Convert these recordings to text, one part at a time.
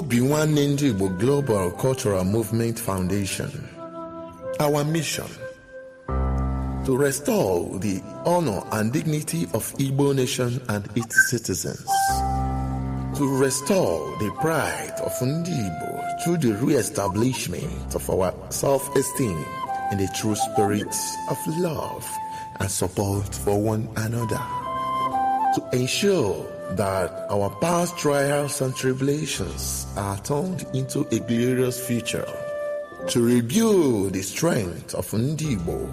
Obi Nwanne Ndị Igbo Global Cultural Movement Foundation. Our mission: to restore the honor and dignity of Igbo nation and its citizens, to restore the pride of Ndị Igbo through the re-establishment of our self-esteem in the true spirit of love and support for one another, to ensure that our past trials and tribulations are turned into a glorious future, to rebuild the strength of Ndị Igbo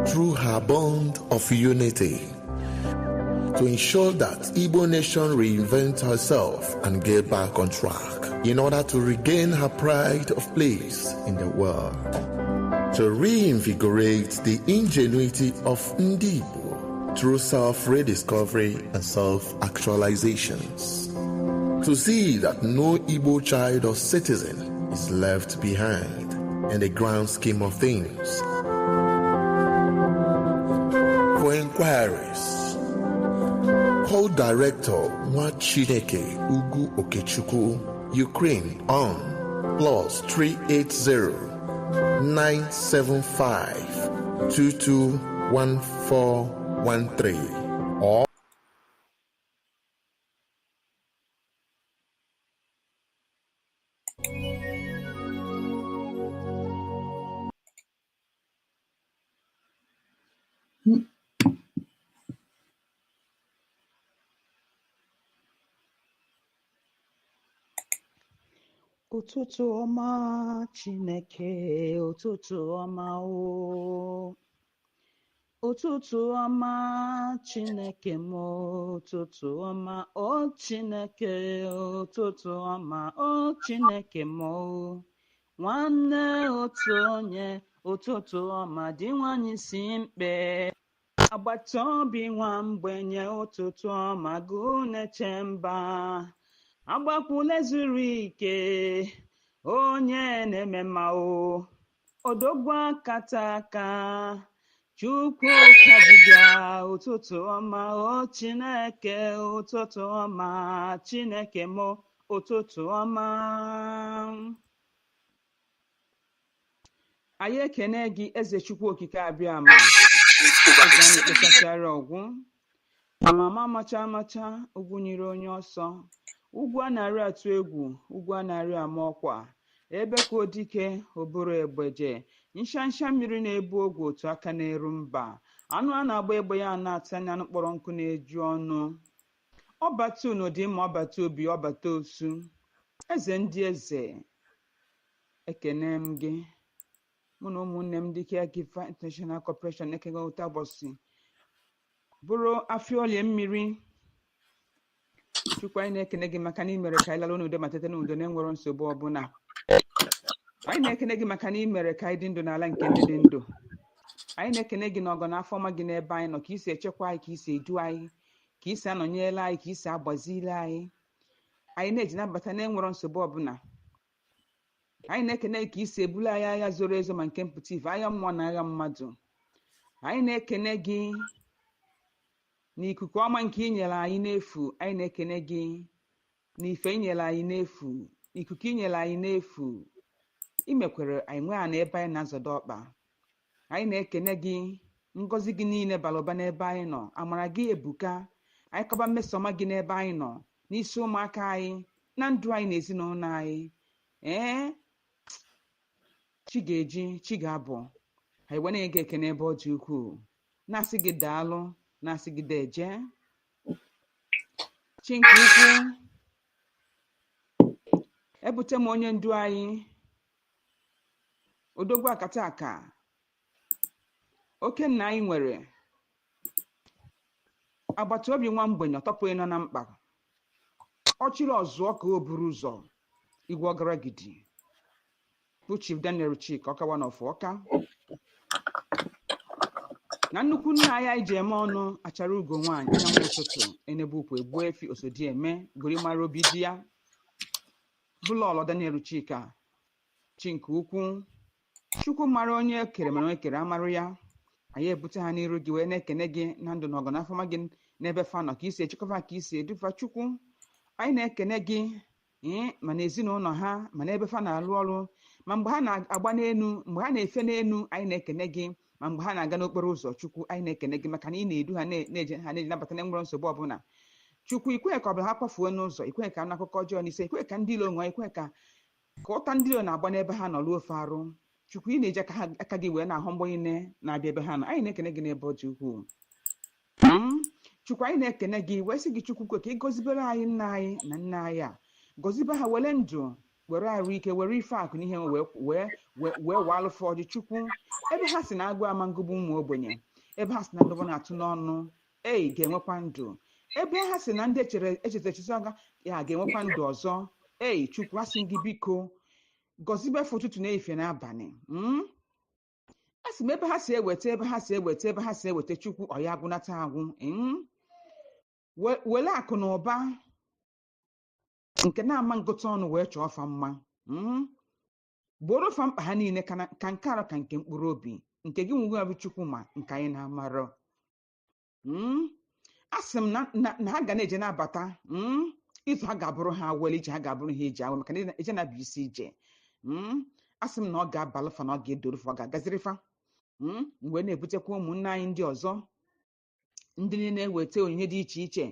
through her bond of unity, to ensure that Igbo nation reinvent herself and get back on track in order to regain her pride of place in the world, to reinvigorate the ingenuity of Ndị Igbo through self-rediscovery and self-actualizations, to see that no Igbo child or citizen is left behind in the grand scheme of things. For inquiries, call Director Nwachineke Ugu Okechukwu, Ukraine on +380 975 221413 or Ụtụtụ ọma, Chineke, ụtụtụ ọma o. Ụtụtụ ọma, Chineke m, ụtụtụ ọma o Chineke, ụtụtụ ọma o Chineke m o. Nwanne otu onye, ụtụtụ ọma dị nwanyị si mkpe. Agbata obi nwa mgbenye, ụtụtụ ọma gụ na-eche mba. Agbakwula zuru ike, onye na-eme mma o. Odogwu akata aka, Chukwu ka dibịa, ụtụtụ ọma o Chineke, ụtụtụ ọma Chineke m, ụtụtụ ọma. Anyị ekene gị, Eze Chukwu Okike Abịama, eze a na-ekpechasịara ọgwụ amama amacha amacha, ugwu nyere onye ọsọ, ugwu a na-arị atụ egwu, ugwu a na-arị ama ọkwa, ebe ka odike oburu egbeje nshansha mmiri na-ebu ogwe otu aka na-eru mba, anụ a na-agba egbe ya na-ata anya, anụ kpọrọ nkụ na-eju ọnụ. Ọbata unu dị mma, ọbata obi, ọbata osu, eze ndị eze, ekene m gị. Mụ na ụmụnne m ndị Caregiver International Corporation ekego ụta ụbọchị bụrụ afịa olie mmiri. Chukwu, anyị na-ekene gị maka na ị mere ka anyị lara n'udo ma tete n'udo na-enwero nsogbu ọbụla. Anyị na-ekene gị maka na ị mere ka anyị dị ndụ n'ala nke ndị dị ndụ. Anyị na-ekene gị n'ọgọ na afọ ọma gị n'ebe anyị nọ, ka isi echekwa anyị, ka isi edu anyị, ka isi anọnyere anyị, ka isi agbaziri anyị. Anyị na-eji nabata na-enwero nsogbu ọbụla. Anyị na-ekene gị ka isi ebulu anyị agha zoro ezo ma nke mpụta ife, agha mmụọ na agha mmadụ. Anyị na-ekene gị n'ikuku ọma nke ị nyere anyị n'efu. Anyị na-ekene gị n'ife ị nyere anyị n'efu, ikuku ị nyere anyị n'efu, ị mekwere anyị nwee ana ebe anyị na-azọdo ọkpa. Anyị na-ekene gị ngọzi gị niile bara ụba n'ebe anyị nọ, amara gị ebuka. Anyị kọba mmeso ọma gị n'ebe anyị nọ, n'isi ụmụaka anyị, na ndụ anyị na ezinụlọ anyị. Ee, chi ga-eji, chi ga-abọ, anyị wee na-enye gị ekene ebe ọ dị ukwuu, na-asị gị daalụ, na-asị gị deje, chi nke ukwu. Ebute m onye ndu anyị, odogwu akata aka, oke nna anyị nwere, agbata obi nwa mgbenye, ọtọpụghị nọ na mkpa, ọ chịrị ọzụọ ka o buru ụzọ, igwe ọgaragidi bụ Chief Daniel Chika Ọkawa n'ọfọ ọka, na nnukwu nna anyị anyị ji eme ọnụ, achara ugo nwaanyị, anyanwụ ụtụtụ, enebe ukwu egbu efi, osodi eme gorimara obi di ya, bụlọlọ Daniel Chika, chi nke ukwu. Chukwu mara onye kere mana onye kere amarụ ya. Anyị ebute ha n'iru gị wee na-ekene gị na ndụ na ọgọ na afọma gị n'ebe fa nọ, ka isi echekwa, ka isi edufa. Chukwu, anyị na-ekene gị. Ee, ma n'ezinụlọ ha, ma n'ebe fa na-alụ ọrụ, ma mgbe ha na-agba n'enu, mgbe ha na-efe n'enu, anyị na-ekene gị. Ma mgbe ha na-aga n'okporo ụzọ, Chukwu, anyị na-ekene gị maka na ị na-edu ha, na-eje ha, na-eje nabata na enwere nsogbu ọbụla. Chukwu, ikwe ka ọbụla ha kwafuo n'ụzọ, ikwe ka anụ akụkọ ọjọọ n'ise, ikwe ka ndị ilo ṅụọ, ikwe ka ụta ndị ilo na-agba n'ebe ha nọ ruo ofe arụ. Chukwu, ị na-eji aka gị wee na-ahụ mgbọ niile na-abịa ebe ha nọ. Anyị na-ekene gị n'ebe ọ dị ukwuu. Chukwu, anyị na-ekene gị wee sị gị, Chukwu, kwe ka ị gọzibere anyị nna anyị na nne anyị a, gọzibe ha, were ndụ, were arụ ike, were ife akụ na ihe wee waalụfọ ọjị. Chukwu, ebe ha si na agụ ama ngụgbu ụmụ ogbenye, ebe ha si na ndụbọ na-atụ n'ọnụ ei ga-enwekwa ndụ, ebe ha si na ndị echere echeta echiche ọga ya ga-enwekwa ndụ ọzọ. Ei Chukwu, asị gị biko gọzibe fa ụtụtụ na ehihie n'abalị. A sị m ebe ha si eweta, ebe ha si eweta, ebe ha si eweta, Chukwu, ọ ya agwụnata agwụ. Were akụ na ụba nke na-ama ngụta ọnụ wee chọọ fa mma. Gboro fa mkpa ha niile, ka nke arụ ka nke mkpụrụ obi nke gị nwe bụ Chukwu ma nke anyị na-amarọ. A sị m na ha ga na-eje nabata. Izu ha ga-abụrụ ha were ije, ha ga-abụrụ ha ije awe, maka na ije na-abụ isi ije. A sị m na ọ ga-abalụ fa, na ọ ga-edoro fa, ọ ga-agaziri fa. Mgbe na-ebutekwa ụmụnne anyị ndị ọzọ, ndị niile na-eweta onyinye dị iche iche,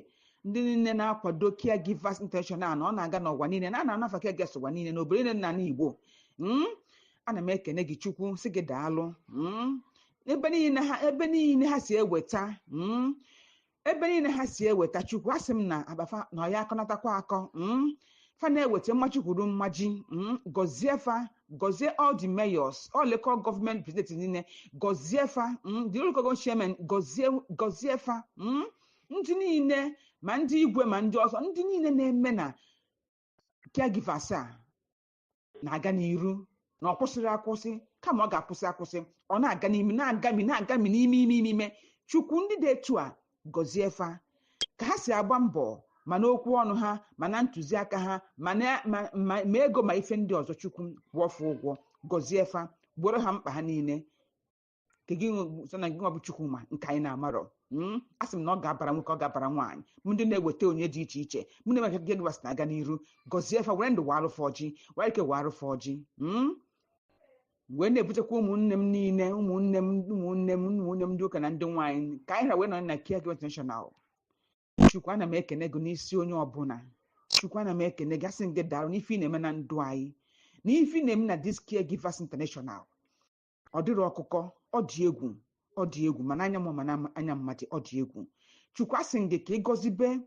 ndị niile na-akwado Caregivers International, na ọ na-aga n'ụwa niile, na a na-anafa caregivers ụwa niile, n'obodo niile na Igbo. Ana m ekene gị, Chukwu, sị gị daalụ. Ebe niile ha si eweta, ebe niile ha si eweta, Chukwu, asị m na abafa na ọya akọnatakwa akọ. Fa na-eweta mmaji kwuru mmaji. Gọzie fa, gọzie all the mayors, all local government presidents niile, gọzie fa. The local government chairman, gọzie, gọzie fa. Ndị niile, ma ndị igwe, ma ndị ọzọ, ndị niile na-eme na caregivers a na-aga n'iru, na ọ kwụsịrị akwụsị, kama ọ ga-akwụsị akwụsị, ọ na-aga n'ime, na-agami, na-agami n'ime ime ime ime. Chukwu, ndị dị etu a, gọzie fa ka ha si agba mbọ, ma n'okwu ọnụ ha, ma na ntụziaka ha, ma na ma ego, ma ife ndị ọzọ. Chukwu, kwụọ fa ụgwọ, gọzie fa, gboro ha mkpa ha niile ka gị sọ na gị nwa bụ Chukwu ma nke anyị na-amarọ. A sị m na ọ ga-abara nwoke, ọ ga-abara nwaanyị, m ndị na-eweta onye dị iche iche, m na-eme ka caregivers na-aga n'iru. Gọzie fa, were ndụ warụfa ọjị, were ike warụfa ọjị. Wee na-ebutekwa ụmụnne m niile, ụmụnne m, ụmụnne m, ụmụnne m ndị ụka na ndị nwaanyị, ka anyị ha wee nọ na Caregivers International. Chukwu, ana m ekene gị n'isi onye ọbụla. Chukwu, ana m ekene gị, asị m gị daalụ n'ife ị na-eme na ndụ anyị, n'ife ị na-eme na this Caregivers International. Ọ dịrị ọkụkọ, ọ dị egwu, ọ dị egwu, mana anya m, mana anya mmadụ, ọ dị egwu. Chukwu, asị m gị ka ị gọzibe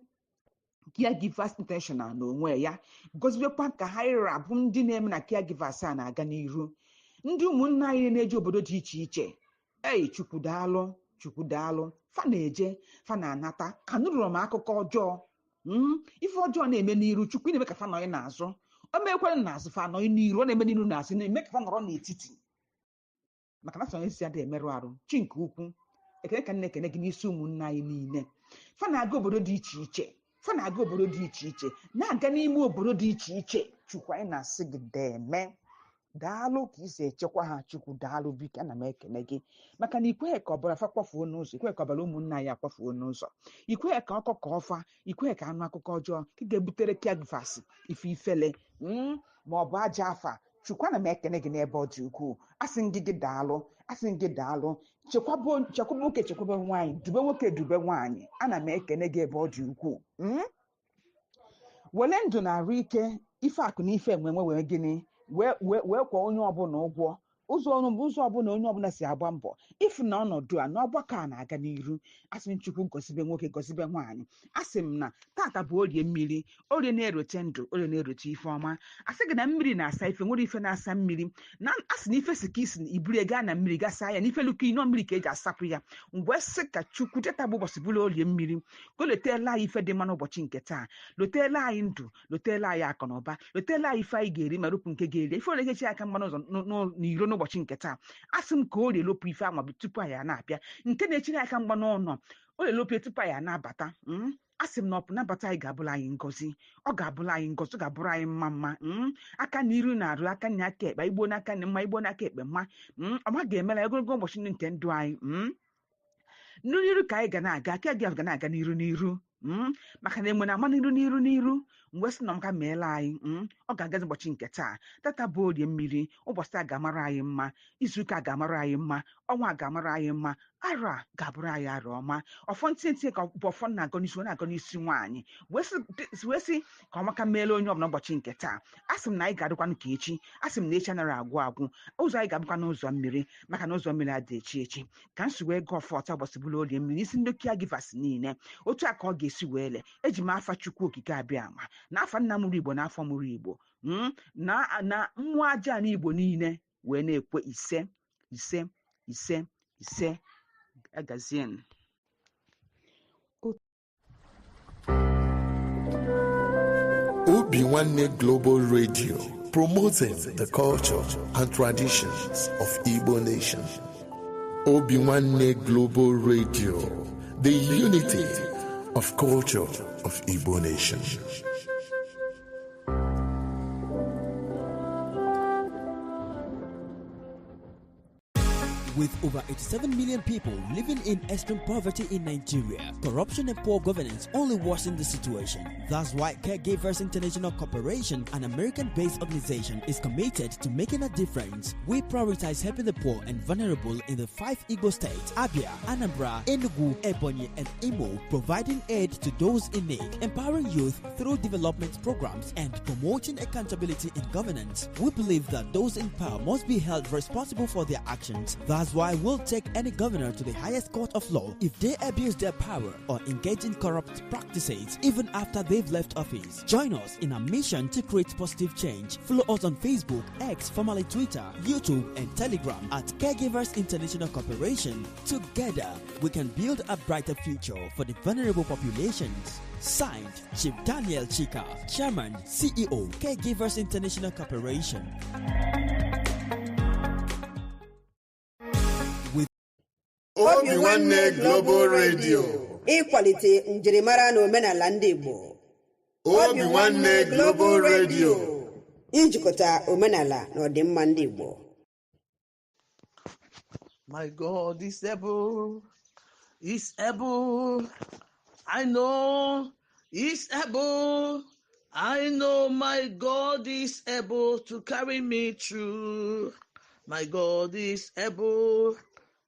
Caregivers International n'onwe ya, gọzibekwa ka ha ịra bụ ndị na-eme na caregivers a na-aga n'iru, ndị ụmụnne anyị na-eje obodo dị iche iche. Ei Chukwu, daalụ. Chukwu, daalụ. Fa na-eje, fa na-anata, anụrụrụ m akụkọ ọjọọ. Ife ọjọọ na-eme n'iru, Chukwu, ị na-eme ka fa nọghị n'azụ, o mekwere n'azụ, fa nọghị n'iru, ọ na-eme n'iru n'azụ, na-eme ka fa nọrọ n'etiti, maka na sọ esi adịghị emerụ arụ. Chi nke ukwu, ekele ka m na-ekene gị n'isi ụmụnne anyị niile. Fa na-aga obodo dị iche iche, fa na-aga obodo dị iche iche, na-aga n'ime obodo dị iche iche. Chukwu, anyị na-asị gị deme, daalụ ka isi echekwa ha. Chukwu, daalụ. Biko, ana m ekene gị maka na ikweghị ka ọbara fa kwafuo n'ụzọ, ikweghị ka ọbara ụmụnne anyị akwafuo n'ụzọ, ikweghị ka ọkọ ka ọfa, ikweghị ka anụ akụkọ ọjọọ ka ị ga-ebutere caregivers ife ifele, ma ọ bụ aja afa. Chukwu, ana m ekene gị n'ebe ọ dị ukwuu. Asị m gị, gị daalụ, asị m gị daalụ. Chekwaba, chekwaba nwoke, chekwaba nwaanyị, dube nwoke, dube nwaanyị. Ana m ekene gị ebe ọ dị ukwuu. Were ndụ na arụ ike, ife akụ na ife enwenwe, wee gịnị, wee kwụọ onye ọbụla ụgwọ ụzọ ọnụ ụzọ ọbụla onye ọbụla si agba mbọ ịfụ na ọnọdụ a na ọgbakọ a na-aga n'iru. Asị m Chukwu gọzibe nwoke, gọzibe nwaanyị. Asị m na tata bụ orie mmiri, orie na-erote ndụ, orie na-erote ife ọma. Asị gị na mmiri na-asa ife, nwere ife na-asa mmiri na asị na ife si ka isi iburu gaa na mmiri gasa ya na ife luka ino mmiri ka eji asapụ ya. Mgbe sị ka Chukwu teta bụ ụbọchị bụrụ orie mmiri, ka o letela anyị ife dị mma n'ụbọchị nke taa, lotela anyị ndụ, lotela anyị akụ na ụba, lotela anyị ife anyị ga-eri ma rupụ nke ga-eri ife ole echi aka mma n'ụzọ n'iro n'ụbọchị nke taa. Asị m ka o rie lopụ ife anwa bụ tupu anyị a na-abịa, nke na-echere aka mgba n'ụlọ, o lelopụ tupu anyị a na-abata. Asị m na ọpụ nabata anyị ga-abụrụ anyị ngọzi, ọ ga-abụrụ anyị ngọzi, ọ ga-abụrụ anyị mma mma. Aka na iru na-arụ aka na aka ekpe, igbo n'aka na mma, igbo n'aka ekpe mma. Ọma ga-emela ogologo ụbọchị ndị nke ndụ anyị. N'iru ka anyị ga na-aga, aka gị ga na-aga n'iru n'iru. Maka na enwe na-ama n'iru n'iru n'iru mgbe sị na ọmaka meela anyị. Ọ ga-agazi ụbọchị nke taa. Tata bụ orie mmiri, ụbọchị a ga-amara anyị mma, izuụka a ga-amara anyị mma, ọnwa a ga-amara anyị mma, arọ a ga-abụrụ anyị arọ ọma. Ọfọ ntị ntị ka bụ ọfọ na-agọ n'isi, ọ na-agọ n'isi nwaanyị wee sị ka ọmaka meela onye ọbụla ụbọchị nke taa. A sị m na anyị ga-adịkwanụ ka echi, a sị m na echi anaghị agwụ agwụ, ụzọ anyị ga-abụkwa n'ụzọ mmiri, maka na ụzọ mmiri adị echi echi. Ka m si wee gọọ ọfọ ọta ụbọchị bụla orie mmiri n'isi ndị caregivers niile, otu a ka ọ ga-esi wee lee. Eji m afa Chukwu Okike abịa ama na afa nna mụrụ Igbo na afọ mụrụ Igbo, na mmụọ aja na Igbo niile wee na-ekwe ise ise ise ise. Agazien. Obi Nwanne Global Radio, promoting the culture and traditions of Igbo nation. Obi Nwanne Global Radio, the unity of culture of Igbo nation. With over 87 million people living in extreme poverty in Nigeria, corruption and poor governance only worsen the situation. That's why Caregivers International Corporation, an American based organization, is committed to making a difference. We prioritize helping the poor and vulnerable in the five Igbo states: Abia, Anambra, Enugu, Ebonyi, and Imo, providing aid to those in need, empowering youth through development programs, and promoting accountability in governance. We believe that those in power must be held responsible for their actions. That's why we'll take any governor to the highest court of law if they abuse their power or engage in corrupt practices, even after they've left office. Join us in our mission to create positive change. Follow us on Facebook, X, formerly Twitter, YouTube, and Telegram at Caregivers International Corporation. Together, we can build a brighter future for the vulnerable populations. Signed, Chief Daniel Chika, Chairman, CEO, Caregivers International Corporation. With Obi Nwanne Global Radio, ịkwalite njirimara na omenala ndị Igbo. Obi Nwanne Global Radio, ijikọta omenala na ọdịmma ndị Igbo. My God is able, is able. I know is able. I know my God is able to carry me through. My God is able,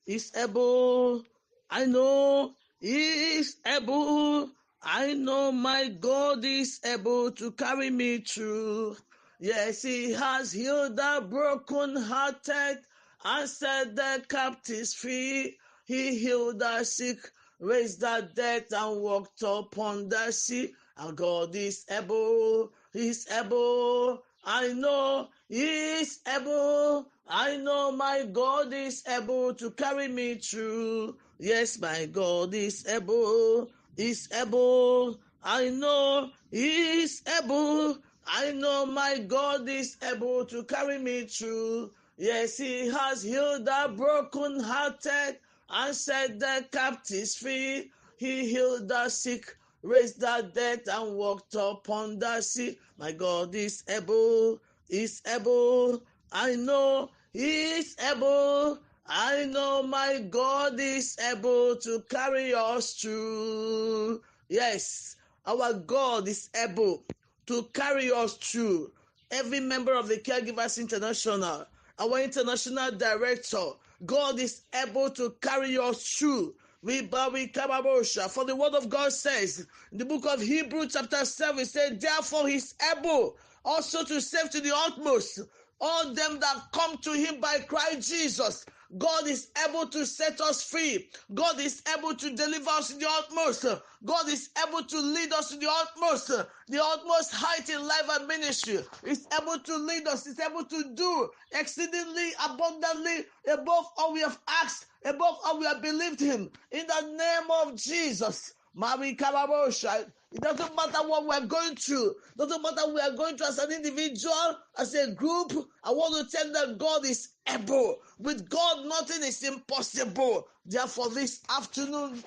is able. I know he is able. I know my God is able to carry me through. Yes, he has healed the broken-hearted and set the captives free. He healed the sick, raised the dead, and walked upon the sea. Our God is able, He's able. I know He is able. I know my God is able to carry me through. Yes, my God is able, is able. I know He is able. I know my God is able to carry me through. Yes, He has healed the broken-hearted and set the captives free. He healed the sick, raised the dead, and walked upon the sea. My God is able, is able. I know He is able. I know my God is able to carry us through. Yes, our God is able to carry us through. Every member of the Caregivers International, our international director, God is able to carry us through. We bow, we kababosha. For the word of God says, in the book of Hebrews chapter 7, it says, therefore he is able also to save to the utmost all them that come to him by Christ Jesus. God is able to set us free. God is able to deliver us to the utmost. God is able to lead us to the utmost height in life and ministry. Is able to lead us. Is able to do exceedingly abundantly above all we have asked, above all we have believed him. In the name of Jesus. Mari Karabosha. It doesn't matter what we're going through. Doesn't matter what we are going through as an individual, as a group. I want to tell that God is able. With God, nothing is impossible. Therefore, this afternoon,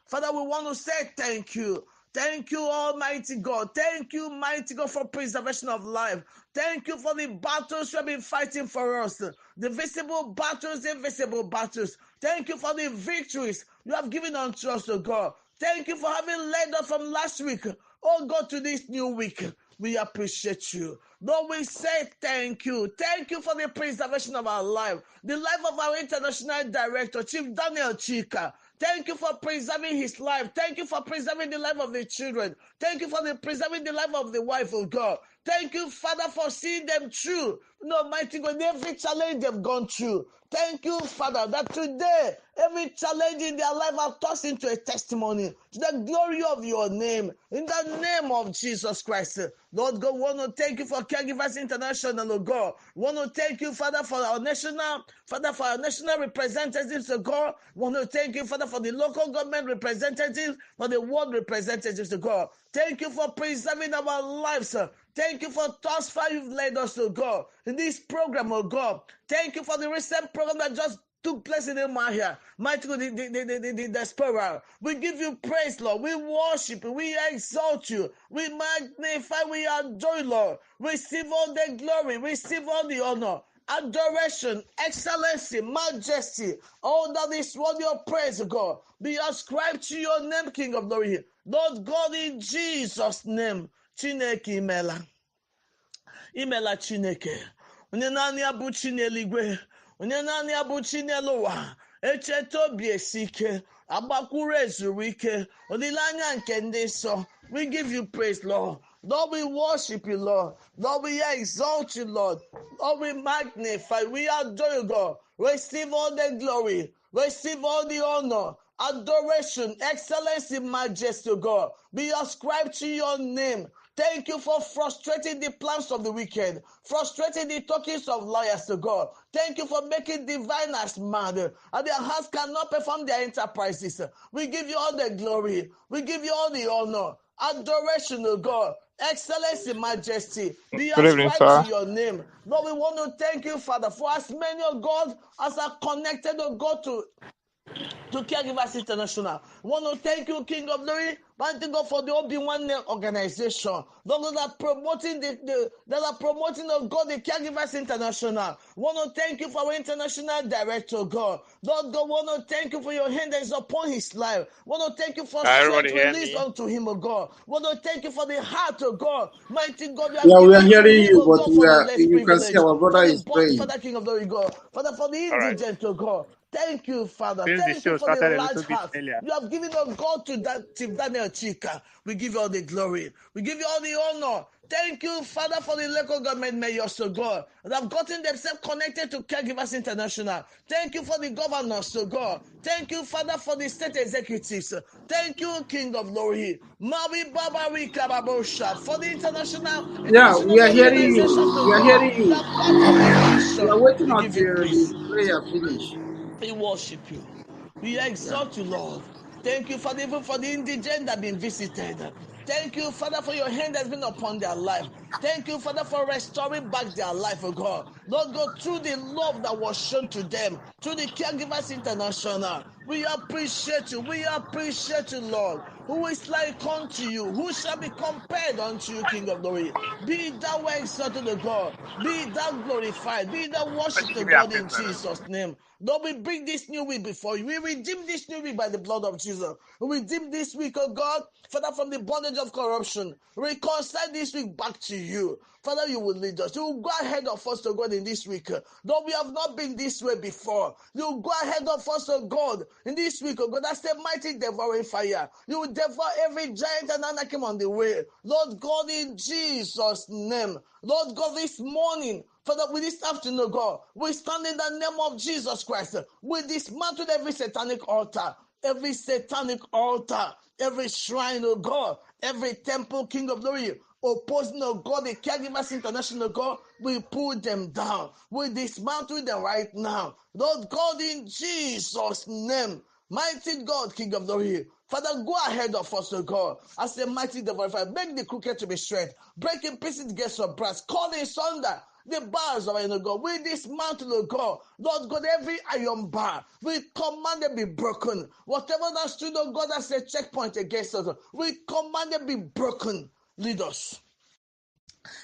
Father, we want to say thank you. Thank you, Almighty God. Thank you, mighty God, for preservation of life. Thank you for the battles you have been fighting for us. The visible battles, the invisible battles. Thank you for the victories you have given unto us, O God. Thank you for having led us from last week, oh God, to this new week. We appreciate you. Lord, we say thank you. Thank you for the preservation of our life, the life of our international director, Chief Daniel Chika. Thank you for preserving his life. Thank you for preserving the life of the children. Thank you for preserving the life of the wife of God. Thank you, Father, for seeing them through. No, mighty God, every challenge they've gone through. Thank you, Father, that today every challenge in their life has turned into a testimony to the glory of your name. In the name of Jesus Christ. Lord God, we want to thank you for Caregivers International, oh God. We want to thank you, Father, for our national, Father, for our national representatives, oh God. We want to thank you, Father, for the local government representatives, for the world representatives, oh God. Thank you for preserving our lives, sir. Thank you for thus far you've led us to God in this program, oh God. Thank you for the recent program that just took place in Umuahia. Mighty God, the diaspora. We give you praise, Lord. We worship you. We exalt you. We magnify. We adore you, Lord. Receive all the glory. Receive all the honor, adoration, excellency, majesty, all that is worthy of praise, God. Be ascribed to your name, King of glory. Lord God, in Jesus' name. Chineke imela. Imela Chineke. Onye naanị ya bụ chi n'eluigwe. Onye naanị ya bụ chi n'elu ụwa. Echeta obi esi ike. Agbakwuru ezuru ike. Olileanya nke ndị nsọ. We give you praise, Lord. Lord, we worship you, Lord. Lord, we exalt you, Lord. Lord, we magnify. We adore you, God. Receive all the glory. Receive all the honor, adoration, excellency, majesty, God. Be ascribed to your name. Thank you for frustrating the plans of the wicked, frustrating the talkings of liars to God. Thank you for making diviners mad, and their hands cannot perform their enterprises. We give you all the glory. We give you all the honor, adoration, O God, excellency, majesty. Be Good evening, ascribed sir. to your name. Lord, we want to thank you, Father, for as many, O God, as are connected, O God, to Caregivers International. We want to thank you, King of Glory. Thank you, God, for the Obi-Wan organization. Those that are promoting that are promoting, oh God, the Caregivers International. We want to thank you for our international director, God. Lord God, we want to thank you for your hand that is upon his life. We want to thank you for Everybody strength hear released me? unto him, oh God. We want to thank you for the heart, oh God. Mighty God, you have Yeah, we are given to hearing him, you, oh but God, we for the are. less You can see privileged, our brother for the is body, praying. Father, King of Glory, God. Father, for the All right. indigent, oh God. Thank you, Father. Since the Thank you show for the started a large little bit heart earlier. you have given, oh God, to that Chief Daniel Chika. We give you all the glory. We give you all the honor. Thank you, Father, for the local government mayors, oh God, that have gotten themselves connected to Caregivers International. Thank you for the governors, oh God. Thank you, Father, for the state executives. Thank you, King of Glory. Mawi Babari Karabosha, for the international Yeah, we are hearing you. organizations, oh We are God, hearing you. that part of the We action. are waiting We give you until praise. the prayer finish. We worship you. We exalt you, Lord. Thank you, Father, even for the indigent that have been visited. Thank you, Father, for your hand has been upon their life. Thank you, Father, for restoring back their life, oh God. Lord God, through the love that was shown to them, through the Caregivers International, we appreciate you. We appreciate you, Lord. Who is like unto you? Who shall be compared unto you, King of Glory? Be thou exalted, O God. Be thou glorified. Be thou worshipped, O God, in Jesus' name. Lord, we bring this new week before you. We redeem this new week by the blood of Jesus. We redeem this week, oh God, Father, from the bondage of corruption. Reconcile this week back to you. Father, you will lead us. You will go ahead of us, oh God, in this week. Though we have not been this way before, you will go ahead of us, oh God, in this week, oh God. That's the mighty devouring fire. You will devour every giant and anakim on the way. Lord God, in Jesus' name. Lord God, this morning, Father, with this afternoon, God, we stand in the name of Jesus Christ. We dismantle every satanic altar, every satanic altar, every shrine, oh God, every temple, King of Glory, opposing, oh God, the Caregivers International, God, we pull them down. We dismantle them right now. Lord God, in Jesus' name, mighty God, King of Glory, Father, go ahead of us, O God, as a mighty devourer. Make the crooked to be straight, break in pieces the gates of brass, call in sunder the bars of iron, O God. We dismantle, O God, Lord God, every iron bar. We command them be broken. Whatever that stood, O God, as a checkpoint against us, we command them be broken. Lead us.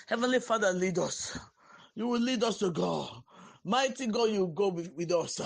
Heavenly Father, lead us. You will lead us to God. Mighty God, you go with us.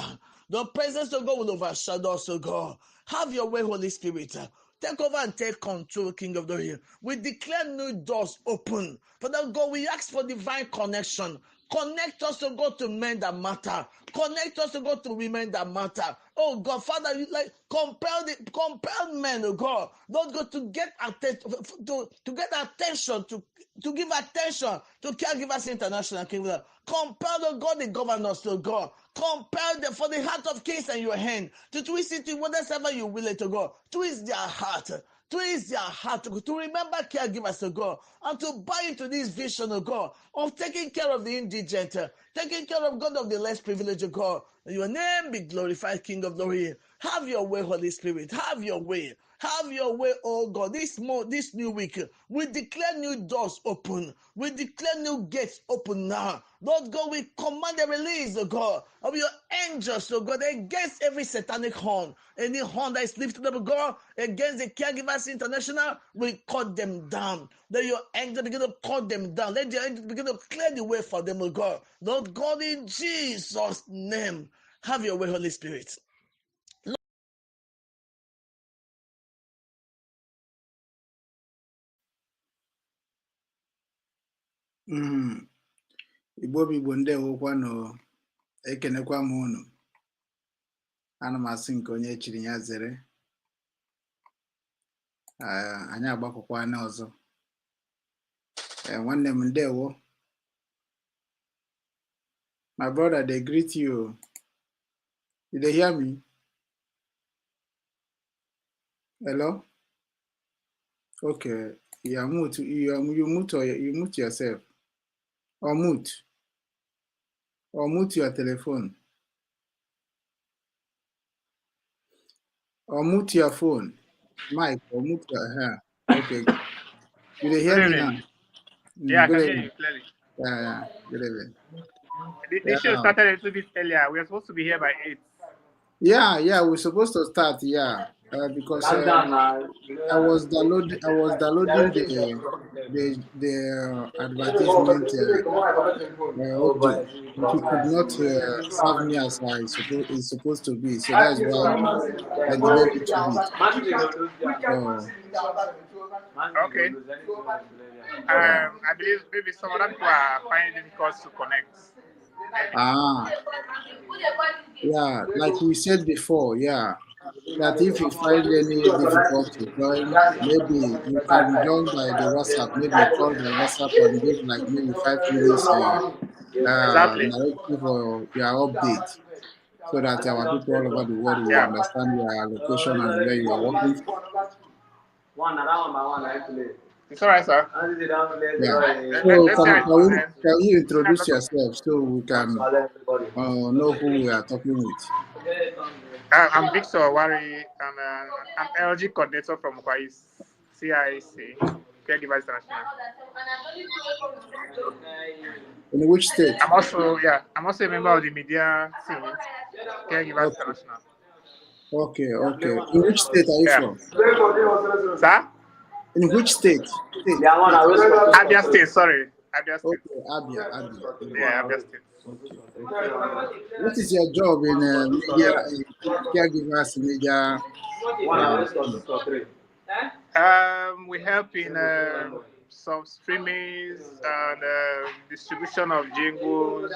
The presence of God will overshadow us, O God. Have your way, Holy Spirit. Take over and take control, King of Glory. We declare new doors open. Father God, we ask for divine connection. Connect us to go to men that matter. Connect us to go to women that matter. Oh God, Father, you like compel men, oh God, not go to get attention, to get attention, to give attention to Caregivers International. King. Compel, oh God, the governors to God. Compel them for the heart of kings and your hand to twist it to whatever you will it to go. Twist their heart. Twist their heart to remember caregivers to God and to buy into this vision of God of taking care of the indigent, taking care of God of the less privileged of God. Your name be glorified, King of Glory. Have your way, Holy Spirit. Have your way. Have your way, oh God. This month, this new week, we declare new doors open. We declare new gates open now. Lord God, we command the release, oh God, of your angels, oh God, against every satanic horn. Any horn that is lifted up, oh God, against the Caregivers International, we cut them down. Let your angels begin to cut them down. Let your angels begin to clear the way for them, oh God. Lord God, in Jesus' name, have your way, Holy Spirit. Igbo bụ Igbo, ndewokwanụ. Ekenekwa m unu. Ana m asị nke onye chiri ya zere. Ah, anyị agbakọkwana ọzọ. Eh, nwanne m, ndewo. My brother dey greet you. You dey hear me? Hello? Okay, you are mute. You mute or you mute yourself or mute your telephone or mute your phone mic or mute your hair. Okay, you dey hear Good me now? evening. Yeah, I Good can hear evening. you clearly. Yeah, good evening. The show started a little bit earlier. We are supposed to be here by 8. Yeah, we're supposed to start, yeah, because I was downloading the advertisement audio, but it could not serve me as I supposed it's supposed to be. So that's why I delayed it a bit. So Okay. yeah. I believe maybe some other people are finding it difficult to connect. Maybe. Ah, yeah, like we said before, yeah, that if you find any difficulty join, maybe you can join by the WhatsApp, maybe call the WhatsApp and give like maybe 5 minutes narrative or your update so that our people all over the world will understand your location and where you are working. It's all right, sir. Yeah. Let, So let's can, hear it can, you, then. can you Still have introduce lot of yourself so we can know who we are talking with? I'm Victor Wari. I'm LG coordinator from Kwais CIC, Caregivers International. In which state? I'm also a member of the media team, Caregivers International. Okay. In which state are you from? Sir? In which state? State, state. Abia State, sorry. Abia State. Okay, Abia, Abia. Okay, Yeah, Abia State. okay. What is your job in media, in caregivers media? We help in some streamings and distribution of jingles,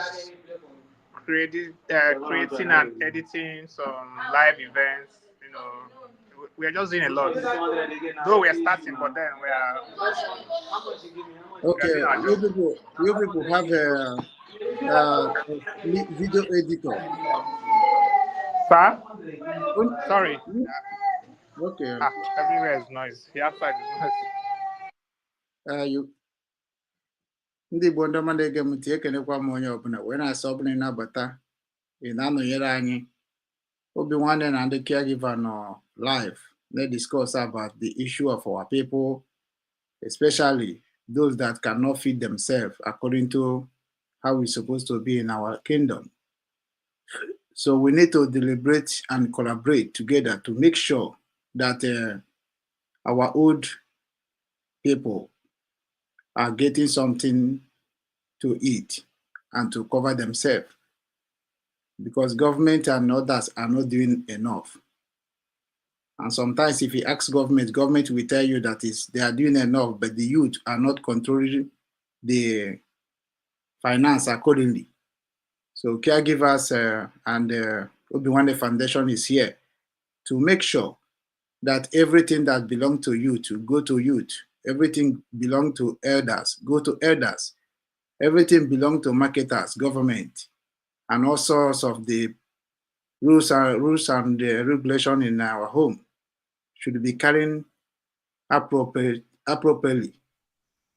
creating and editing some live events. We are just doing a lot. Though we are starting, but then we are Okay, doing our you job. people, you people have a video editor. Sir? Don't- Sorry. Okay, Ah, everywhere is noise. The outside is noise. You ndị Igbo, ndị ọma na-ege m ntị, ekenekwa m onye ọbụla wee na-asị ọbụla ị na-abata, ị na-anọnyere anyị. Obi Nwanne na ndị caregiver nọ live na-discuss about the issue of our people, especially those that cannot feed themselves according to how we're supposed to be in our kingdom. So we need to deliberate and collaborate together to make sure that our old people are getting something to eat and to cover themselves because government and others are not doing enough. And sometimes if you ask government, government will tell you that is they are doing enough, but the youth are not controlling the finance accordingly. So caregivers and Obinwanne Foundation is here to make sure that everything that belongs to youth to go to youth, everything belong to elders, go to elders, everything belong to marketers, government, and all sorts of the rules and the regulation in our home should be carrying appropriately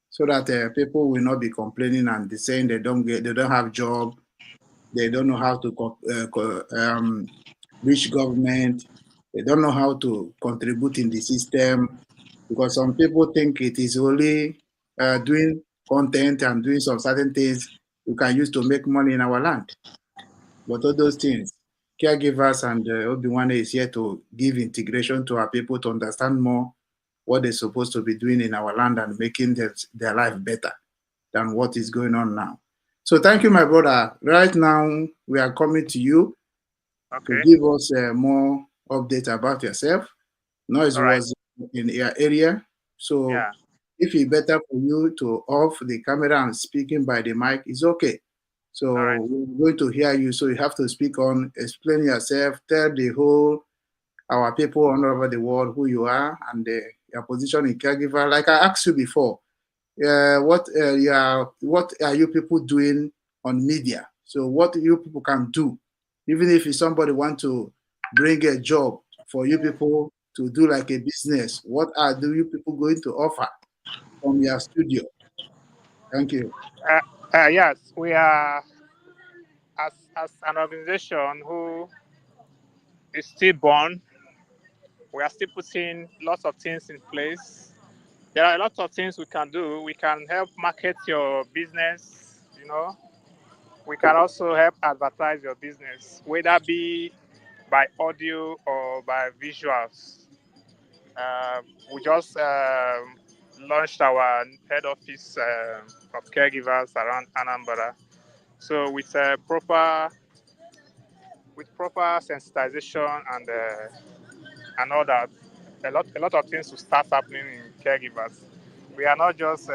so that people will not be complaining and saying they don't have job, they don't know how to reach government, they don't know how to contribute in the system, because some people think it is only doing content and doing some certain things you can use to make money in our land. But all those things, caregivers and Obinwanne is here to give integration to our people to understand more what they're supposed to be doing in our land and making their life better than what is going on now. So thank you, my brother. Right now, we are coming to you to give us more update about yourself. Noise All right. was in your area. So if it's better for you to off the camera and speaking by the mic, it's okay. So All right. we're going to hear you. So you have to speak on, explain yourself, tell the whole our people all over the world who you are and your position in caregiver. Like I asked you before, what are you people doing on media? So what you people can do, even if somebody want to bring a job for you people to do like a business, what are do you people going to offer from your studio? Thank you. Yes, we are as an organization who is still born. We are still putting lots of things in place. There are a lot of things we can do. We can help market your business. We can also help advertise your business, whether be by audio or by visuals. We just launched our head office of caregivers around Anambra. So with proper sensitization and all that, a lot of things will start happening in caregivers. We are not just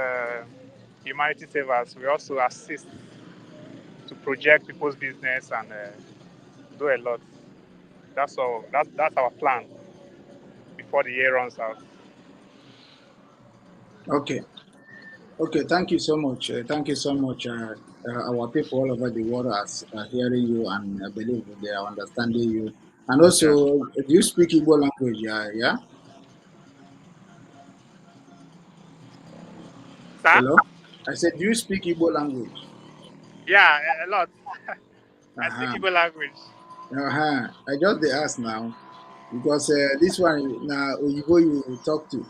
humanity savers; we also assist to project people's business and do a lot. That's all. That's our plan before the year runs out. Okay. Okay, thank you so much. Thank you so much. Our people all over the world are hearing you and I believe they are understanding you. And also, do you speak Igbo language? Yeah? Sir? Hello? I said, do you speak Igbo language? Yeah, a lot. I speak Igbo language. I just dey ask now because this one now Oyibo you talk to.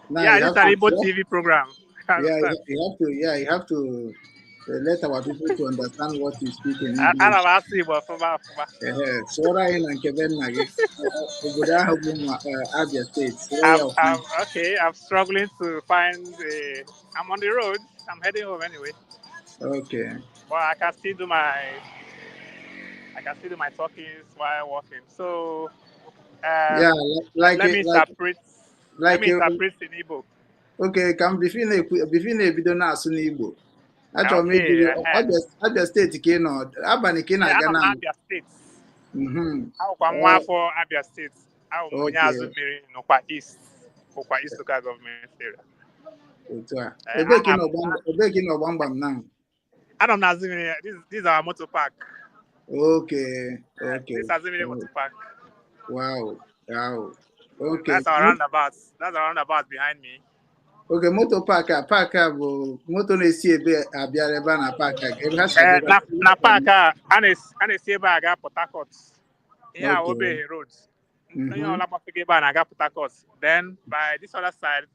Now Yeah, you this is have an to Igbo TV program. I Yeah, you understand. you have to, yeah, you have to let our people to understand what you speak in Ana English. m asụ Igbo ọfụma ọfụma. Ehe, sụọrọ anyị na nke be nna gị. Obodo ahụ bụ Abia State. Sụọ ya I'm, ọfụma. I'm okay. I'm struggling to find the. I'm on the road. I'm heading home anyway. But I can still do my talkings while walking. So Yeah, like let me like interpret. Let like me interpret in Igbo. Okay, ka m before na-ekwu, before na-ebido na-asụ n'Igbo. Achọrọ m ịjụ gị, Abia State ka ị nọ, abalị ka ị na-aga Anọ m na n'Abia State. Awụkwa m nwa afọ Abia State. Awụ m onye Azumiri n'Ukwa East. Ukwa East Local Government Area. Otu a. Ebee ka ị nọ ebee ka ị nọ gbamgbam now? Anọ m na Azumiri. This is our motor park. This is Azumiri motor park. Wow. Okay. That's our roundabout. That's our roundabout behind me. Okay, moto park a, park a bụ moto na-esi ebe abịara ebe a na park a, ka ebe ha si Eh, abịa. na park a na-esi ebe a aga Port Harcourt. Ihe a Obehi Road. Onye ọbụla gbafego ebe a na-aga Port Harcourt. Then by this other side,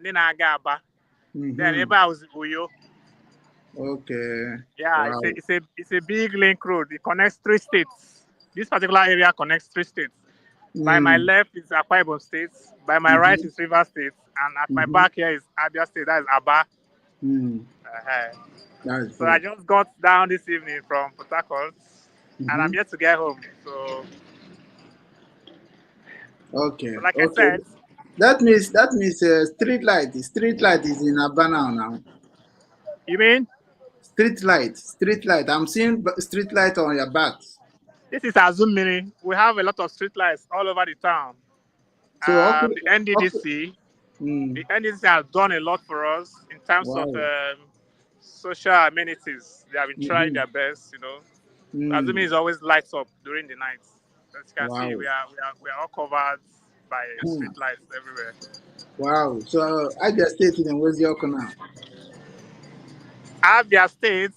ndị na-aga Aba. Then ebe a wụzi Uyo. Yeah, it's a big link road. It connects three states. This particular area connects three states. By my left is Akwa Ibom State. By my right is Rivers State, and at my back here is Abia State. That is Aba. That's So I good. just got down this evening from Port Harcourt, and I'm yet to get home. So Okay. So like I Okay. said, That means street light is in Aba now. You mean? Street light, street light. I'm seeing street light on your back. This is Azumini. We have a lot of street lights all over the town. So okay, The NDDC, the NDDC has done a lot for us in terms of social amenities. They have been trying their best. Azumini is always lights up during the night. As you can see, we are all covered by street lights everywhere. Wow. So Abia State na-enwezi ọkụ now. Abia State,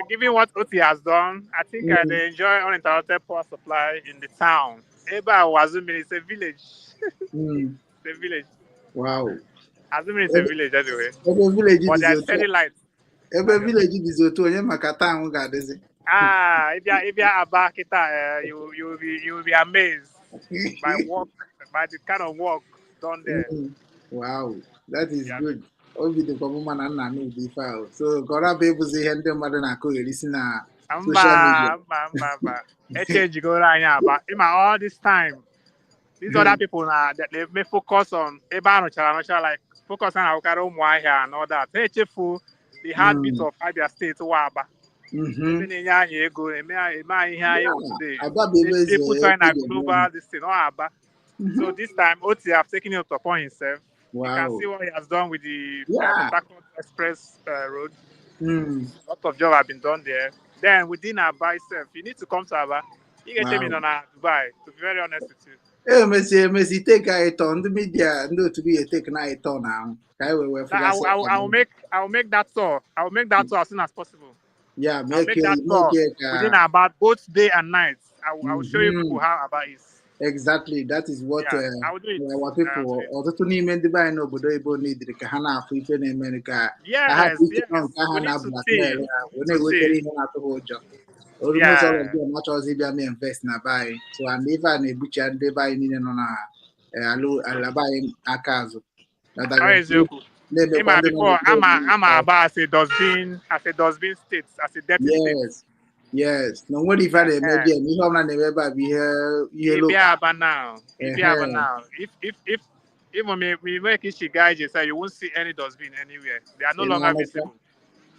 given what Otti has done, I think they enjoy uninterrupted power supply in the town. Eba Azumini is a village. It's a village. Azumini is a village anyway. Ebe village But dịzi there's otu steady lights. Ebe village dịzi otu, onye maka town ga-adịzi. Ah, if you're Aba kita, you will be amazed by the kind of work done there. Wow, that is good. Obi dịkwa m mma na nna n'ụdị ife ahụ. So ka ọ rapụ ịbụzi ihe ndị mmadụ na-akụgherisi na social media. Mba, mba, mba, mba. Echangegoro anyị Aba. Ịma all this time, these other people na that they may focus on ebe a rụchara arụcha, like focus on ahụkarị Ụmụahịa and all that. Ha echefu the heartbeat of Abia State wa Aba. Ebe na-enye anyị ego, eme anyị ihe anyị wụ today. Aba bụ ebe They eze put anyị na ego ga-eme. Global this thing, ọ Aba. So this time, Otti have taken it upon himself. You can see what he has done with the Port Harcourt Express Road. A lot of job have been done there. Then within Aba itself, you need to come to Aba. You get me on Dubai, to be very honest with you. Emesi take anyị tọ ndị media, ndị otu gị etake na anyị tọ na ahụ ka anyị wee Now, I, fụgasị. will, I, will, I will make I will make that tour. I will make that tour as soon as possible. Yeah, I'll make make it that tour make it within ka Aba, both day and night. I will show you people how Aba is. Exactly, that is what Yeah, I will do it. our I will do people, it. ọtụtụ n'ime ndị be anyị n'obodo oyibo nidiri ka ha na-afụ ife na-eme, ka ha hapụ iche nọ nke ha We need na to see. blackmail ha wee To see. na-ewetara ihe na-atụ ha ụjọ. Almost all of them achọghịzị ịbịa mee invest na be anyị. So and ife a na-egbuchi ndị be anyị niile nọ na ala be anyị aka azụ. Ọ eziokwu. Na-emekwa Ịma ndị nọ before n'obodo ama oyibo ama Aba as a dustbin state, as a dirty state. Yes, na onwere ife a na-eme bịa na ihe ọbụla na-eme ebe a bụ ihe If local. Aba now, if Aba Ehe. now, if even me make Ishiga say you won't see any dustbin anywhere. They are no Ị longer na-anụkwa? Visible.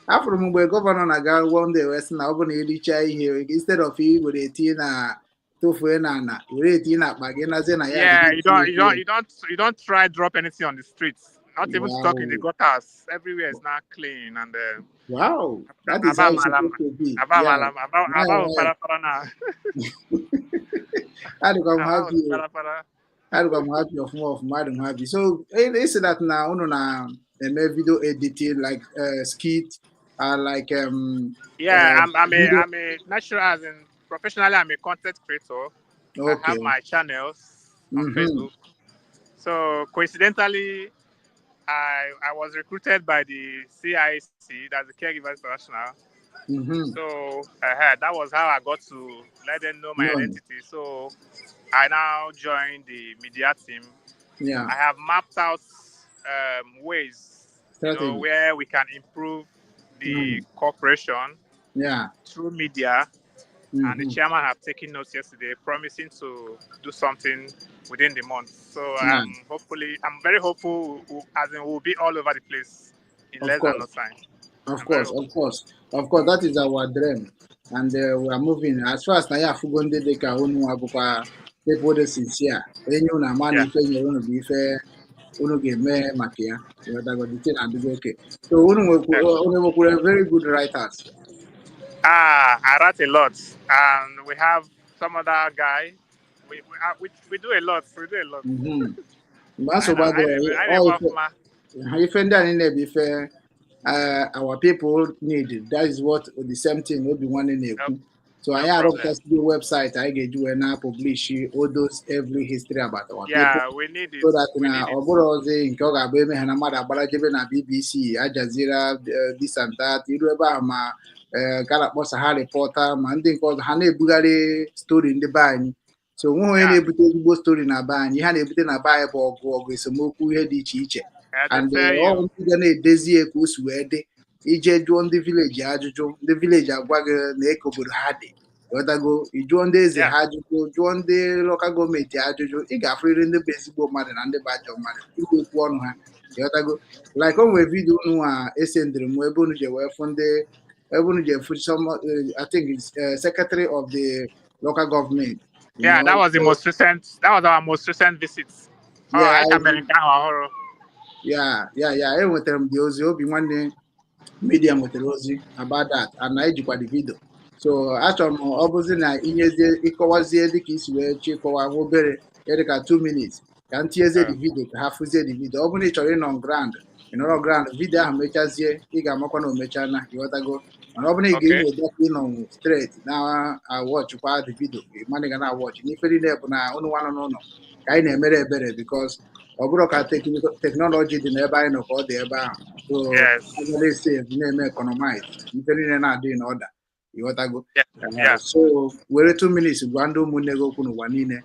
Afụrụ m mgbe governor na-aga one day wee sị na ọ bụrụ na irichaa ihe, instead of i were etinye na tụfuo na ana, were etinye na akpa gị nazie na ya. Yeah, you don't try drop anything on the streets. Not even to talk in the gutters. Everywhere is now clean and Wow, that is Aba how it's malam, supposed to be. Aba malam, Aba Aba para para na. Adịkwa m Aba happy o. para para. Adịkwa m happy ọfụma ọfụma, adị m happy. So ị that na unu na-eme video editing, like skit, like Yeah, I'm a video. I'm a natural, as in professionally I'm a content creator. I have my channels on Facebook. So coincidentally, I was recruited by the CIC, that's the Caregivers International. So that was how I got to let them know my identity. So I now joined the media team. I have mapped out ways Strategy. where we can improve the cooperation through media. And the chairman have taken notes yesterday, promising to do something within the month. So hopefully, I'm very hopeful, as in we'll be all over the place in Of less than no course. time. Of I'm very course, hopeful. of course, that is our dream, and we are moving. As far as na ya afụgo ndị dị ka unu nwa bụkwa people dị sincere, enye unu ama na ife nyere unu bụ ife unu ga-eme maka ya. Ịghọtago? The thing adịgo okay. So unu nwekwuru very good writers. Ah, I write a lot, and we have some other guy. We do a lot. We do a lot. Mgbe nsogbu adịghị, I ọ never ife ife ndị a niile bụ ife our people need. That is what the same thing Obi Nwanne na-ekwu. So anyị No problem. arụpụtasịgo website anyị ga-eji wee na publish all those every history about our people. Yeah, we need it. So that We na need ọ it. bụrụ ọzọ nke ọ ga-abụ eme ha na mmadụ agbara jebe na BBC, Al Jazeera, this and that, iru ebe ahụ ma nke a na-akpọ Sahara Reporter ma ndị nke ọzọ, ha na-ebugharị story ndị be anyị. So onweghị onye na-ebute ezigbo story na be anyị. Ihe a na-ebute na be anyị bụ ọgụ ọgụ, esemokwu, ihe dị iche iche. I can And tell ọ you. ndị ga na-edezi ya ka o si wee dị, ije jụọ ndị village ajụjụ, ndị village agwa gị na eke obodo ha dị. Ghọtago? Ị jụọ ndị eze Yeah. ha ajụjụ, jụọ ndị local government ajụjụ, ị ga-afụrịrị ndị bụ ezigbo mmadụ na ndị bụ ajọ mmadụ, ikwu okwu ọnụ ha. Ghọtago? Like, o nwere video unu a esendịrị m ebe unu je wee fụ ndị, ebe unu je fụ some, I think it's secretary of the local government. You Yeah, that know? was the So, most recent. That was our most recent visit. Oh, yeah, I can mere nke ahụ ọhụrụ. Yeah, enwetara m the ozi, Obi Nwanne Media nwetara ozi about that, and anyị jikwa the video. So achọrọ m ọ bụzi na inyezie, ịkọwazie dịka isi wee chịkọwa nwa obere ya, dịka 2 minutes, ka m tinyezie the video ka ha fụzie the video. Ọ bụrụ na ị chọrọ ịnọ ground, ị nọrọ ground video ahụ mechazie, ị ga-amakwa na o mechana. Ịghọtago? Mana ọ bụrụ na ị ga-enwe data ịnọ straight na awatchịkwa the video, ị ga na awatch n'ife niile bụ na unu nwa nọ n'ụlọ ka anyị na-emere ebere, because ọ bụrụ ka technology dị n'ebe anyị nọ ka ọ dị ebe ahụ, so agaghị save na-eme economize ife niile na-adị n'ọda. Ịghọtago? Yeah. So were 2 minutes gwa ndị ụmụnne gị okwu n'ụwa niile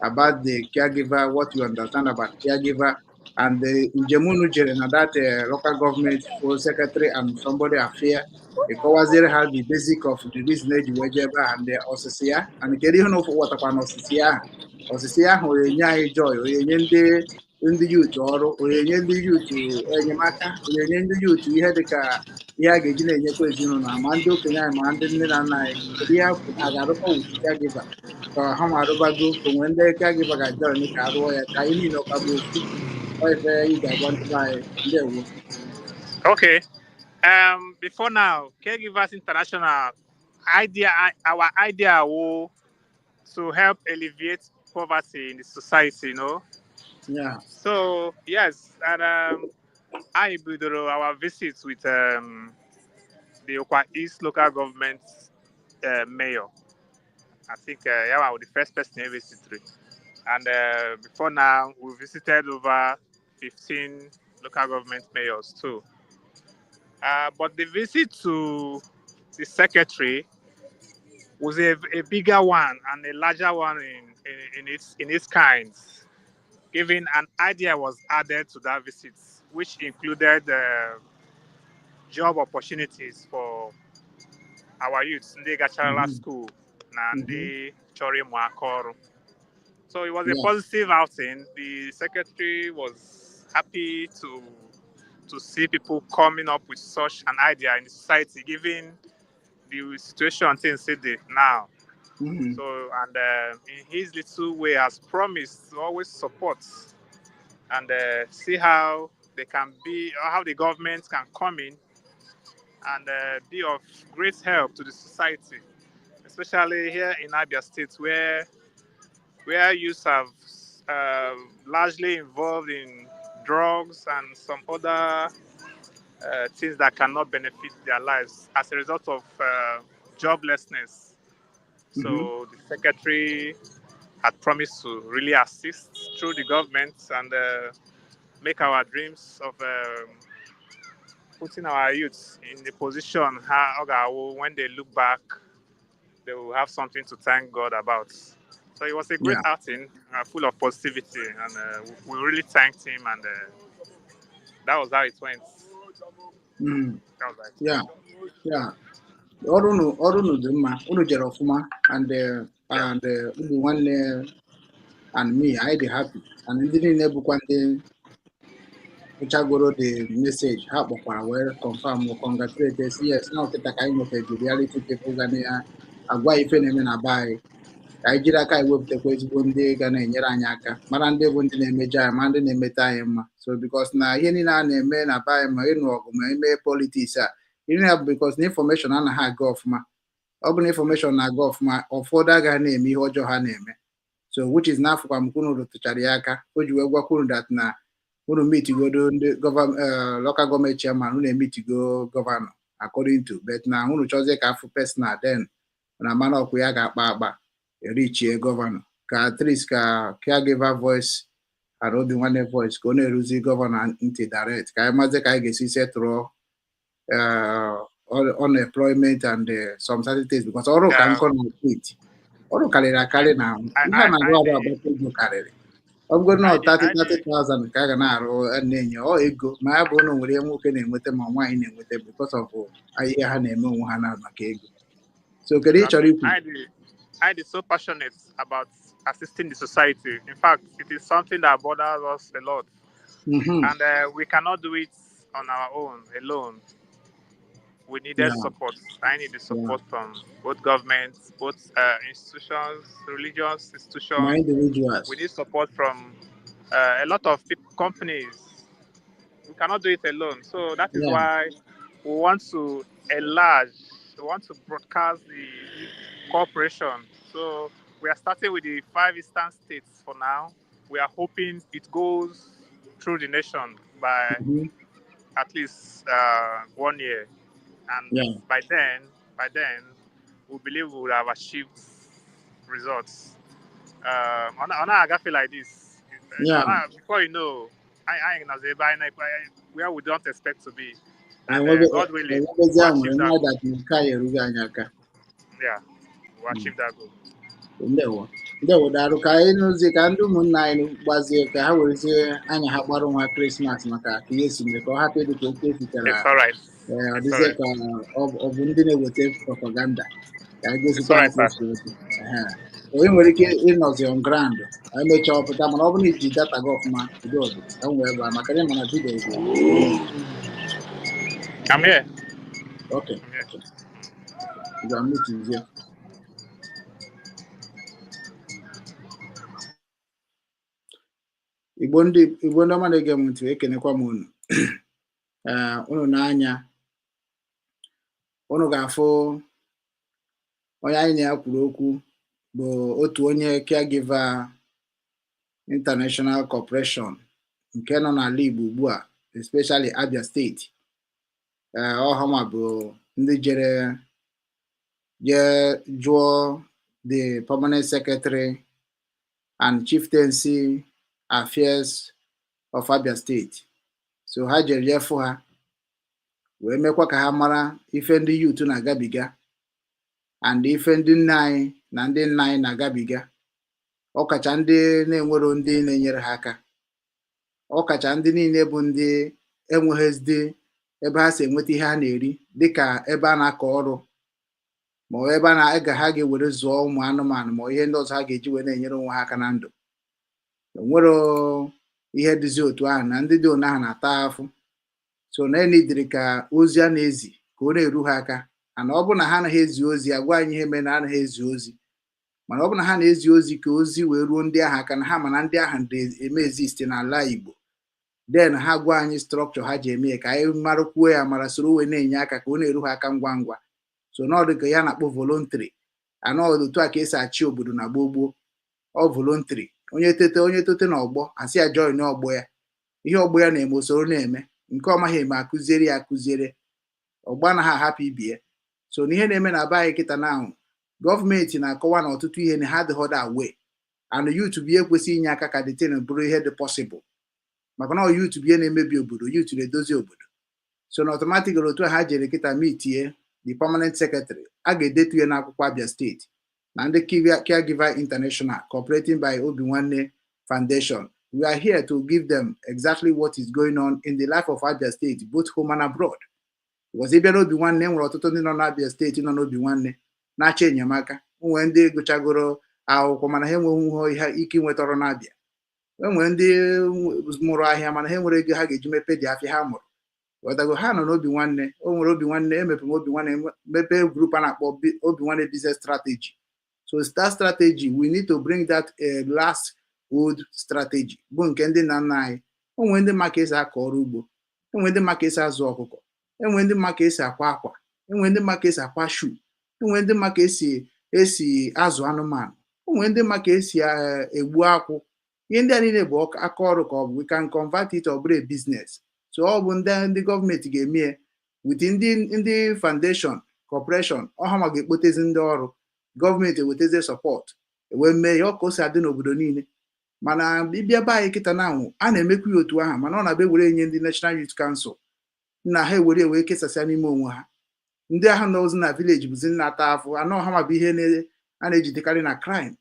about the caregiver, what you understand about caregiver and the njem unu jere na that local government for secretary and somebody affair. Ịkọwaziere ha the basic of the reason eji wee jee ebe ahụ and the osisi ya, and kedu ihe na ụfụ ghọtakwa na osisi ahụ, osisi ahụ enye anyị joy, onye ndị ndị youth ọrụ, onye ndị youth enyemaka, onye ndị youth ihe dịka ihe a ga-eji na-enyekwa ezinụlọ, ma ndị okenye anyị ma ndị nne na nna anyị. Kedu ihe a ga-arụkwa with caregiver, ka ha ma arụbago onwe ndị caregiver ga-ajoin ka arụọ ya, ka anyị niile ọka bụ ofu? Ọ ife ị ga-agwa ndị be anyị. Ndewo. Okay. Before now, Caregivers International idea, our idea was to help alleviate poverty in the society. So yes, and I bidoro our visits with the Ukwa East local government mayor. I think yeah, I was the first person I visited. And before now, we visited over 15 local government mayors too. But the visit to the secretary was a bigger one and a larger one in its kind. Given an idea was added to that visit, which included job opportunities for our youths, ndị gacharala school na ndị chọrọ ịmụ aka ọrụ. So it was a positive outing. The secretary was happy to see people coming up with such an idea in the society, given the situation things say now. So, and in his little way, has promised to always support and see how they can be, or how the government can come in and be of great help to the society, especially here in Abia State, where youths have largely involved in drugs and some other things that cannot benefit their lives as a result of joblessness. So the secretary had promised to really assist through the government and make our dreams of putting our youths in the position how when they look back, they will have something to thank God about. So it was a great outing, full of positivity, and we really thanked him, and that was how it went. That was like, Yeah. Ọrụ unu dị mma, unu jere ọfụma, and Obi Nwanne and me, anyị dị happy, and ndị niile bụkwa ndị hụchagoro the message ha kpọkwara wee confirm, congratulate, say yes, na ọkịta ka anyị nwetara the reality people ga na agwa ife na-eme na be anyị, ka anyị jiri aka anyị wepụtakwa ezigbo ndị ga na-enyere anyị aka, mara ndị bụ ndị na-emejọ anyị ma ndị na-emete anyị mma. So because na ihe niile a na-eme na be anyị, ma ịnụ ọgụ ma eme politics a, ihe ya bụ because na information anaghị aga ọfụma. Ọ bụ na information na-aga ọfụma, ụfọdụ agaghị na-eme ihe ọjọọ ha na-eme. So which is n'afọkwa m unu rụtụchara ya aka, o ji wee gwakwa unu that na unu meetigodo ndị local government chairman, unu emeetigo governor according to, but na unu chọzie ka afụ personal, then na mana ọkụ ya ga-akpa akpa erichie governor, ka at least ka caregiver voice and Obi Nwanne voice ka ọ na-eruzi governor ntị direct, ka anyị mazi ka anyị ga-esi setụrụ unemployment and some certain things, because ọrụ ka nkọ na steeti, ọrụ karịrị akarị na ihe a na-arụ arụ agbata ego karịrị. Ọ bụgo na 30 30,000 ka a ga na-arụ na-enye ọ ego, ma ya bụ na o nwere ihe nwoke na-enweta ma nwaanyị na-enweta because of ihe ha na-eme onwe ha na maka ego. So kedu ị chọrọ ikwu? I is so passionate about assisting the society. In fact, it is something that bothers us a lot, and we cannot do it on our own alone. We needed support. I need the support from both governments, both institutions, religious Ma institutions. individuals. We need support from a lot of people, companies. We cannot do it alone. So that is why we want to enlarge. We want to broadcast the cooperation. So we are starting with the 5 eastern states for now. We are hoping it goes through the nation by at least 1 year. And by then, we believe we will have achieved results. On our feel like this. Before you know, I where we don't expect to be. And God willing, enwebezi we'll ahụ achieve that enwe goal. That nke a erughị anyị aka. Yeah, we'll achieve that goal. Ndewo, ndewo, daalụ. Ka anyị nụzie ka ndị ụmụnna anyị gbazie ka ha werezie anya ha gbara onwe ha Krismas maka ka ihe si mere ka ọ hapụ ịdị ka okwu ekwuchara. It's all right. Ee, ọ It's dịzie all right. ka ọ bụ ndị na-eweta propaganda ka anyị It's gosikwa all ha right, ka sir. o si weta. Ehe. Onye nwere ike ịnọzi on ground emechaa ọpụta, mana ọ bụrụ na iji data gị ọfụma udo dị ka m wee gbaa maka na ịma na video bụ I'm here. Okay. I'm here. Okay, ga-amụtizie. Igbo ndị Igbo, ndị ọma na-ege m ntị, ekenekwa m unu. Ee, unu n'anya unu ga-afụ onye anyị na ya kwuru okwu bụ otu onye Caregiver International Corporation nke nọ n'ala Igbo ugbu a, especially Abia Steeti. Ee, ọhama bụ ndị jere jee jụọ the permanent secretary and chieftaincy affairs of Abia State. So ha jere jee fụ ha wee mekwa ka ha mara ife ndị youth na-agabiga and ife ndị nne anyị na ndị nna anyị na-agabiga, ọkacha ndị na-enwero ndị na-enyere ha aka, ọkacha ndị niile bụ ndị enweghịzidi ebe ha si enweta ihe ha na-eri, dịka ebe a na-akọ ọrụ ma ọ ebe a na-aga ha ga-ewere zụọ ụmụ anụmanụ ma ihe ndị ọzọ ha ga-eji wee na-enyere onwe ha aka na ndụ. Onwero ihe dịzi otu ahụ na ndị dị one ahụ na-ata afụ. So na enidiri ka ozi a na-ezi ka ọ na-eru ha aka. Ana ọ bụrụ na ha anaghị ezi ozi, agwa anyị ihe mere na anaghị ezi ozi, mana ọ bụrụ na ha na-ezi ozi ka ozi wee ruo ndị ahụ aka na ha ma na ndị ahụ eme exist n'ala Igbo, then ha gwa anyị structure ha ji eme ya ka anyị marakwuo ya mara soro wee na-enye aka ka ọ na-eru ha aka ngwa ngwa. So na ọ dị ka ya na-akpọ voluntary anọ otu a ka esi achị obodo na gboo gboo. Ọ voluntary, onye tete, onye tote na ọgbọ asị ya join ọgbọ ya, ihe ọgbọ ya na-eme usoro na-eme nke ọ maghị eme akụziere ya akụziere, ọgbọ anaghị ahapụ ibie. So na ihe na-eme na be anyị kịta na ahụ, gọọmenti na-akọwa na ọtụtụ ihe na ha adịghị aware, and youth bụ ihe kwesịrị inye aka ka the thing bụrụ ihe dị possible, maka na youth bụ ihe na-emebi obodo, youth na-edozi obodo. So na automatically otu a ha jere kịta meetie the permanent secretary, a ga-edetu ya n'akwụkwọ Abia Steeti na ndị Caregiver International cooperating by Obi Nwanne Foundation, we are here to give them exactly what is going on in the life of Abia State, both home and abroad, because ị bịa n'Obi Nwanne, e nwere ọtụtụ ndị nọ n'Abia Steeti nọ n'Obi Nwanne na-achọ enyemaka. Nwee ndị gụchagoro akwụkwọ mana ha enweghị ihe ike inweta ọrụ n'Abia. E nwere ndị mụrụ ahịa mana ha enwere ego ha ga-eji mepe dị afịa ha mụrụ. Ghọtago? Ha nọ n'Obi Nwanne. O nwere Obi Nwanne emepere m Obi Nwanne, mepee group a na-akpọ Obi Nwanne Business Strategy. So that strategy, we need to bring that last old strategy bụ nke ndị nna nna anyị. O nwere ndị ma ka esi akọ ọrụ ugbo, enwere ndị ma ka esi azụ ọkụkọ, enwere ndị ma ka esi akwa akwa, enwere ndị ma ka esi akwa shoe, enwere ndị ma ka esi azụ anụmanụ, enwere ndị ma ka esi egbu akwụ. Ihe ndị a niile bụ aka ọrụ ka ọ bụ. We can convert it, ọ bụrụ a business. So ọ bụ ndị gọọmenti ga-eme ya with ndị foundation corporation ọha ma ga-ekpotezi ndị ọrụ gọọmenti ewetazie support ewee mee ya ọ ka o si adị n'obodo niile. Mana ịbịa be anyị kịta na anwụ a na-emekwa ya otu ahụ, mana ọ na-abịa ewere enye ndị National Youth Council na ha ewere ewee kesasịa n'ime onwe ha. Ndị ahụ nọ ozi na village bụzi nna ata afụ anọ ha ma bụ ihe a na-ejidekarị na crime.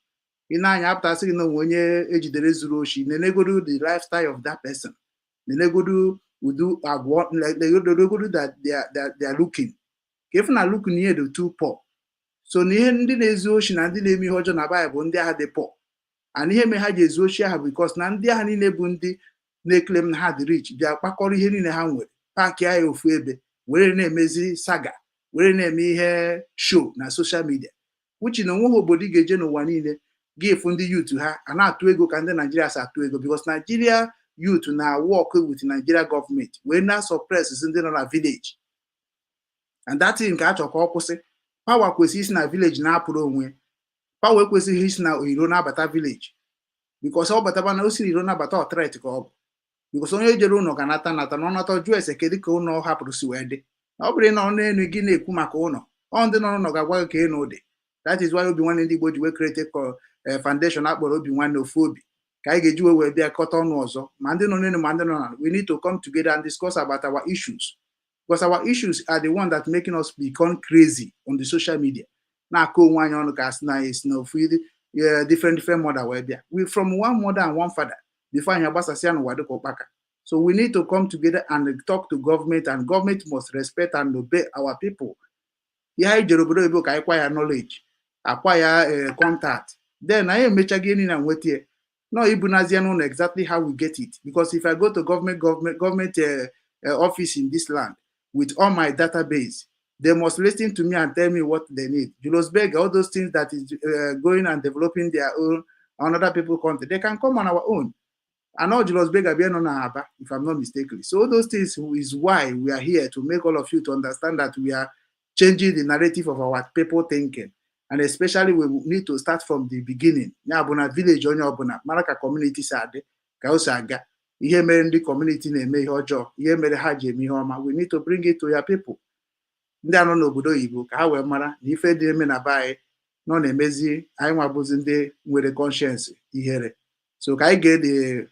Ị na-anya apụtasị gị na onwe onye ejidere zuru oshi, nenegodu the lifestyle of that person, nenegodu udu agwa, nenegodu that they are looking ka ịfụ na looking ihe dị too poor. So na ihe ndị na-ezu oshi na ndị na-eme ihe ọjọọ na be anyị bụ ndị agha dị poor, and ihe mere ha ji ezu oshi ahụ because na ndị agha niile bụ ndị na-eclaim na ha dị rich, bịa kpakọrọ ihe niile ha nwere, pack ya ofu ebe, were na-emezi saga, were na-eme ihe show na social media. Uche na onweghị obodo ị ga-eje n'ụwa niile gị efu ndị youth ha a na-atụ ego ka ndị Naijiria si atụ ego, because Nigeria youth na work with Nigeria government wee na suppress ndị nọ na village, and that thing ka a chọrọ ka ọ kwụsị. Power kwesịrị isi na village na-apụrụ onwe. Power ekwesịghị isi na iro na-abata village, because ọ bataba na o siri iro nabata, ọ threat ka ọ bụ, because onye jere ụlọ ga-anata nata na ọ nata jụọ ese kedu ka ụlọ ọ hapụrụ si wee dị. Na ọ bụrụ na ọ n'elu gị na-ekwu maka ụlọ ọ, ndị nọ n'ụlọ ga-agwa gị ka ịnụ dị. That is why Obi Nwanne Ndị Igbo ji wee create foundation akpọrọ Obi Nwanne Ofu Obi, ka anyị ga-eji wee bịa kọta ọnụ ọzọ, ma ndị nọ n'elu ma ndị nọ n'ala. We need to come together and discuss about our issues, because our issues are the one that making us become crazy on the social media, na-akọ onwe anyị ọnụ ka asị na anyị si n'ofu different different mother wee bịa. We from one mother and one father before anyị agbasasịa n'ụwa dịka ụkpaka. So we need to come together and talk to government, and government must respect and obey our people. Ihe anyị jere obodo oyibo ka anyị kwa ya knowledge, akwa ya contact, then anyị emechago ihe niile na nweta ya no ibunazie n'ụlọ exactly how we get it. Because if I go to government office in this land with all my database, they must listen to me and tell me what they need. Julius Berger, all those things that is going and developing their own on other people country, they can come on our own. And all Julius Berger be on Aba, if I'm not mistaken. So all those things is why we are here, to make all of you to understand that we are changing the narrative of our people thinking. And especially we need to start from the beginning. Ya bụ na village onye ọbụla mara ka community si adị, ka o si aga, ihe mere ndị community na-eme ihe ọjọọ, ihe mere ha ji eme ihe ọma. We need to bring it to your people. Ndị anọ n'obodo oyibo, ka ha wee mara na ife dị eme na be anyị nọ na-emezi anyị nwa bụzi ndị nwere conscience ihere. So ka anyị gee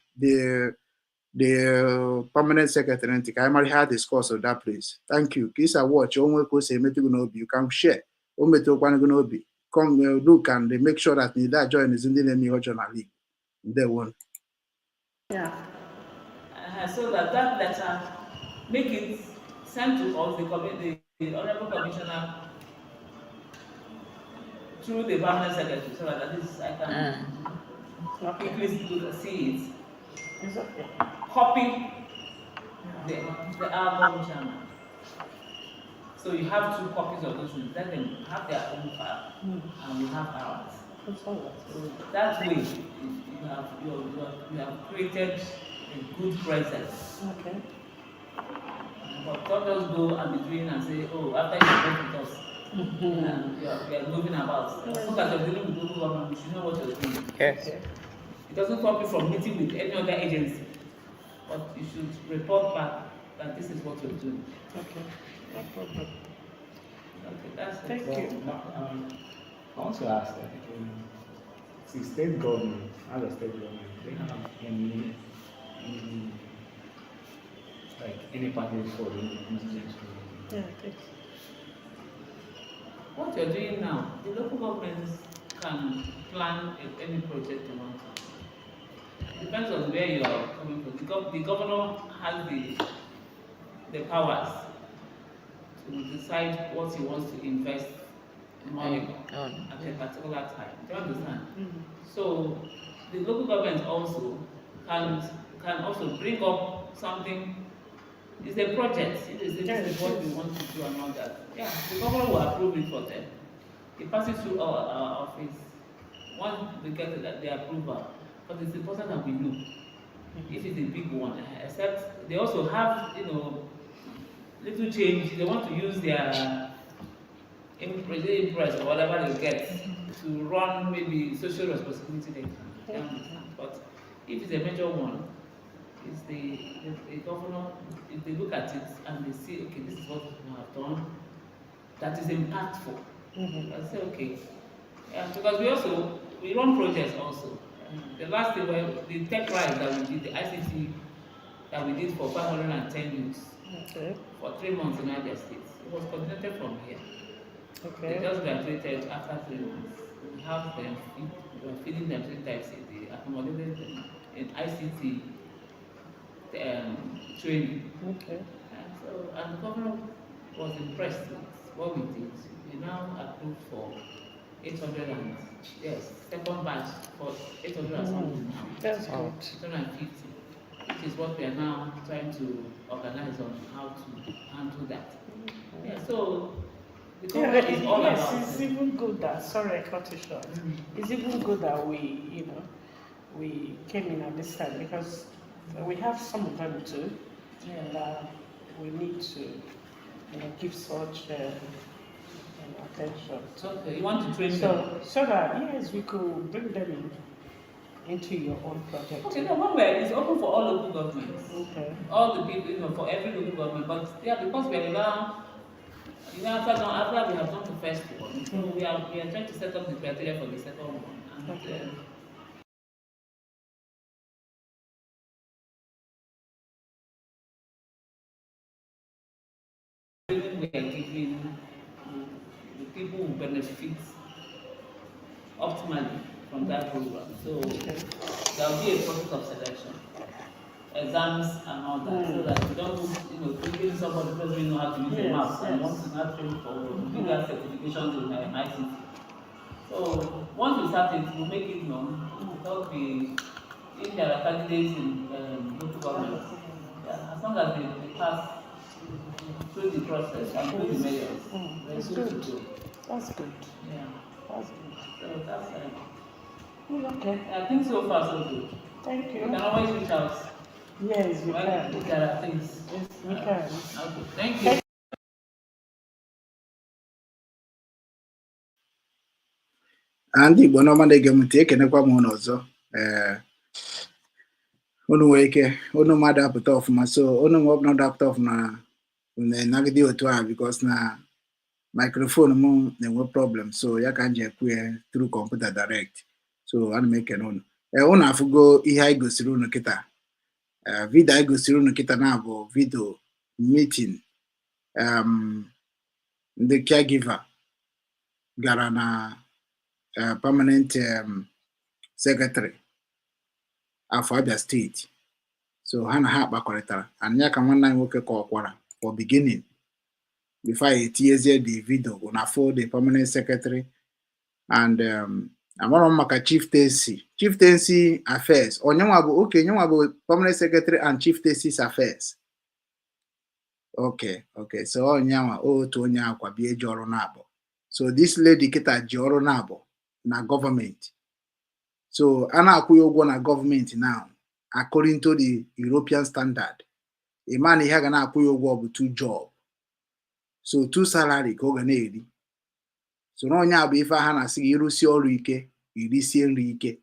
the permanent secretary ntị ka anyị mara ihe ha discuss of that place. Thank you. Ka isi watch onwe ka o si emetụ gị n'obi, you can share. O metụkwanụ gị n'obi, come look and make sure that na join ndị na-eme ihe ọjọọ n'ala Igbo. Ndewo. Yeah. So that letter, make it send to us, the honorable commissioner through the permanent secretary, so that at least I can quickly look, see it. It's okay. Copy the album chairman. So you have two copies of those ones. Let them have their own file, and we have ours. It's all right. So that way, you have created a good presence. Okay. But don't just go and be doing and say, "Oh, after you work with us, you are moving about." As long as you're dealing with local government, you should know what you're doing. Yes. It doesn't stop you from meeting with any other agency, but you should report back that this is what you're doing. Okay. No problem. Okay, that's it. Thank Well, you. I want to ask, like, the state government, as a state government, they have any, like, any package for the indigenous community? Yeah, thanks. What you're doing now, the local governments can plan any project they want to. It depends on where you are coming from. The governor has the powers to decide what he wants to invest money On. at a particular time. Do you understand? So the local government also can also bring up something. It's a project. It is, Yeah, this is it what we is. want to do and all that. Yeah, the governor will approve it for them. It passes through our office. Once we get the approval, but it's important that we know if it's a big one. Except they also have, little change. They want to use their imprest or whatever they get to run maybe social responsibility, they can. They understand. But if it's a major one, it's the governor, if they look at it and they see, okay, this is what we have done, that is impactful. I say, okay. Yeah, because we also, we run projects also. The last thing, where the tech rise that we did, the ICT that we did for 510 youths for 3 months in Abia State, it was coordinated from here. They just graduated after 3 months. We have them, we are feeding them three times a day, accommodated them in ICT training. And so, and the governor was impressed with what we did. We now approved for 800 and, yes, second batch for 800 and something now. That's good. 250, which is what we are now trying to organize on how to handle that. Yeah, so the Yeah, government is all yes, about it's even good that, sorry, I cut you short. It's even good that we came in at this time because we have some of them too that we need to give such attention to. Okay, you want to train them? So that, yes, we could bring them in into your own project. Okay, no, one way it's open for all local governments. Okay. All the people, for every local government. But yeah, because we are now, after we have done the first one, so we are trying to set up the criteria for the second one. And training we are giving, the people will benefit optimally from that program. So there will be a process of selection, exams and all that, so that you don't, bring somebody who doesn't really know how to use a map and want to now train for bigger certifications in ICT. So once we start it, we'll make it known. We'll tell the if there are candidates in local governments, yeah, as long as they pass through the process and through the mayors, they're That's good to good. go. That's good. Yeah. That's good. So that's Okay. I think so far so good. Thank You you. can always reach out Yes, we when can. there are things. Yes, we can. Okay, thank you. Na ndị Igbo n'ọma na-ege m ntị, ekenekwa m unu ọzọ. Ee, unu nwere ike unu mmadụ apụta ọfụma, so unu nwe ọbụla dapụta ọfụma, unu enagide otu a because na microphone m na-enwe problem, so ya ka m ji ekwu ya through computer direct. So ana m ekene unu. Ee, unu afụgo ihe anyị gosiri unu kịta. Ee, video anyị gosiri unu kịta na bụ video meeting ndị caregiver gara na permanent secretary afọ Abia Steeti. So ha na ha kpakọrịtara and ya ka nwanne anyị nwoke kọwakwara for beginning before anyị etinyezie the video na afọ the permanent secretary and amarọ m maka chieftaincy affairs. Onyenwa bụ, okay, nyenwa bụ permanent secretary and chieftaincy affairs. Okay, so onyenwa otu onye akwa bịa eji ọrụ na-abụ. So this lady kịta ji ọrụ na-abụ na gọọmenti, so a na-akwụ ya ụgwọ na gọọmenti now according to the European standard. Ịma na ihe a ga na-akwụ ya ụgwọ bụ two job, so two salary ka ọ ga na-eri. So na onye a bụ ife ha na-asị gị ịrụsie ọrụ ike, irisie nri ike.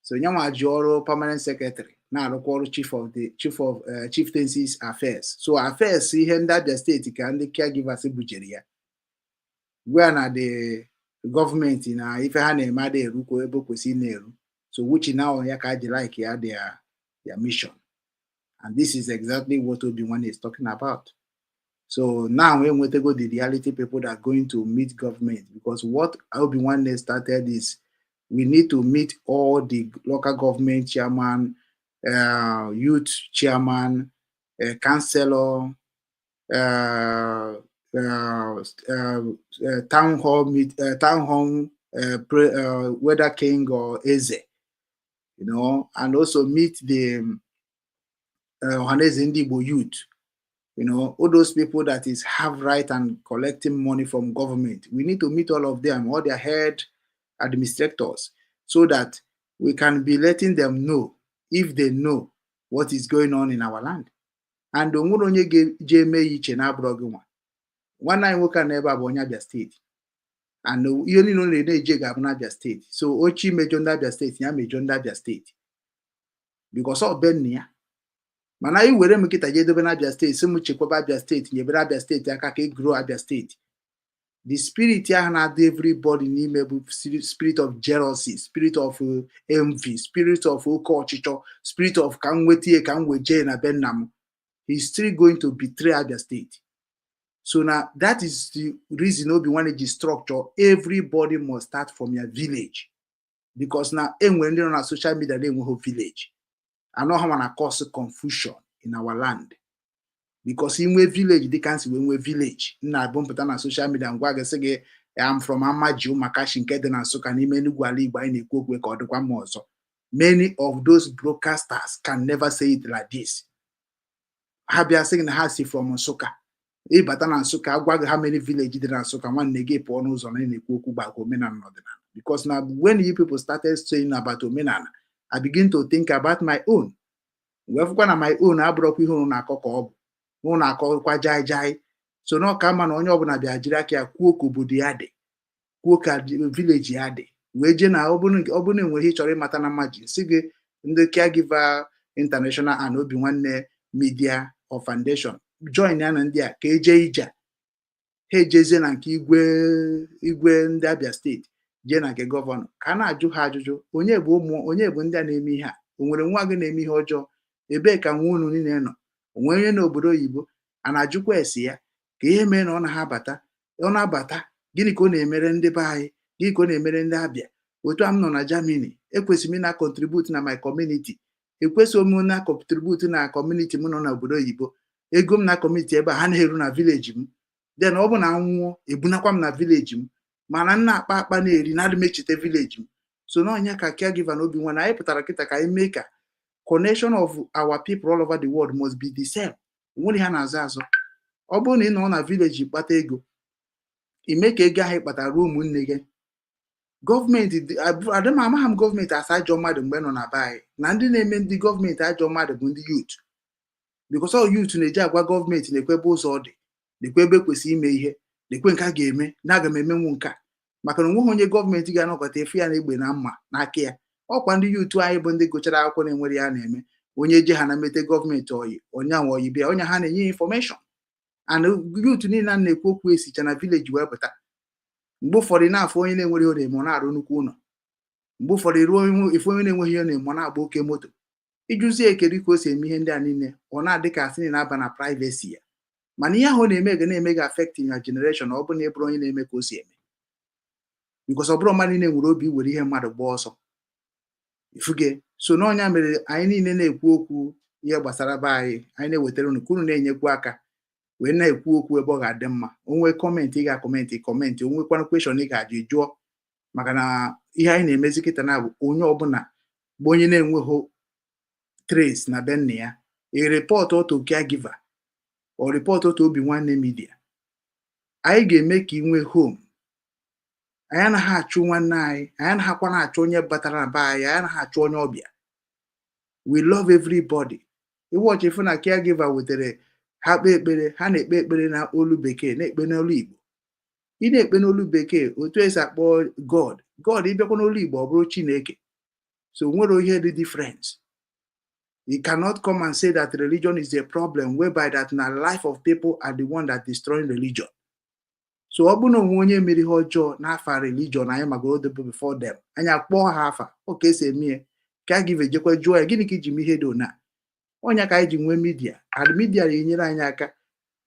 So nyanwa ji ọrụ permanent secretary na-arụkwa ọrụ chief of the chief of chieftaincies affairs. So affairs ihe ndị Abia Steeti ka ndị caregivers bujere ya gwa na the gọọmenti na ife ha na-eme adịghị erukwa ebe o kwesịrị na-eru. So which now ya ka ji like ya their mission, and this is exactly what Obi-Wan is talking about. So now we nwetago the reality people that are going to meet government, because what Obi-Wan started is we need to meet all the local government chairman, youth chairman, councillor, town hall meet, town hall, whether king or eze, and also meet the Ohanaeze Ndigbo youth, all those people that is have right and collecting money from government. We need to meet all of them, all their head administrators, so that we can be letting them know if they know what is going on in our land. And onwere onye ga-eje eme ya iche na-abụrọ gị nwa. Nwanne anyị nwoke a n'ebe a bụ onye Abia Steeti, and ihe niile ọ na-eje ga-abụ n'Abia Steeti. So ochi mejọ ndị Abia Steeti, ya mejọ ndị Abia Steeti, because ọ be nna ya. Mana anyị were m kịta jee dobe n'Abia Steeti, sị m chekwaba Abia Steeti, nyebere Abia Steeti aka ka e grow Abia Steeti, the spirit ahụ na-adị everybody n'ime bụ spirit of jealousy, spirit of envy, spirit of oke ọchịchọ, spirit of ka m nweta ihe ka m wee na be nna m. He's still going to betray Abia State. So now that is the reason Obi Nwanne ji structure everybody must start from your village, because na enwere ndị nọ na social media na-enweghị village anọ ha na cause confusion in our land. Because inwe village dịka nsi wee nwee village, m na-abụ mpụta na social media ngwa gị sị gị, "I'm from Amaji Ụmakashi nke dị na Nsụka n'ime Enugu ala Igbo." Anyị na-ekwu okwu ka ọ dịkwa mma ọzọ. Many of those broadcasters can never say it like this. Ha bịa sị gị na ha si from Nsụka, ịbata na Nsụka, agwa gị how many village dị na Nsụka, nwanne gị pụọ n'ụzọ na ị na-ekwu okwu gbaka omenala na ọdịnala. Because na when you people started saying about omenala, I begin to think about my own, wee fụkwa na my own abụrọkwa ihe unu na-akọ ka ọ bụ unu na-akọkwa jai jai. So na ọka mma na onye ọbụla bịa jiri aka ya kwuo ka obodo ya dị, kwuo ka village ya dị, wee jee na ọ bụrụ na enwere ihe ị chọrọ ịmata na mmaji si gị, ndị Caregiver International and Obi Nwanne Media or Foundation, join ya na ndị a ka eje ije a. Ha ejezie na nke igwe, igwe ndị Abia Steeti, jee na nke governor, ka a na-ajụ ha ajụjụ: onye bụ ụmụ onye bụ ndị a na-eme ihe a? O nwere nwa gị na-eme ihe ọjọọ? Ebee ka nwa unu niile nọ? O nwere onye n'obodo oyibo? A na-ajụkwa esi ya ka ihe mee na ọ na-abata, ọ na-abata, gịnị ka ọ na-emere ndị be anyị? Gịnị ka ọ na-emere ndị Abịa? Otu a m nọ na Germany, ekwesịrị m ị na-contribute na my community. Ekwesịghị m na contribute na community m nọ n'obodo oyibo. Ego m na community ebe a ha na-eru na village m. Then ọ bụ na nwụọ, ebunakwa m na village m, mana m na-akpa akpa na-eri na adị m echeta village m. So na ọnya ka Caregiver na Obi Nwanne anyị pụtara kịta ka anyị mee ka connection of our people all over the world must be the same. Onwere ha na-azọ azọ. Ọ bụrụ na ị nọ na village kpata ego, ime ka ego ahụ ị kpatara ruo ụmụnne gị. Gọọmenti adị m amagha m gọọmenti asa ajọ mmadụ mgbe nọ na be anyị na ndị na-eme ndị gọọmenti ajọ mmadụ bụ ndị youth, because all youth na-eji agwa gọọmenti na-ekwe ebe ụzọ dị, na-ekwe ebe kwesịrị ime ihe, na-ekwe nke a ga-eme na aga m emenwu nke a, maka na onweghị onye gọọmenti ga-anọkọta efu ya na egbe na mma n'aka ya. Ọkwa ndị youth anyị bụ ndị gụchara akwụkwọ na-enwere ya na-eme onye je ha na mete gọọmenti oyi onye ahụ oyi bịa onye ha na-enye information. And youth niile a na-ekwu okwu esicha na village wee pụta. Mgbe ụfọdụ na-afụ onye na-enwere ihe ọ na-eme, ọ na-arụ nnukwu ụlọ. Mgbe ụfọdụ ruo ifu onye na-enweghị ihe ọ na-eme, ọ na-agba oke moto. Ịjụzie ekeri ka o si eme ihe ndị a niile, ọ na-adị ka asị na-aba na privacy ya, mana ihe ahụ ọ na-eme ga na-eme gị affect in your generation. Ọ bụ na ị bụrụ onye na-eme ka o si eme, because ọ bụrụ mmadụ niile nwere obi iwere ihe mmadụ gbaa ọsọ ifuge. So n'ọnya mere anyị niile na-ekwu okwu ihe gbasara be anyị, anyị na-ewetara unu ka unu na-enyekwu aka wee na-ekwu okwu ebe ọ ga-adị mma. Onwe comment ị ga-acomment, comment. Onwekwana question ị ga-ajụ, jụọ, maka na ihe anyị na-emezi kịta na bụ onye ọbụla bụ onye na-enweghị trace na be nna ya, ị report to Caregiver or report to Obi Nwanne Media, anyị ga-eme ka ị nwee home. Anyị anaghị achụ nwanne anyị, anyị anaghịkwa na-achụ onye batara na be anyị, anyị anaghị achụ onye ọbịa. We love everybody. Iwọchị ịfụ na Caregiver wetere ha kpee ekpere, ha na-ekpe ekpere na olu bekee, na-ekpe n'olu Igbo. Ị na-ekpe n'olu bekee, otu esi akpọ God, God, ịbịakwa n'olu Igbo, ọ bụrụ Chineke. So nwere ihe dị difference. You cannot come and say that religion is a problem, whereby that na life of people are the one that destroying religion. So ọ bụrụ na onwe onye mere ihe ọjọọ n'afa religion anyị magoro debe before them, anyị akpọọ ha afa. Ọ ka esi eme ya. Caregiver ejekwa jụọ ya, gịnị ka iji mee ihe dị ona ọnya? Ka anyị ji nwee media, and media na-enyere anyị aka,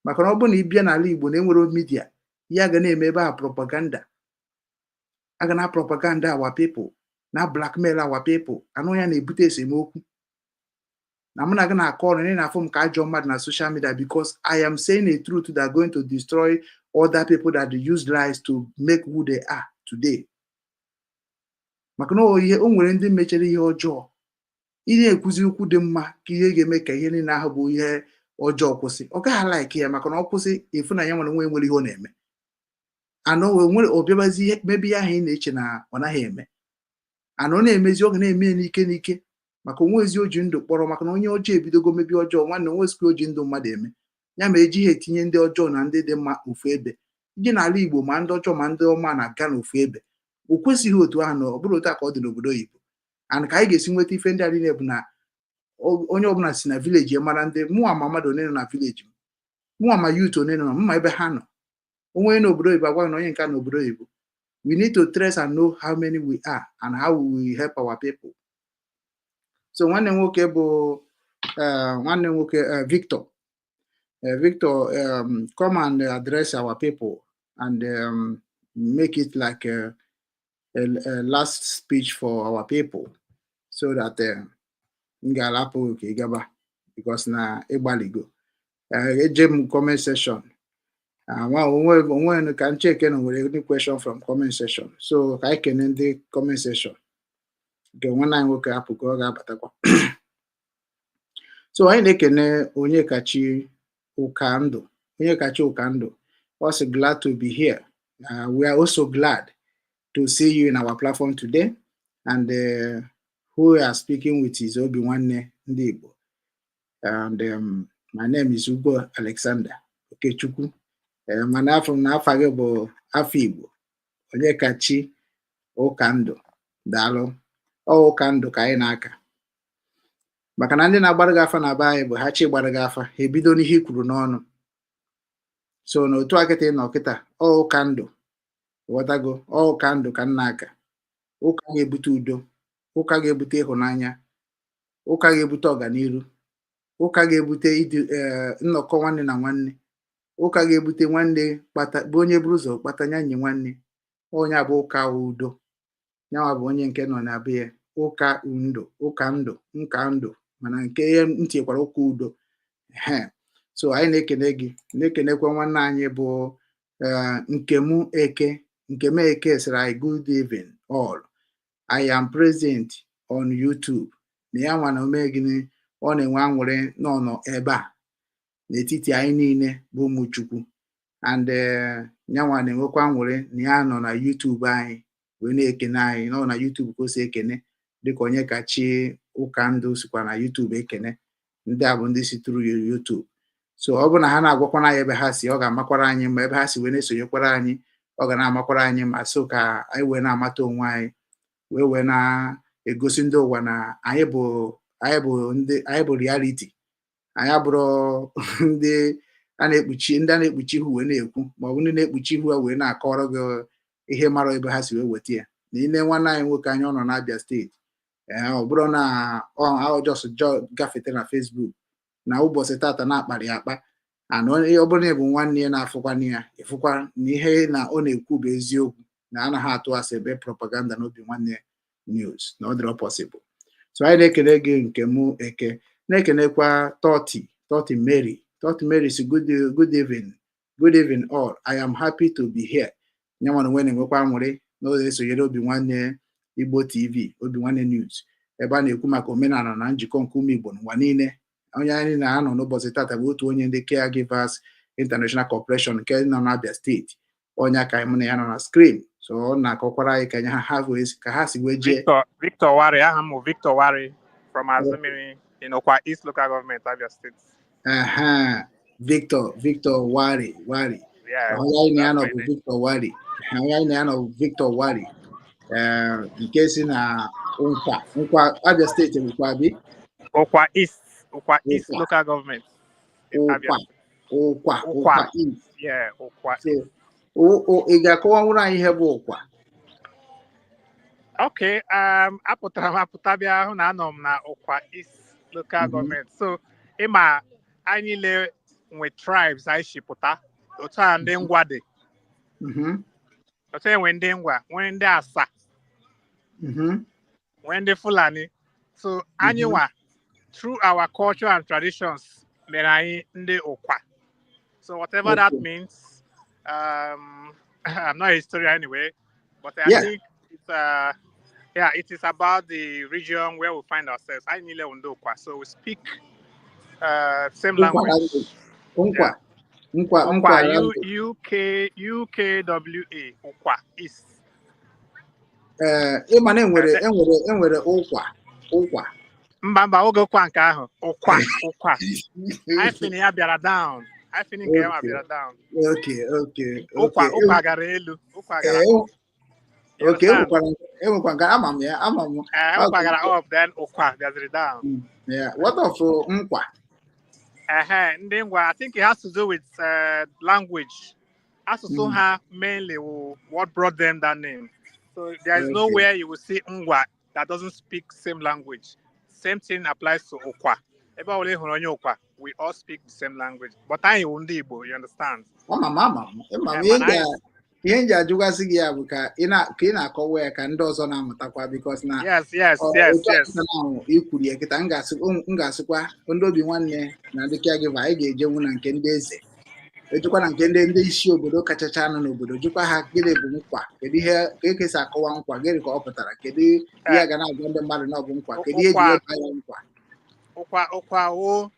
maka na ọ bụrụ na ị bịa n'ala Igbo na enwere media, ihe a ga na-eme ebe a, propaganda a ga na propaganda our people, na blackmail our people. Anụ ya na-ebute esemokwu na mụ na gị na-akọ ọrụ na ị na-afụ m ka ajọ mmadụ na social media, because I am saying a truth that going to destroy other people that use lies to make who they are today. Maka na ihe o nwere ndị mechere ihe ọjọọ, ị na-ekwuzi okwu dị mma ka ihe ga-eme ka ihe niile ahụ bụ ihe ọjọọ kwụsị, ọ gaghị like ya, maka na ọ kwụsị, efu na ya nwere nwe nwere ihe ọ na-eme anọ nwere ọ bịabazi ihe mebe ihe ahụ ị na-eche na ọ naghị eme. Ana ọ na-emezi, ọ ga na-eme ya n'ike n'ike, maka onwe ezi o ji ndụ kpọrọ, maka na onye ọjọọ ebidogo mebi ọjọọ. Nwanne, onwe ezikwa o ji ndụ mmadụ eme ya ma ejighị etinye ndị ọjọọ na ndị dị mma ofu ebe. Iji n'ala Igbo, ma ndị ọjọọ ma ndị ọma na-aga n'ofu ebe, o kwesịghị otu ahụ. Na ọ bụrụ otu a ka ọ dị n'obodo oyibo, and ka anyị ga-esi nweta ife ndị a niile bụ na onye ọbụla si na village ya mara ndị mụnwa ma mmadụ one nọ na village m, mụnwa ma youth one nọ mma ebe ha nọ. Onwe onye n'obodo oyibo agwa na onye nke n'obodo oyibo. We need to trace and know how many we are and how we will help our people. So nwanne m nwoke bụ nwanne m nwoke Victor, Victor, come and address our people and make it like a last speech for our people, so that m ga-alapụ ka ị gaba, because na ịgbaligo. Eje m comment section. Nwa onwe onwe ka m cheke na nwere any question from comment section. So ka anyị kene ndị comment section. Nke nwanne anyị nwoke apụgo, ọ ga-abatakwa. So anyị na-ekene Onyekachi Ụkandụ. Onyekachi Ụkandụ ọ sị, "Glad to be here." We are also glad to see you in our platform today, and who we are speaking with is Obi Nwanne Ndị Igbo, and my name is Ugo Alexander Okechukwu. Mana afọ m na afa gị bụ afọ Igbo. Onyekachi Ụkandụ, daalụ. Ọ Ụkandụ ka anyị na-aka maka na ndị na-agbara gị afa na be anyị bụ ha chi gbara gị afa, ha ebido n'ihe i kwuru n'ọnụ. So na otu a kịta ị nọ kịta, ọ Ụkandụ, ghọtago? Ọ Ụkandụ ka m na-aka. Ụka ga-ebute udo, ụka ga-ebute ịhụnanya, ụka ga-ebute ọganiru, ụka ga-ebute ịdị nnọkọ nwanne na nwanne, ụka ga-ebute nwanne kpata bụ onye buru ụzọ kpata ya nye nwanne. Onye a bụ ụka udo, yanwa bụ onye nke nọ na be ya. Ụka ndụ, ụka ndụ, nka ndụ, mana nke ihe m tinyekwara ụka udo. Ehe, so anyị na-ekene gị, na-ekenekwa nwanne anyị bụ Nkem Eke. Nkem Eke sịrị anyị, "Good evening all, I am present on YouTube." Na ya nwa na ome gịnị, ọ na-enwe aṅụrị nọ nọ ebe a n'etiti anyị niile bụ ụmụ Chukwu, and nyanwa na-enwekwa aṅụrị na ya nọ na YouTube anyị wee na-ekene anyị. Nọ na YouTube ka o si ekene, dịka onye kachi ụka ndụ sikwa na YouTube ekene. Ndị a bụ ndị si tụrụ YouTube. So ọ bụrụ na ha na-agwakwana anyị ebe ha si, ọ ga-amakwara anyị ma ebe ha si wee na-esonyekwara anyị, ọ ga na-amakwara anyị ma. So ka anyị wee na-amata onwe anyị, wee na-egosi ndị ụwa na anyị bụ ndị anyị bụ reality. Anyị abụrụ ndị a na-ekpuchi, ndị a na-ekpuchi ihu wee na-ekwu, ma ọ bụ ndị na-ekpuchi ihu ha wee na-akọrọ gị ihe mara ebe ha si wee weta ya. Na ile nwanne anyị nwoke anyị, ọ nọ n'Abia Steeti. Ee, ọ bụrụ na ọ just gafete na Facebook na ụbọchị tata na-akparị akpa ana, ọ bụrụ na ị bụ nwanne ya na-afụkwana ya, ịfụkwa na ihe na ọ na-ekwu bụ eziokwu, na anaghị atụ asị ebe propaganda na Obi Nwanne News na ọ dịrọ possible. So anyị na-ekele gị, nke mụ eke, na-ekenekwa Toti Toti Mary. Toti Mary si, Good evening, good evening all, I am happy to be here." Nyanwa na onwe na-enwekwa aṅụrị na ọ na-esonyere Obi Nwanne Igbo TV, Obi Nwanne News, ebe a na-ekwu maka omenala na njikọ nke ụmụ Igbo n'ụwa niile. Onye anyị na-anọ n'ụbọchị tata bụ otu onye ndị Caregivers International Corporation nke nọ n'Abia Steeti, onye aka mụ na ya nọ na screen. So ọ na-akọkwara anyị ka ka ha si wee jee. Victor Victor Wari, aha m bụ Victor Wari from Azumini in Ukwa East Local Government, Abia State. Aha, Victor Victor Wari Wari. Yeah, onye anyị na ya nọ that's bụ my name. Victor Wari. Onye anyị na ya nọ bụ Victor Wari, ee, nke si na Nkwa Nkwa Abia Steeti, bụkwa bi Ukwa East, Ukwa East Ụkwa Local Government in Abia Ụkwa State. Ụkwa Ukwa, Ụkwa East. Yeah, Ukwa So East. ị ga-akọwanwuru anyị ihe bụ Ụkwa? Okay, apụtara m apụta bịa hụ na anọ m na Ukwa East Local Government. So, ịma anyị niile nwe tribes anyị si pụta. Otu a ndị Ngwa dị. Otu enwe ndị Ngwa, nwee ndị Asa, nwee ndị Fulani. So, anyị nwa, through our culture and traditions, mere anyị ndị Ụkwa. So, whatever that means, I'm not a historian anyway, but I think it's yeah, it is about the region where we find ourselves. Anyị niile wụ ndị Ụkwa, so we speak same Nkwa language. language. Nkwa Yeah. Nkwa Ụkwa Nkwa U language. U K U K W A, Ukwa East. Ee, ịma na enwere enwere ụkwa ụkwa. Mba mba, oge ụkwa nke ahụ, Ụkwa Ụkwa. Hyphen ya bịara down. Hyphen nke ya ma bịara down. Ụkwa ụkwa gara elu. Ụkwa gara up. You understand? Enwekwa nke ama m ya, ama m. Ụkwa gara up, then ụkwa bịaziri down. Yeah. What of nkwa? Ndị Ngwa, I think it has to do with language. Asụsụ ha mainly what brought them that name. So there is nowhere you will see Ngwa that doesn't speak same language. Same thing applies to Ukwa. Ebe ọbụla ị hụrụ onye Ukwa, we all speak the same language. But anyị wụ ndị Igbo, you understand? Ama m, ama m, ịma m Eh, ihe mana ga anyị Ihe m ji ajụgasị gị ya bụ ka ị na-akọwa ya ka ndị ọzọ na-amụtakwa, because na ọ otu akụkọ ahụ i kwuru ya kịta, m ga-asịkwa ndị obi nwanne na ndị caregiver, anyị ga-ejenwu na nke ndị eze, ejekwa na nke ndị isi obodo kachacha nọ n'obodo, jụkwa ha gịnị bụ nkwa, kedu ihe ka esi akọwa nkwa, gịnị ka ọ pụtara, kedu ihe a ga na-agwa ndị mmadụ na ọ bụ nkwa, kedu ihe eji Ụkwa weba ya nkwa. Ụkwa wo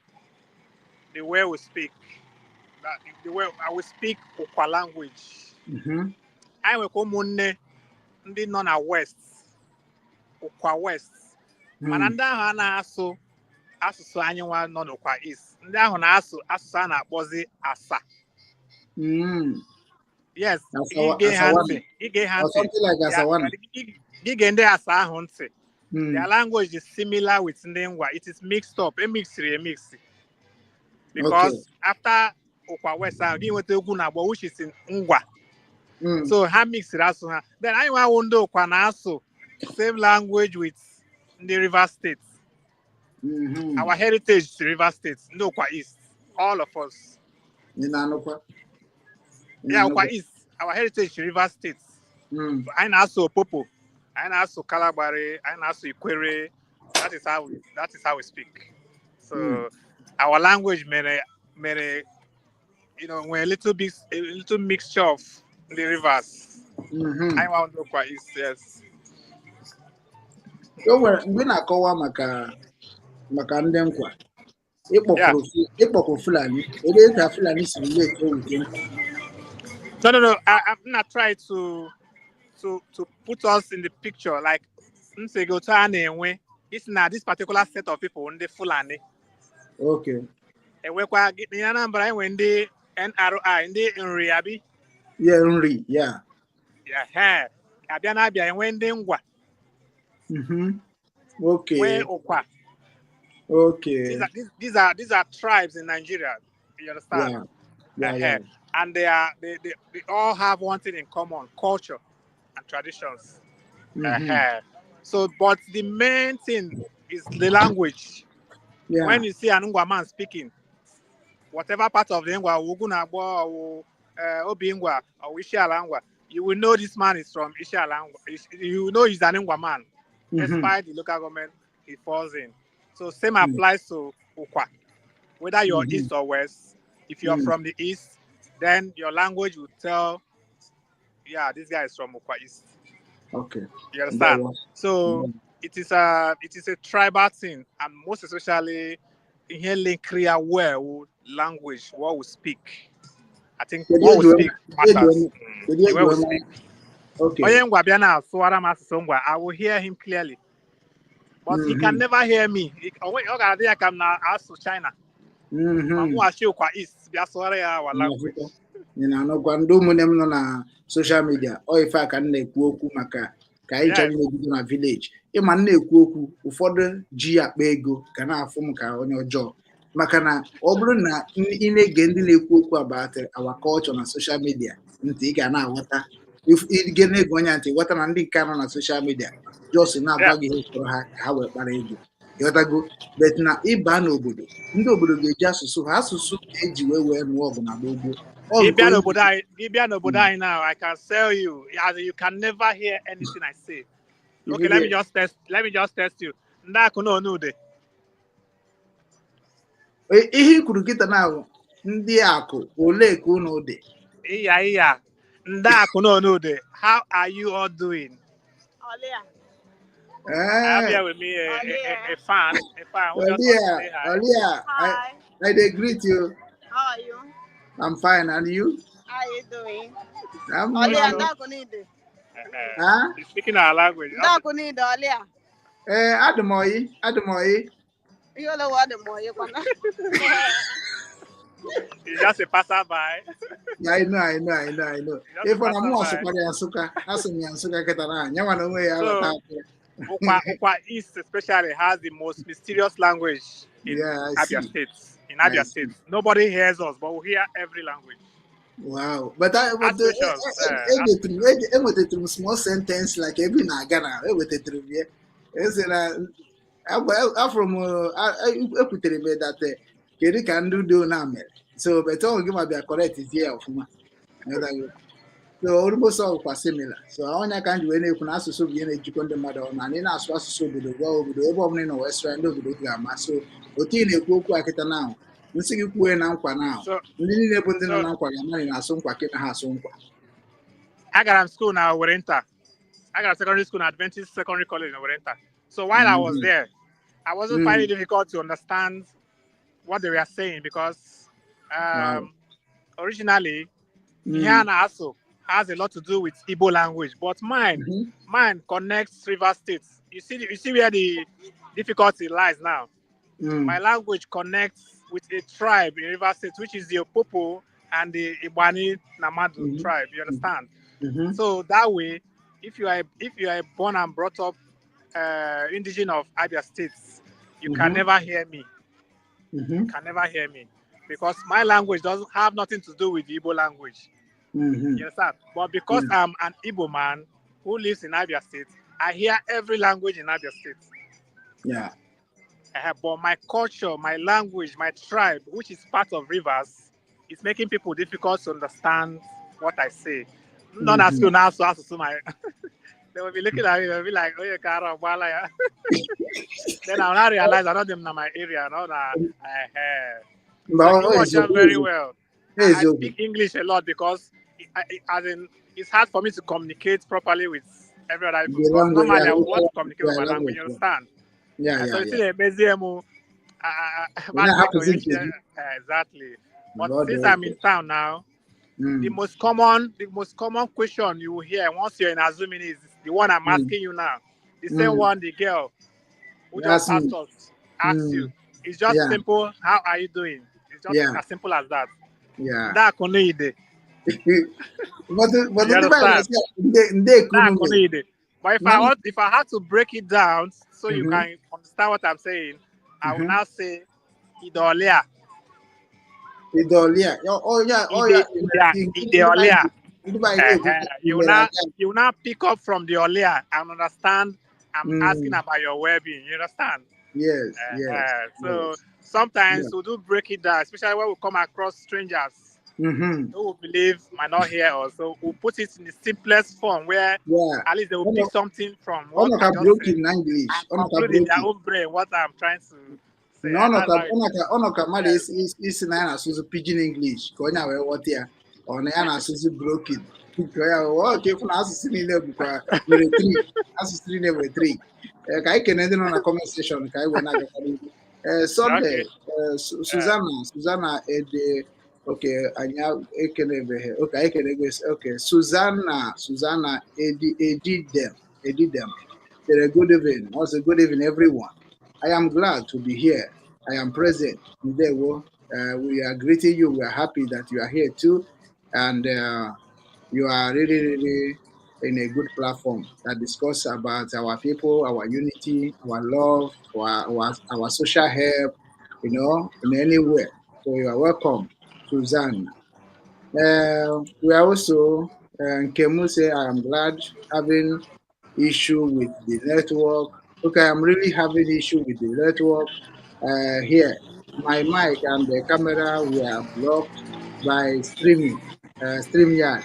the way we speak, that the way I will speak Ụkwa language. Anyị nwekwa ụmụnne ndị nọ na West, Ụkwa West, mana ndị ahụ anaghị asụ asụsụ anyị nwa nọ n'Ụkwa East. Ndị ahụ na-asụ asụsụ a na-akpọzi Asa. Yes, ige ha Asawana. ntị, ige ha Or ntị. something like Asawana. Ige ndị Asa ahụ ntị. Their language is similar with ndị Ngwa. It is mixed up, emixiri emix. Because after Ụkwa West ahụ, gị nweta egwu na agba, which is in Ngwa. So ha mixiri asụ ha. Then anyị nwawo ndị Ụkwa na-asụ same language with ndị Rivers State. Our heritage is Rivers State, ndị Ụkwa East, all of us. Ị na-anụkwa? Ị Yeah, Ụkwa na-anụkwa? East, our heritage is Rivers State. Anyị na-asụ Opopo, anyị na-asụ Kalabari, anyị na-asụ Ikwere. That is how we speak. So our language mere we're a little mixture of the rivers. Anyị nwa ndị Ụkwa East, yes. O nwere mgbe ị na-akọwa maka ndị nkwa, ịkpọkwuru Fulani, ebe ka Fulani si relate with nkwa? No. I'm not trying to put us in the picture. Like, m sị gị otu a na-enwe isi na this particular set of people, ndị Fulani. Enwekwa gị na Anambra, enwe ndị NRI, ndị Nri abi. Yeah, Nri, yeah. Yeah, abịa na-abịa, enwe ndị Ngwa, nwee Ụkwa. These are tribes in Nigeria. You understand? Yeah. And they all have one thing in common: culture and traditions. So, but the main thing is the language. When you see an Ngwa man speaking, whatever part of the Ngwa, Ugwunagbo or Obingwa or Isiala Ngwa, you will know this man is from Isiala Ngwa. You will know he's an Ngwa man, despite the local government he falls in. So same applies to Ukwa. Whether you're east or west, if you're from the east, then your language will tell, yeah, this guy is from Ukwa East. You understand? Ndewo. So it is a tribal thing, and most especially in here link well language, what we speak. I think Kedu what we eji speak kedu matters. Kedu The way we eji speak. Onye Ngwa bịa na-asụwara m asụsụ Ngwa, I will hear him clearly. But he can never hear me. Ọ ga-adị ya ka m na-asụ China. Ma mụghachi Ụkwa East bịa sụọrọ ya our language. Ị na-anụkwa, ndị ụmụnne m nọ na social media, ọ ife a ka m na-ekwu okwu maka ka anyị chọrọ na-ebido na village. Ịma m na-ekwu okwu, ụfọdụ ji akpa ego ga na-afụ m ka onye ọjọọ, maka na ọ bụrụ na ị na-ege ndị na-ekwu okwu about our culture na social media ntị, ị ga na-aghọta. Ige na-ege onye ntị, ghọta na ndị nke nọ na social media just na-agwa gị ihe chọrọ ha ka ha wee kpara ego, ịghọtago? But na ịba n'obodo, ndị obodo ga-eji asụsụ ha, asụsụ ka eji wee nụọ ọgụ na gboo gboo. Ọ Ị nke bịa onye n'obodo anyị, ị bịa n'obodo anyị now, I can sell you. As in, you can never hear anything I say. Okay, let me just test. Let me just test you. Ndị akụ na onude. Ihe i kwuru kịta na bụ ndị akụ ole ka unu dị? Iya iya. Ndị akụ na onude. How are you all doing? I have here with me a fan who just wants to Olia, say hi. Olia, I dey greet you. How are you? I'm fine, and you? How are you doing? I'm Olia, good. Ndakunide. Huh? He's speaking our language. Ndakunide, Olia. Eh, adịm oyi, adịm oyi. Ihe ole wa dị m oyi kwana. He's just a passerby. Yeah, I know, I know, I know, I know. Just a Ife na mụ passerby. asụkwara ya Nsụka, asụ m ya Nsụka kịta na nyanwa na onwe ya So, aghọta akụ ya. Ukwa East especially has the most mysterious language in Yeah, I Abia see. State. In I Abia see. State, nobody hears us, but we hear every language. Wow. But I but Ask questions. Ask enwetetụrụ m small sentence like ebe ị na-aga na enwetetụrụ m ya. Eze na afụrụ m ekwutere m that kedu ka ndị udo na mere. So but ọ gị ma bịa correct zie ya ọfụma. Nghọtago? So almost all kwa similar. So onye ka m ji wee na-ekwu na asụsụ bụ ihe na-ejikọ ndị mmadụ ọnụ, na ị na-asụ asụsụ obodo gwa obodo ebe ọbụla ị nọ wee sụọ ya, ndị obodo gị ga-ama. So otu ị na-ekwu okwu a kịta na nsị gị kwuo na nkwa na So ndị niile bụ ndị nọ so na nkwa ga-ama na ị na-asụ nkwa kịta ha asụ nkwa. Agara m school na Owerri Nta. Agara secondary school na Adventist Secondary College in Owerri Nta. So while I was there, I wasn't finding it difficult to understand what they were saying because originally ihe a na-asụ has a lot to do with Igbo language, but mine mine connects river states. You see where the difficulty lies now. My language connects with a tribe in River State, which is the Opopo and the Ibani Namadu tribe. You understand? Mhm. So that way, if you are born and brought up indigene of Abia State, you can never hear me. You can never hear me because my language doesn't have nothing to do with the Igbo language. You understand? But because I'm an Igbo man who lives in Abia State, I hear every language in Abia State. But my culture, my language, my tribe, which is part of Rivers, is making people difficult to understand what I say. None mm school now, so my they will be looking at me, they'll be like, "Oh, you can't." Then I'll not realize I know them in my area, no, nah. Mba, So ọ you watch them eziokwu very well. I eziokwu. Speak English a lot because, as in, it's hard for me to communicate properly with every other people. The Because language, normally yeah, I would want to communicate with yeah, my language, language, you yeah. understand? Yeah, So yeah, you see yeah. the museum, Ị na-ahapụzi nke gị. Exactly. But Ọ dị since I'm okay. in town now, the most common question you will hear once you're in Azumini is the one I'm asking you now. The same one the girl who just Ask me. asked us asks you. It's just simple. "How are you doing?" It's just as simple as that. That ide. But You ndị be anyị understand? na-asị ya, nde nde ka That unu mere. ide. But if I want, if I had to break it down so you can understand what I'm saying, I will now say Idolia. Idolia. Oh yeah, oh Ide, yeah. yeah, Ndị be anyị Ideolia. ndị be anyị na-ekwu You will now you will now pick up from the Olia and understand I'm asking about your well-being. You understand? Yes. So sometimes we do break it down, especially when we come across strangers who we believe might not hear us. So we put it in the simplest form where at least they will pick something from what Ọ nọ I ka just said broken na English. And Ọ nọ ka conclude in their broken. own brain what I'm trying to say. Na ọ And nọ that's ka how it ọ nọ ka ọ nọ ka mmadụ Yes. isi na ya na-asụsụ pidgin English ka onye a wee ghọta ya, ọ na ya na-asụsụ broken ka ya wee ọ ka ịfụ na asụsụ niile bụkwa nwere trick, asụsụ niile nwere trick. Ee, ka anyị kene ndị nọ na comment section ka anyị wee na-agakwa n'ihu. Ee, Sunday, ee, Susanna Ede, okay, anyị ekenebeghị. Okay, anyị kenego. Okay, Susanna Edi Edidem Edidem said, "Good evening." Also, good evening, everyone. I am glad to be here. I am present. Ndewo. We are greeting you. We are happy that you are here too. And you are really, really in a good platform that discuss about our people, our unity, our love, our social help, in any way. So you are welcome, Suzanne. We are also, Nkemu say, "I am glad having issue with the network." Okay, I'm really having issue with the network here. My mic and the camera were blocked by streaming, StreamYard.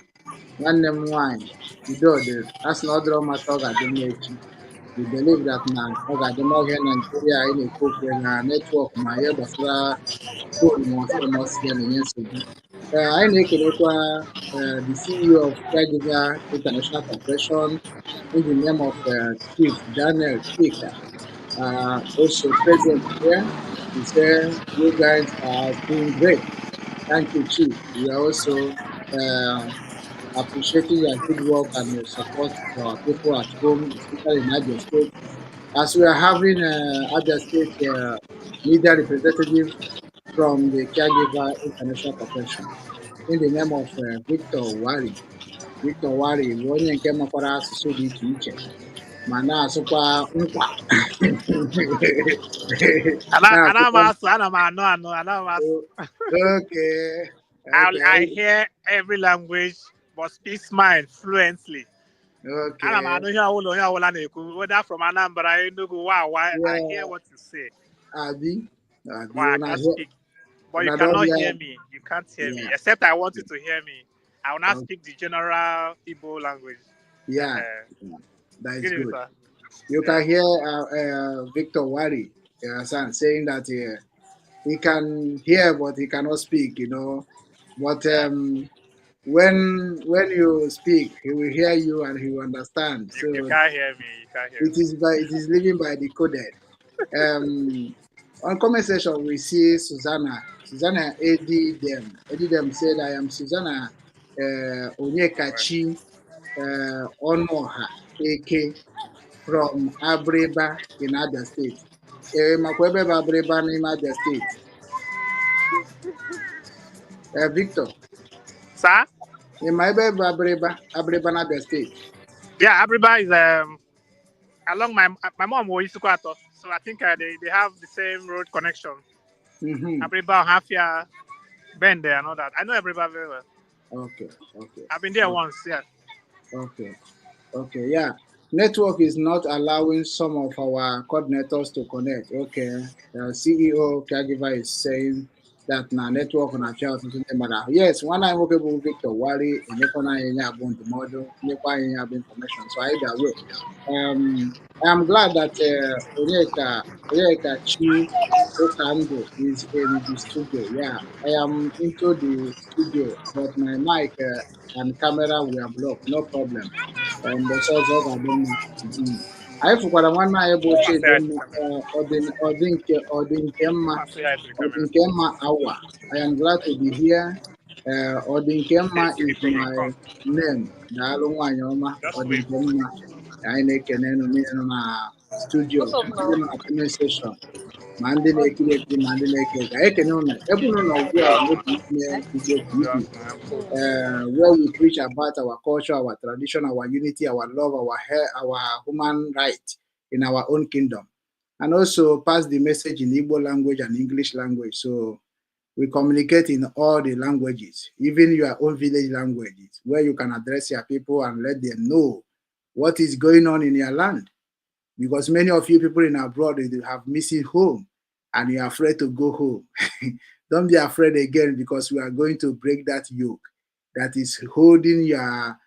Nwanne m nwanyị, udo dị, a sị na ọ dịrọ mma taa, ọ ga-adị mma echi. We believe that na ọ ga-adị mma ọhịa Naijiria anyị na-ekwu okwu na network ma ihe gbasara phone ma ọsọ ma ọsọ ya na-enye nsogbu. Ee, anyị na-ekelekwa the CEO of Caregiver International Corporation in the name of Chief Daniel Chika, also present here. He said you guys are doing great. Thank you, Chief. We are also appreciating your good work and your support for our people at home, especially in Abia State. As we are having Abia State media representative from the Caregiver International Corporation in the name of Victor Wari. Victor Wari bụ onye nke makwara asụsụ dị iche iche ma na-asụkwa nkwa. Ana m Na-asụkwa asụ, ana m anụ anụ, ana m asụ. I hear every language but speaks mine fluently. Ana m anụ ihe ọbụla onye ọbụla na-ekwu, whether from Anambra, Enugu, wa, I hear what you say. Abi, abi, But I una can't hear speak. But you una don cannot hear hear me. You can't hear me. Yeah. Except I want you to hear me. I will not speak the general Igbo language. Yeah, that is Good evening, good. sir. You can hear Victor Wari son saying that he can hear but he cannot speak. But when you speak, he will hear you and he will understand. So You can't hear me. You can't hear it is living by the coded. On comment section, we see Susanna. Susanna AD them. AD them said, "I am Susanna Onyekachi Onoha AK from Abriba in Abia State." Eh, makwa ebe bụ Abriba n'ime Abia State? Victor. Sir? Ị ma ebe bụ Abriba? Abriba na Abia State. Yeah, Abriba is along my mom was Isuikwuato, so I think they have the same road connection. Abriba, Hafia, Bende, and all that. I know Abriba very well. I've been there once. Yeah. Okay, yeah. Network is not allowing some of our coordinators to connect. Okay. CEO caregiver is saying that na network na-apịa ọtụtụ ndị mmadụ ahụ. Yes, nwanne anyị nwoke bụ Victor Wari enyekwana anyị ya bụ ndụmọdụ, nyekwa anyị ya bụ information. So anyị ga-wait. I am glad that Onyeka Chi Okando is in the studio. Yeah, I am into the studio, but my mic and camera were blocked. No problem. But ọzọ ga-adị mma. Anyị fụkwara nwanne anyị bụ Chidimma, ọdị nke mma, ọdị nke mma awa. I am glad to be here. Ọdị nke mma is my name. Daalụ, nwaanyị ọma, ọdị nke mma. Anyị na-ekene nụ niile nọ na studio, ndị nọ na comment section, ma ndị na-ekiri ekiri ma ndị na-eke eke. Anyị ekene unu ebe unu nọ ugbu a n'otu ime Igbo TV, where we preach about our culture, our tradition, our unity, our love, our human right in our own kingdom, and also pass the message in Igbo language and English language. So we communicate in all the languages, even your own village languages, where you can address your people and let them know what is going on in your land. Because many of you people in abroad, you have missing home and you're afraid to go home. Don't be afraid again, because we are going to break that yoke that is holding your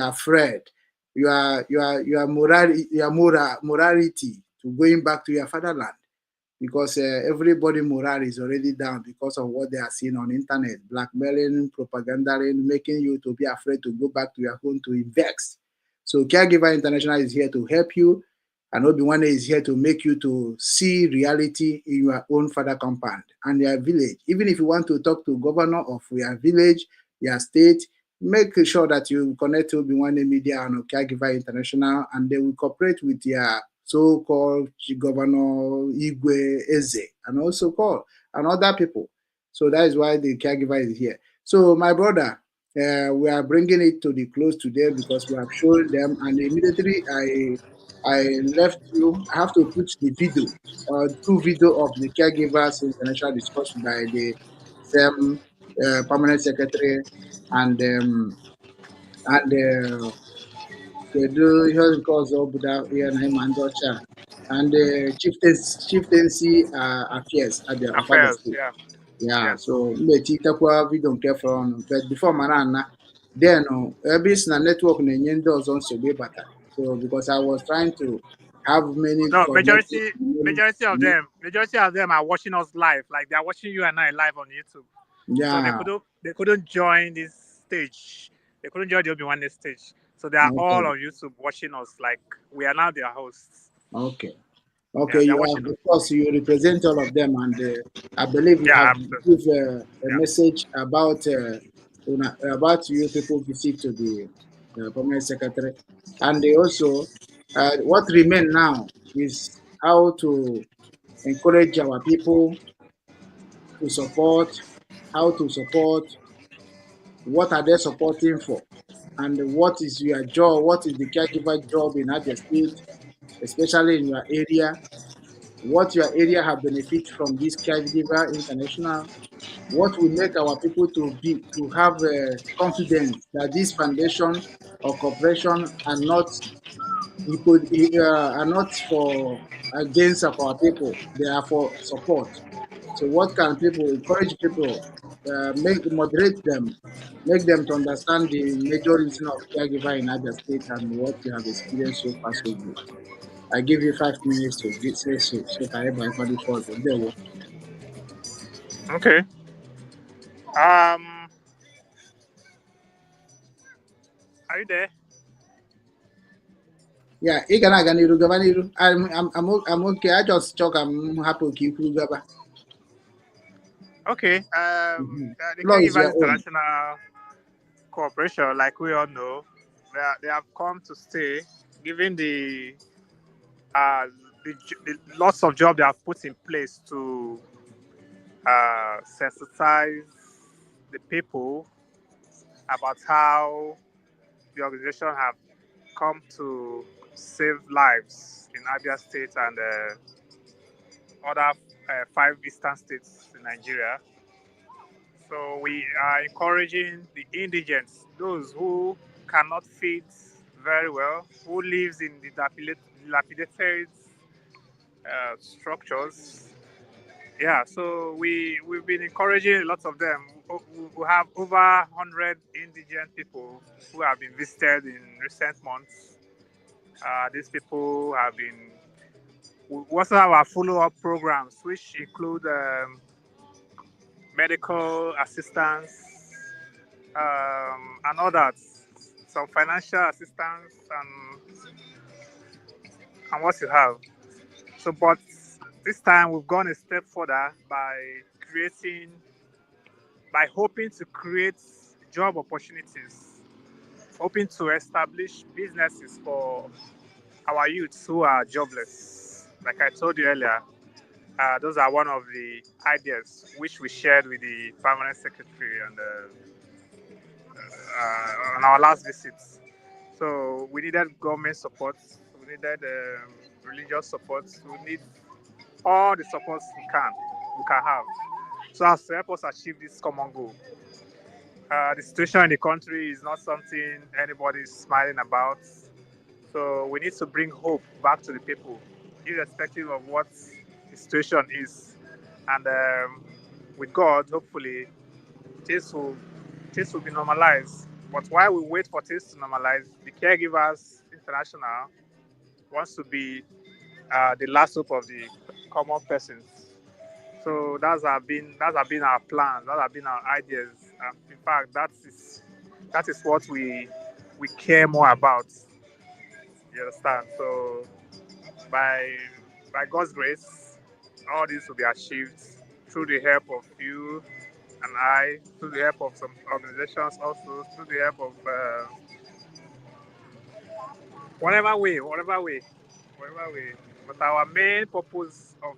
afraid, your moral your moral morality to going back to your fatherland. Because everybody morale is already down because of what they are seeing on internet, blackmailing, propagandaing, making you to be afraid to go back to your home to invest. So Caregiver International is here to help you, and Obi-Wan is here to make you to see reality in your own father compound and your village. Even if you want to talk to governor of your village, your state, make sure that you connect to Obi-Wan Media and Caregiver International, and they will cooperate with your so-called governor, Igwe, Eze, and also call and other people. So that is why the caregiver is here. So my brother, we are bringing it to the close today because we have shown them, and immediately I left you. I have to put the video, two video of the Caregivers International discussion by the same permanent secretary and kedu ihe nke ọzọ bụ ihe na ịma ndị ọcha and the chieftaincy affairs Abia of Abia Affairs, State. Yeah. Yeah, so m ga-etitekwa video nke fọrọ ọnụ, but before mara ana then ebe isi na network na-enye ndị ọzọ nsogbu ịbata, so because I was trying to have many No, connected majority of them are watching us live. Like they are watching you and I live on YouTube. So they couldn't join this stage. They couldn't join the Obi-Wan stage. So they are all on YouTube watching us. Like we are now their hosts. Okay. Yeah, they're You are watching us. Because you represent all of them, and I believe you have absolutely. give a message about you people visit to the permanent secretary, and they also what remain now is how to encourage our people to support, how to support, what are they supporting for, and what is your job, what is the caregiver job in Abia State, especially in your area, what your area have benefit from this Caregiver International, what will make our people to have confidence that this foundation or corporation are not are not for against of our people, they are for support. So what can people encourage people, make moderate them, make them to understand the major reason of caregiver in Abia State and what you have experienced so far so good. I give you 5 minutes to say so, so can everybody follow. There we Okay. Are you there? Yeah, ị ga na-aga n'iru, gaba n'iru. I'm okay. I just chọ ka m hapụ ka i kwuru gaba. Okay. The Floor is Caregivers your own. International Corporation, like we all know, they have come to stay, given the lots of jobs they have put in place to sensitize the people about how the organization have come to save lives in Abia State and other five eastern states in Nigeria. So we are encouraging the indigents, those who cannot feed very well, who lives in the dilapidated structures. Yeah, so we've been encouraging a lot of them. We have over 100 indigent people who have been visited in recent months. These people have been. We also have our follow-up programs, which include medical assistance and others, some financial assistance and what you have. So, but this time we've gone a step further by hoping to create job opportunities, hoping to establish businesses for our youths who are jobless. Like I told you earlier, those are one of the ideas which we shared with the permanent secretary and on our last visit. So we needed government support, we needed religious support, we need all the supports we can have, so as to help us achieve this common goal. The situation in the country is not something anybody is smiling about. So we need to bring hope back to the people, irrespective of what the situation is. And with God, hopefully, things will be normalized. But while we wait for things to normalize, the Caregivers International wants to be the last hope of the common persons. So that's have been our plan. That have been our ideas. In fact, that is what we care more about. You understand? So by God's grace, all this will be achieved through the help of you and I, through the help of some organizations, also through the help of whatever way, whatever way, whatever way. But our main purpose of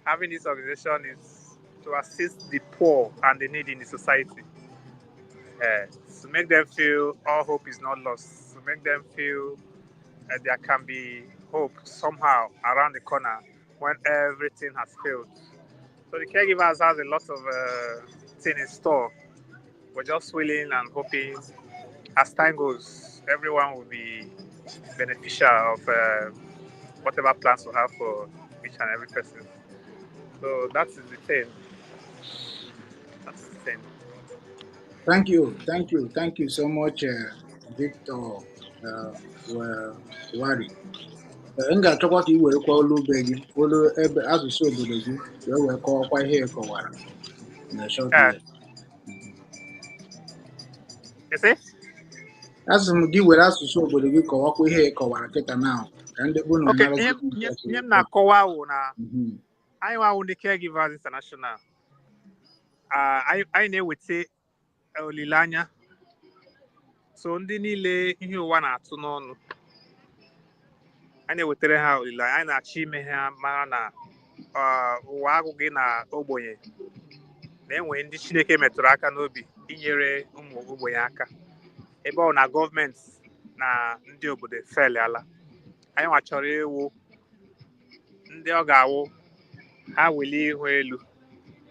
having this organization is to assist the poor and the needy in the society. To make them feel all hope is not lost, to make them feel there can be hope somehow around the corner when everything has failed. So the caregivers has a lot of thing in store. We're just willing and hoping as time goes, everyone will be beneficial of whatever plans we have for each and every person. So that is the thing. That's the thing. Thank you, thank you, thank you so much, Victor Wari. M ga-achọkwa ka ị werekwa olu be gị, olu ebe asụsụ obodo gị wee kọwakwa ihe ị kọwara na short way. You see? Asị m gị were asụsụ obodo gị kọwakwa ihe ị kọwara kịta na ka ndị bụ na Okay, mara. ihe m na-akọwa wụ na anyị nwawu ndị Caregivers International, anyị na-eweta olileanya, so ndị niile ihe ụwa na-atụ n'ọnụ, anyị na-ewetara ha olileanya. Anyị na-achọ ime ha mara na ụwa agụghị na ogbenye, na-enwe ndị Chineke metụrụ aka n'obi inyere ụmụ ogbenye aka. Ebe ọ na gọọmenti na ndị obodo efeliala, anyị nwa chọrọ ịwụ ndị ọ ga-awụ ha welie ihu elu,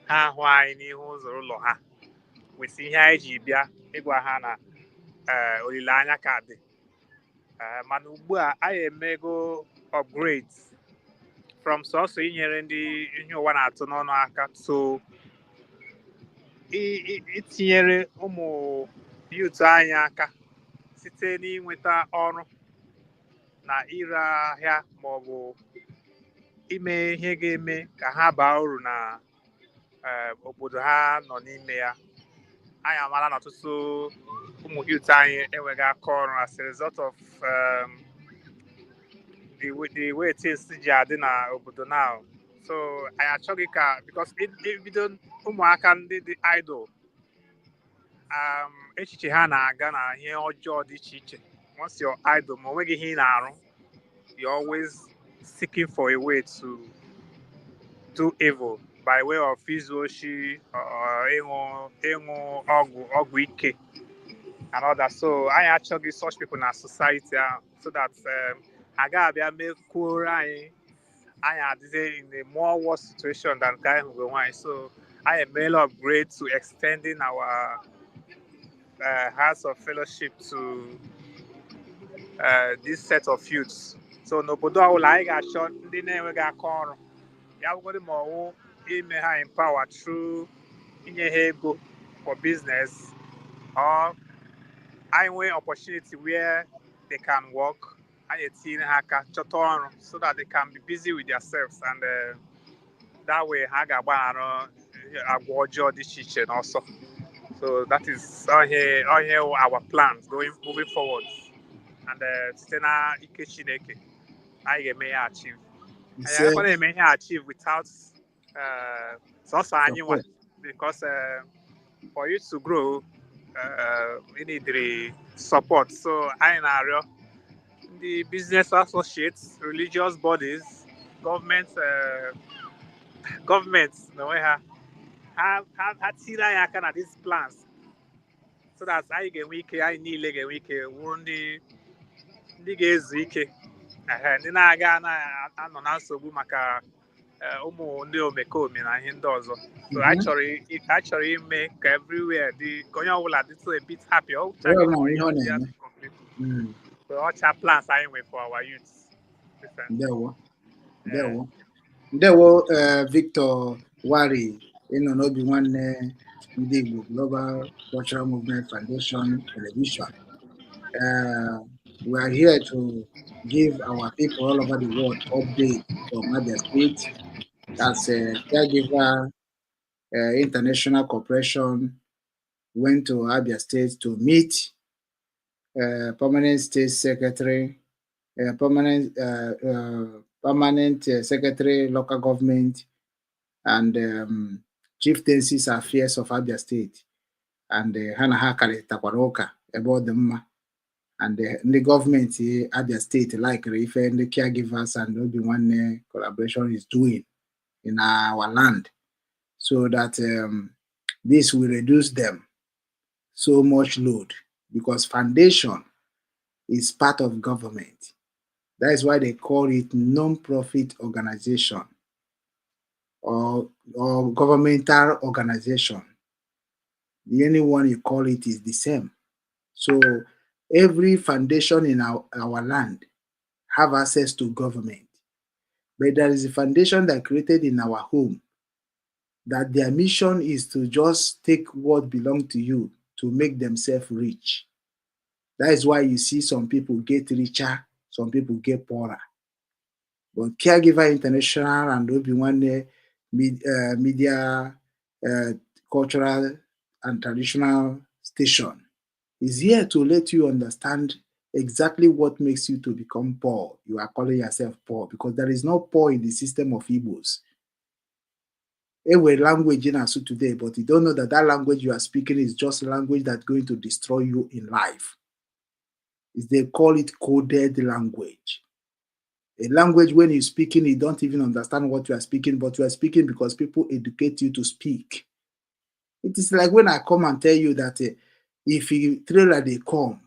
ha ahụ anyị n'ihu ụzọ ụlọ ha, weta ihe anyị ji bịa ịgwa ha na ee, olileanya ka dị. Mana ugbu a anyị emego upgrade from From sọsọ inyere ndị ihe ụwa na-atụ n'ọnụ aka to itinyere ụmụ youth anyị aka site n'inweta ọrụ na ire ahịa maọbụ ime ihe ga-eme ka ha baa uru na obodo ha nọ n'ime ya. Anyị amala na ọtụtụ ụmụ youth anyị enweghị aka ọrụ as a result of the way things ji adị na obodo now. So anyị achọghị ka, because ibido ụmụaka ndị dị idle, echiche ha na-aga na ihe ọjọọ dị iche iche. Once you're idle, ma o nweghị ihe ị na-arụ, you're always seeking for a way to do evil by way of izu oshi or ịṅụ ọgwụ ike and all that. So anyị achọghị such people na society ahụ, so that ha ga-abịa mekwuoro anyị, anyị adịzie in a more worse situation than ka anyị hụrụ onwe anyị. So anyị emeela upgrade to extending our house of fellowship to this set of youths. So n'obodo ọbụla, anyị ga-achọ ndị na-enweghị aka ọrụ, ya bụgodị ma ọwụ ime ha empower through inye ha ego for business, or anyị nwee opportunity where they can work, anyị etinye ha aka chọta ọrụ so that they can be busy with themselves, and that way ha ga-agbaghara agwa ọjọọ dị iche iche n'ọsọ. So that is all here our plans going moving forward, and site na ike Chineke, anyị ga-eme ya achieve. Anyị Ise. agakwa na-eme ihe achieve without sọsọ anyị nwa, Support. because for you to grow, you need the support. So anyị na-arịọ ndị business associates, religious bodies, government, gọọmenti n'onwe ha, ha tiri anyị aka na these plans so that anyị ga-enwe ike, anyị niile ga-enwe ike wụrụ ndị ga-ezu ike. Ehe, ndị na-aga na-anọ na nsogbu maka ụmụ ndị omekome na ihe ndị ọzọ. So anyị chọrọ ime ka everywhere dị, ka onye ọbụla dịtụ a bit happy. Ọ Onye ọbụla nwere ihe ọ na-eme. So ọcha plans anyị nwe for our youths. Listen. Ndewo. Ndewo. Ndewo, Victor Wari, ịnọ n'obi nwanne ndị Igbo Global Cultural Movement Foundation Television. We are here to give our people all over the world update from Abia State as a Caregiver International Corporation went to Abia State to meet permanent state secretary, permanent secretary, local government, and chieftaincies affairs of Abia State. And ha na ha karịtakwara ụka ebe ọ dị mma. And ndị gọọmenti Abia State likere ife ndị Caregivers and Obi Nwanne collaboration is doing in our land, so that this will reduce them so much load, because foundation is part of government. That is why they call it non-profit organization or governmental organization. The any one you call it is the same. So every foundation in our land have access to government. But there is a foundation that created in our home that their mission is to just take what belong to you to make themselves rich. That is why you see some people get richer, some people get poorer. But Caregiver International and Obi Nwanne Media Cultural and Traditional Station is here to let you understand exactly what makes you to become poor. You are calling yourself poor because there is no poor in the system of Igbos. Every language in Asu today, but you don't know that that language you are speaking is just language that's going to destroy you in life. Is they call it coded language. A language when you're speaking, you don't even understand what you are speaking, but you are speaking because people educate you to speak. It is like when I come and tell you that if you trailer they come,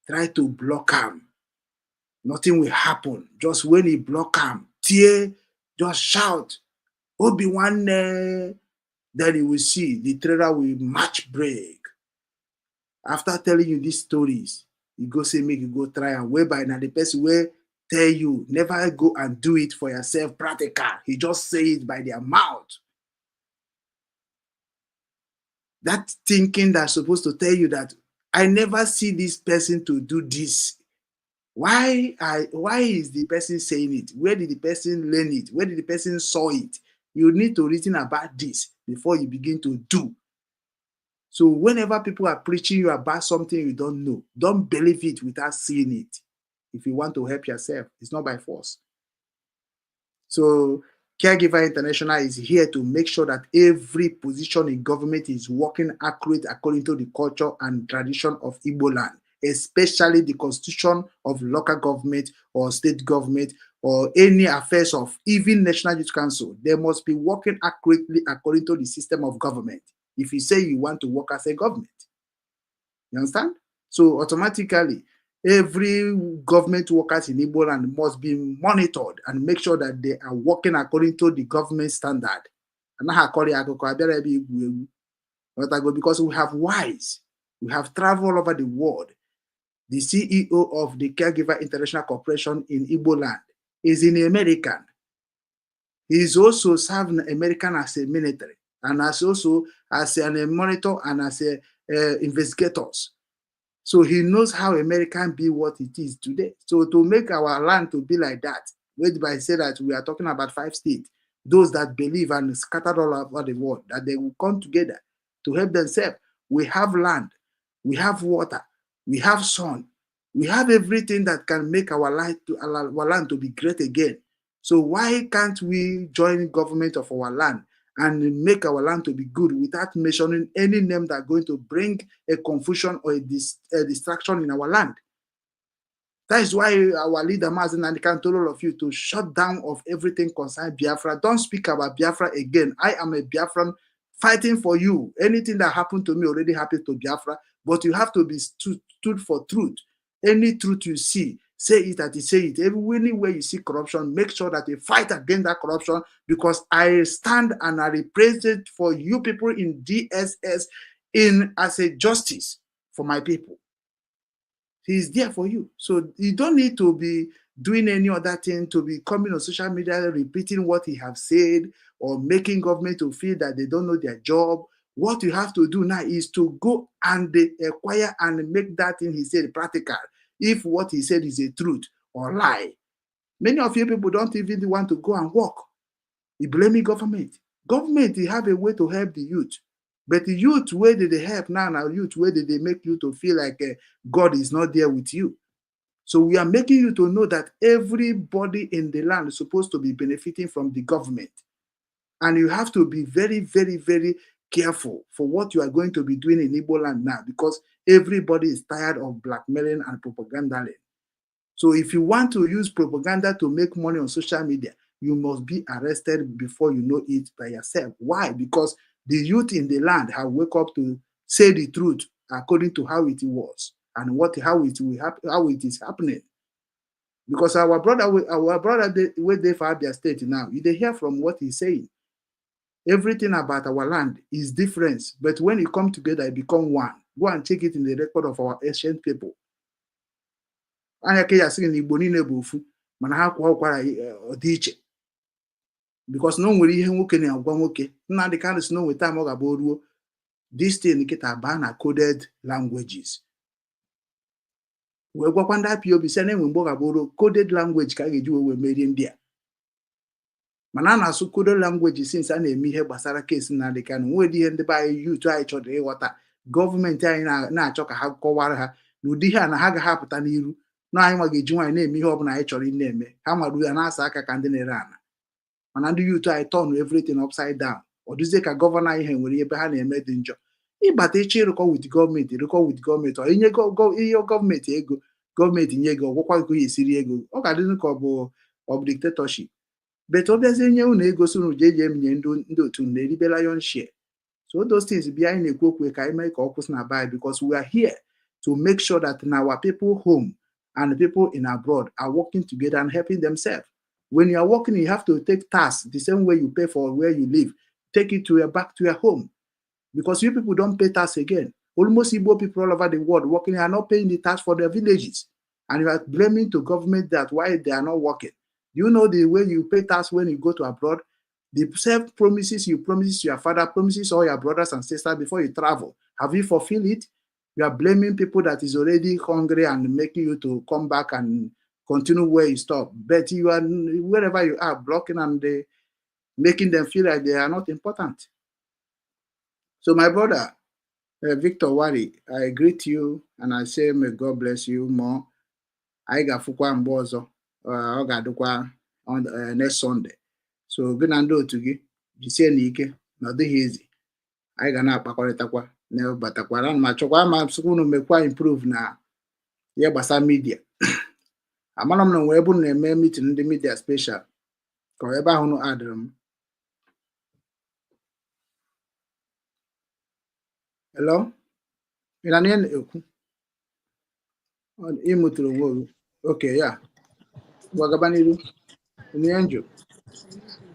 try to block them. Nothing will happen. Just when you block them, tear, just shout, Obi Nwanne. Then you will see the trailer will match break. After telling you these stories, you go say make you go try and whereby now the person where tell you, never go and do it for yourself practical. He just say it by their mouth. That thinking that's supposed to tell you that I never see this person to do this. Why is the person saying it? Where did the person learn it? Where did the person saw it? You need to reason about this before you begin to do. So whenever people are preaching you about something you don't know, don't believe it without seeing it. If you want to help yourself, it's not by force. So Caregiver International is here to make sure that every position in government is working accurate according to the culture and tradition of Igbo land, especially the constitution of local government or state government or any affairs of even National Youth Council. They must be working accurately according to the system of government. If you say you want to work as a government, you understand? So automatically, every government workers in Igbo land must be monitored and make sure that they are working according to the government standard. Anaghị akọrọ ya akụkọ abịara ebe igwu egwu. Ghọtago? Because we have wise, we have traveled all over the world. The CEO of the Caregiver International Corporation in Igbo land is an American. He is also serving American as a military and as also as a monitor and as a investigators. So he knows how American be what it is today. So to make our land to be like that, wait by say that we are talking about five states, those that believe and scattered all over the world, that they will come together to help themselves. We have land, we have water, we have sun, we have everything that can make our life to our land to be great again. So why can't we join government of our land and make our land to be good without mentioning any name that going to bring a confusion or a distraction in our land? That is why our leader Mazi Nnamdi Kanu told all of you to shut down of everything concerning Biafra. Don't speak about Biafra again. I am a Biafran fighting for you. Anything that happened to me already happened to Biafra, but you have to be stood for truth. Any truth you see, say it that you say it. Anywhere you see corruption, make sure that you fight against that corruption, because I stand and I represent for you people in DSS in as a justice for my people. He is there for you. So you don't need to be doing any other thing, to be coming on social media repeating what he have said or making government to feel that they don't know their job. What you have to do now is to go and acquire and make that thing he said practical. If what he said is a truth or lie. Many of you people don't even want to go and work. You blaming government. Government, they have a way to help the youth. But the youth, where did they help now? Now, youth, where did they make you to feel like God is not there with you? So we are making you to know that everybody in the land is supposed to be benefiting from the government. And you have to be very, very, very careful for what you are going to be doing in Igbo land now, because everybody is tired of blackmailing and propaganda. So if you want to use propaganda to make money on social media, you must be arrested before you know it by yourself. Why? Because the youth in the land have wake up to say the truth according to how it was and what how it will happen, how it is happening. Because our brother wey dey for Abia State now, you dey hear from what he's saying. Everything about our land is different, but when it come together, it become one. Go and check it in the record of our ancient people. Anya ka ya sị na Igbo niile bụ ofu, mana ha kwa ụkwara ọ dị iche. Because na o nwere ihe nwoke na-agwa nwoke. Nnamdi Kanu sị na o nweta time ọ ga-abụ ruo this thing nkịta baa na coded languages. Wee gwakwa ndị IPOB sị na enwe mgbe ọ ga-abụ ruo coded language ka a ga-eji wee merie ndị a. Mana a na-asụ coded language since a na-eme ihe gbasara case Nnamdi Kanu. Nwere ihe ndị be anyị youth anyị chọrọ ịghọta, gọọmenti anyị na-achọ ka ha kọwara ha na ụdị ihe a na ha agaghị apụta n'iru na anyị nwa ga-eji nwaanyị na-eme ihe ọbụla anyị chọrọ ị na-eme. Ha nwara ya na-asa aka ka ndị na-ere ana, mana ndị youth anyị turn everything upside down. Ọ dịzie ka governor anyị ha nwere ebe ha na-eme dị njọ. Ịbata ịchọ ịrụkọ with gọọmenti, ịrụkọ with gọọmenti, ọ inye ihe gọọmenti ego, gọọmenti nye ego, ọgwụkwa gị ka esiri ego, ọ ga-adịzi ka ọ bụ dictatorship. But ọ bịazie nye unu ego, si unu jee jee nye ndị otu unu na-eribe lion share. So those things bịa, anyị na-ekwu okwu ka anyị mee ka ọ kwụsị na be, because we are here to make sure that in our people home and the people in abroad are working together and helping themselves. When you are working, you have to take tax the same way you pay for where you live. Take it to your back to your home. Because you people don't pay tax again. Almost Igbo people all over the world working are not paying the tax for their villages. And you are blaming to government that why they are not working. Do you know the way you pay tax when you go to abroad? The self promises you promises your father, promises all your brothers and sisters before you travel. Have you fulfilled it? You are blaming people that is already hungry and making you to come back and continue where you stop. But you are wherever you are blocking and making them feel like they are not important. So my brother, Victor Wari, I greet you and I say may God bless you more. Anyị ga-afụkwa mgbe ọzọ, ọ ga-adịkwa on next Sunday. So gị na ndị otu gị jisie n'ike na ọ dịghị izi. Anyị ga na-akpakọrịtakwa na-batakwara ana m achọkwa ma sịkwa unu mekwa improve na ihe gbasara media. Amara m na nwere ebe unu na-eme meeting ndị media special ka ọ ebe ahụ unu adịrị m. Hello? Ị na ihe na-ekwu? Ị mụtara onwe gị. Okay, ya. Gwa gaba n'iru. Ihe njụ.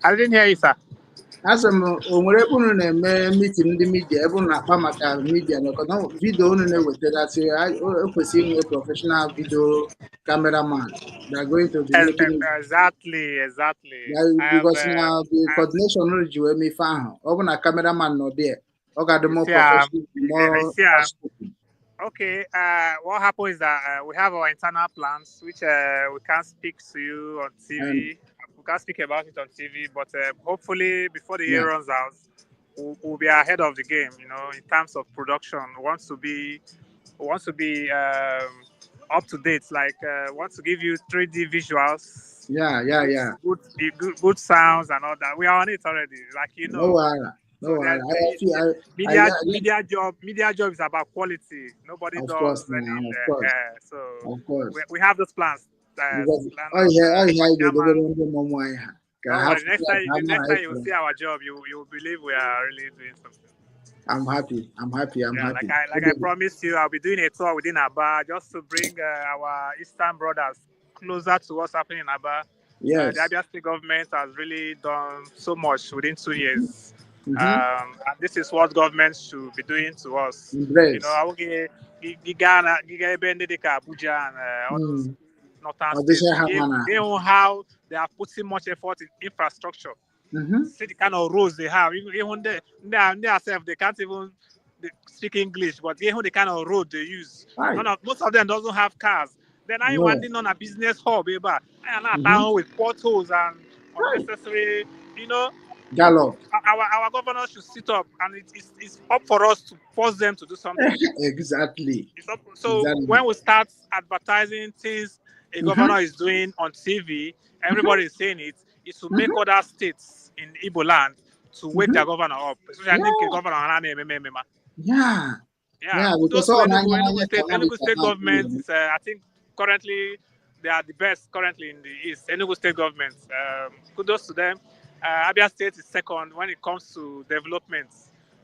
I didn't hear you, sir. Asị m o nwere ebe unu na-eme meeting ndị media ebe unu na-akpa maka media maka video unu na-ewetagasị ekwesịrị inwe professional video cameraman they are going to be making it. Exactly. Yeah, I have, because na the I, coordination unu ji wee mee ife ahụ ọ bụ na cameraman nọ there ọ ga-adị you more see, professional you more see, outspoken. okay. What happened is that we have our internal plans, which we can't speak to you on And TV. We can't speak about it on TV, but hopefully before the year yeah, runs out, we'll be ahead of the game. You know, in terms of production, we want to be up to date. Like, want to give you 3D visuals, yeah. good sounds, and all that. We are on it already. Like you No know. wahala, no So wahala. there's I feel I media I media job media job is about quality. Nobody of course does any now, of course, so of course. we have those plans. Because Plan ọ of ihe ọ ihe my anyị chairman. ga-edobere ndị ụmụ ụmụ anyị ha ka Don't ha worry, next fụta time ka ha the mara next time you will anyị see our job, you will believe we are really doing something. I'm happy. I'm happy. I'm Yeah, happy. like I promised you, I'll be doing a tour within Aba just to bring our Eastern brothers closer to what's happening in Aba. The Yes. Abia State government has really done so much within 2 years. Mm-hmm. And this is what government should be doing to us. You know, Embrace. I will get Ghana, Abuja, and all those northern Ọ states. dịcha ha They, mma na they know how they are putting much effort in infrastructure. Mhm. See the kind of roads they have. Even they themselves, they can't even speak English, but even the kind of road they use. Right. Most of them doesn't have cars. Then I No. want on a business hub, baby. I am not Mhm. down with potholes and Right. unnecessary, you know. Gallop. Our governors should sit up, and it's up for us to force them to do something. Exactly. It's up, so Exactly. when we start advertising things a Mhm. governor is doing on TV, everybody is saying it, it will make Mhm. other states in Igbo land to wake Mhm. their governor up. Especially I think Yeah. governor Hanani Ememe. Yeah. Yeah, Yeah, kudos because to all Enugu, n'anya Enugu n'anya ka State, mmadụ Enugu ka State na-atụ government ime. is, I think currently they are the best currently in the East. Enugu State government, kudos to them. Abia State is second when it comes to development.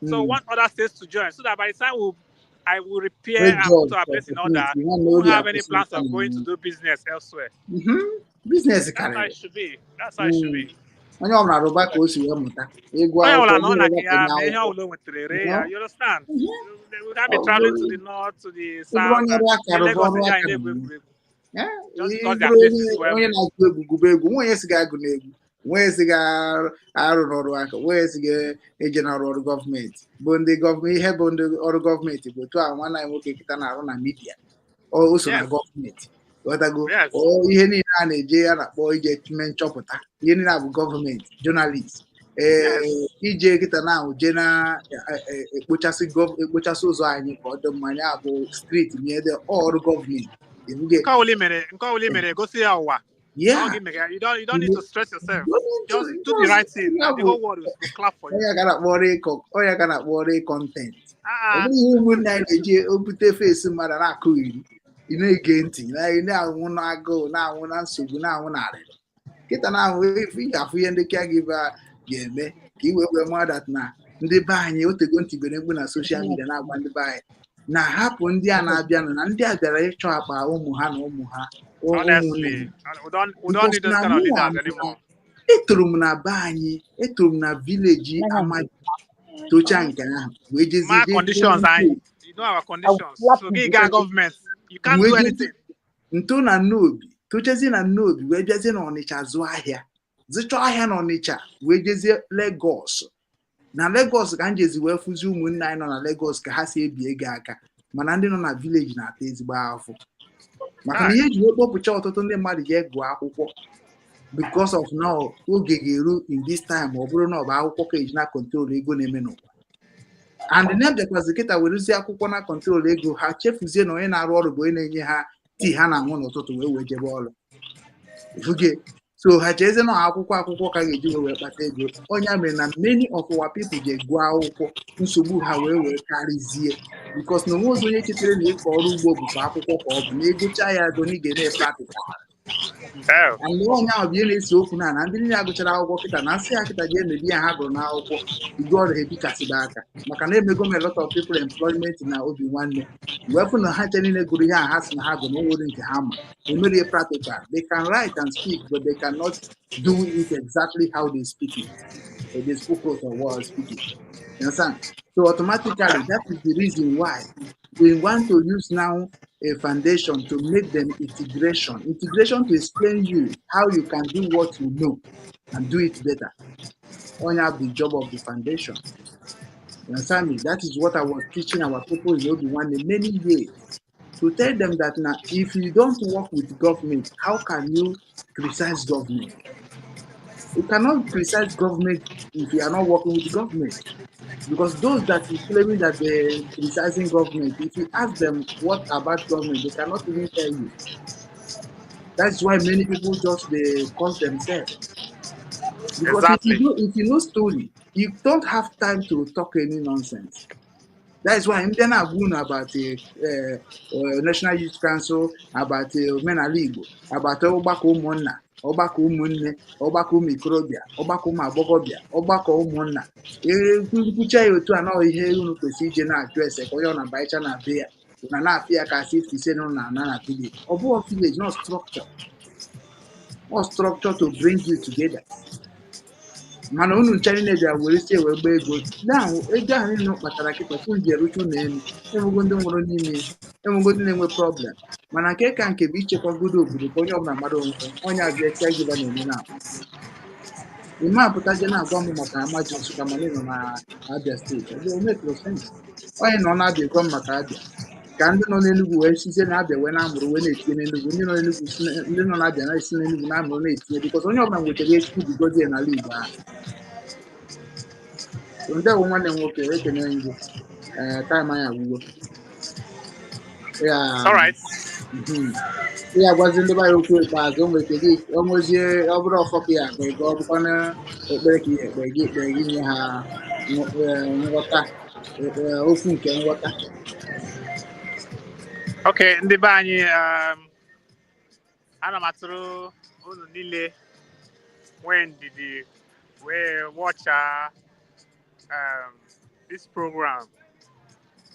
So want other states to join, so that by the time I will repair Great and job put our for place in order, opportunity. Nwanne we won't ori have any akwụsị plans of going to nka do business elsewhere. Business That's how karịrị. it should be. That's how it should be. Onye ọbụla rụba ka o si wee mụta ịgụ Onye akwụkwọ ọbụla nọ onye na rụba ka ka ya nye mee ihe akwụkwọ ọbụla o nwetara ree You ya. know? You understand? Mhm. We can't be Ọ traveling to bụrụ the north, to the ị bụrụ south, onye and ọrụ aka in rụba Lagos, ọrụ they are aka in na egwu egwuregwu. Eh, Just ị because their bụrụ place onye is well onye built. na-agụ egwu gụba egwu nwa onye si ga-agụ n'egwu nwa onye si ga-arụ n'ọrụ aka nwa onye si ga-eje n'ọrụ ọrụ gọọmenti bụ ndị gọọmenti ihe bụ ndị ọrụ gọọmenti bụ otu a nwanne anyị nwoke kịta na-arụ na midia o so na Yes. gọọmenti ghọtago Yes. o ihe niile a na-eje ya na-akpọ ije mee nchọpụta ihe niile a bụ gọọmenti journalist ee Yes. ije kịta na ahụ jee na ekpochasị ekpochasị ụzọ anyị ka ọ dị mma ya bụ streeti nye dị ọrụ gọọmenti ebuge Nke ọbụla i mere gosi ya ụwa. Yeah. Ọ gị mere ya. You don't need to stress yourself. Don't Just need do to the right thing ya and the bụ whole world will clap for you. onye ga na-akpọ ọrụ ịkọ onye ga na-akpọ ọrụ kọntent ọ Ah, bụghị ihe ụmụnne anyị na-eji obute fesi mmadụ na-akụ iri ị na-ege ntị ị na-anwụ n'agụụ na-anwụ na nsogbu na-anwụ na arịrị kịta na-ahụ ife ị ga-afụ ihe ndị caregiver ga-eme ka i wee wee mara that na ndị be anyị otego ntị bere mkpu na social media na-agwa ndị be anyị na hapụ ndị a na-abịanụ na ndị a bịara ịchọ akpa ụmụ ha na ụmụ ha ụmụnne honestly, ha we don't because need those na kind of mụnwa leaders na anymore. etoro m na be anyị etoro m na village amaji tocha nke ahụ wee jezie My jee conditions, jee I you know our conditions. So gị gaa government, you can't wee do jezie anything. Nto na Nnobi, tochezie na Nnobi, wee bịazie na Ọnịcha zụọ ahịa, zụchaa ahịa na Ọnịcha, wee jezie Legọs. Na Legọs ka m jezi wee fụzi ụmụnne anyị nọ na Legọs ka ha si ebi ego aka, mana ndị nọ na village na-ata ezigbo afụ, maka na ihe eji wee kpọpụcha ọtụtụ ndị mmadụ jee gụọ akwụkwọ because of now, oge ga-eru in this time, ọ bụrụ na ọ bụ akwụkwọ ka eji na control ego na-eme n'ụwa. And na bịakwazi kịta werezie akwụkwọ na control ego, ha chefuzie na onye na-arụ ọrụ bụ onye na-enye ha tii ha na-aṅụ n'ụtụtụ wee jebe ọrụ. Ifuge so ha chezie na akwụkwọ ka ga-eji wee kpata ego. Onye mere na many of our people ji gụọ akwụkwọ, nsogbu ha wee karịzie, because na onwe ozi onye chetara na ịkọ ọrụ ugbo bụkwa akwụkwọ, ka ọ bụ na egocha ya ego na ị ga-eme practical. And onye ahụ bụ ihe na-ese okwu na ndị niile agụchara akwụkwọ kịta na nsị ha kịta ga-emebi ya ha gụrụ n'akwụkwọ igo ọrụ ha ebikasịba aka, maka na emego m a lot of people employment na Obi Nwanne, wee fụ na ha nche niile gụrụ ihe a ha sị na ha gụrụ na onwere nke ha ma emerie practical. They can write and speak, but they cannot do it exactly how they speak it or they spoke it or what speak it. You understand? So automatically, that is the reason why we want to use now a foundation to make them integration to explain you how you can do what you know and do it better. Only have the job of the foundation. You understand me? That is what I was teaching our people in Obi Nwanne many years. To tell them that now, if you don't work with government, how can you criticize government? You cannot criticize government if you are not working with government. Because those that is claiming that they're criticizing government, if you ask them what about government, they cannot even tell you. That's why many people just they cause themselves. Because if you know story, you don't have time to talk any nonsense. That is why ndị na-agwa unu about the National Youth Council, about omenala Igbo, about ọgbakọ ụmụnna, ọgbakọ ụmụnne, ọgbakọ ụmụ ikorobịa, ọgbakọ ụmụ agbọghọbịa, ọgbakọ ụmụnna. Nkwucha ya otu a na ihe unu kwesịrị ije na-ajụ ese ka onye ọ na-abaicha na be ya na na-afịa ya ka asị ise nọ na ana na village. Ọ bụghị village, not structure. Not structure to bring you together. Mana unu ncha niile bịara were sie wee gbaa ego now, ego ahụ niile kpatara kịta fụ ji erucha unu elu, enwego ndị nwụrụ n'ime, enwego ndị na-enwe problem. Mana nke ka nke bụ ichekwagodo obodo ka onye ọbụla mara onwe onye abịa caregiver na-eme na ime apụta je na-agwa m maka Amaji Nsụka, mana ị nọ na Abia Steeti. Ọ bụ make sense? Onye nọ na-abịa gwa m maka Abia, ka ndị nọ n'Enugwu wee sizie na Abịa wee na-amụrụ wee na-etinye n'Enugwu, ndị nọ n'Enugwu ndị nọ n'Abịa na-esi n'Enugwu na-amụrụ na-etinye, because onye ọbụla nwetara ihe Chukwu ji gọzie n'ala Igbo ahụ. So ndewo, nwanne m nwoke, ekene m gị. Ee, time anyị agwụgo ya. All right. Ị agwazi ndị be anyị okwu ikpeazụ. O nwere ike gị o nwezie, ọ bụrụ ọfọ ka ya agụ ego, ọ bụkwanụ ekpere ka ihe ekpe gị ekpe gị nye ha nghọta, okwu nke nghọta. Okay, ndị be anyị, ana m atụrụ unu niile nwee ndidi wee watcha this program.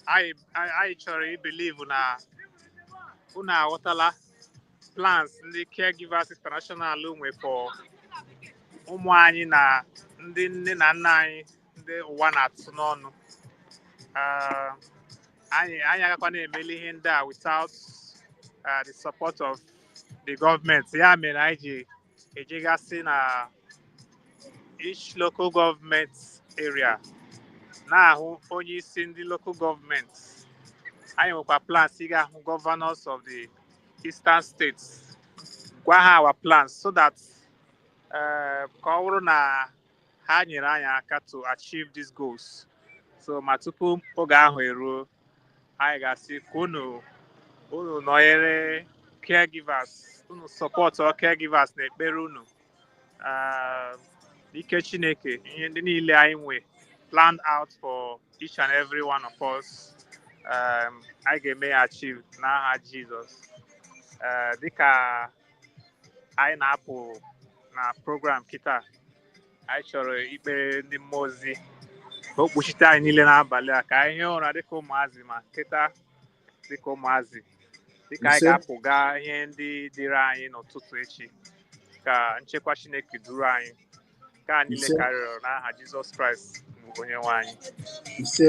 Anyị chọrọ ibelieve na unu aghọtala plans ndị Caregivers International nwe for ụmụ anyị na ndị nne na nna anyị ndị ụwa na-atụ n'ọnụ. Anyị agakwa na-emeli ihe ndị a without the support of the government. Ya mere anyị ji ejegasị na each local government area na-ahụ onye isi ndị local government. Anyị nwekwa plans ịga ahụ governors of the eastern states, gwa ha our plans so that ka ọ bụrụ na ha nyere anyị aka to achieve these goals. So ma tupu oge ahụ eruo, anyị ga-asị ka unu nọnyere caregivers, unu support all caregivers na ekpere unu. Ike Chineke, ihe ndị niile anyị nwe planned out for each and every one of us, anyị ga-eme ya achieve n'aha Jizọs. Dịka anyị na-apụ na program kịta, anyị chọrọ ikpere ndị mmụọ ozi ka o kpuchite anyị niile n'abalị a, ka anyị hie ụra dịka ụmụazị ma teta dịka ụmụazị, dịka anyị Ise. ga-apụ gaa ihe ndị dịrị anyị n'ụtụtụ echi, ka nchekwa Chineke duru anyị ka anyị niile Ise. karịrị n'aha Jizọs Kraịst bụ onye nwe anyị. Ise.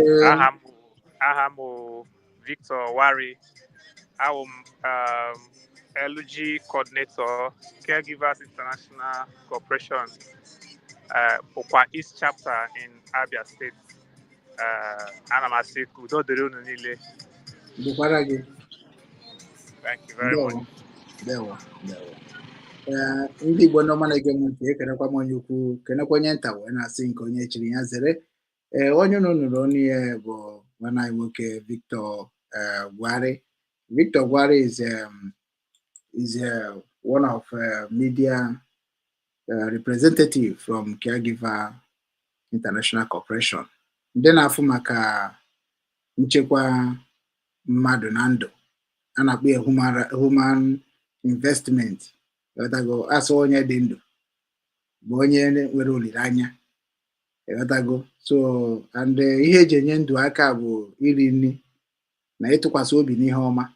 Aha m bụ Victor Wari. Awụ m LG Coordinator, Caregivers International Corporation, Ukwa East Chapter in Abia State. Ana m asị ka udo dịrị unu niile. Dịkwara gị. Thank you very much. Ndewo, ndewo, ndewo. Ee, ndị Igbo ndị ọma na-ege m ntị, ekenekwa m onye ukwu, kenekwa onye nta, wee na-asị nke onye chiri ya zere. Ee, onye unu nụrụ ọnụ ya bụ nwanne anyị nwoke Victor Gwari. Victor Gwari is one of media representative from Caregiver International Corporation, ndị na-afụ maka nchekwa mmadụ na ndụ a na-akpọ ya human investment. Ịghọtago? Asụ onye dị ndụ bụ onye nwere olileanya, ịghọtago? So and ihe eji enye ndụ aka bụ iri nri na ịtụkwasị obi n'ihe ọma,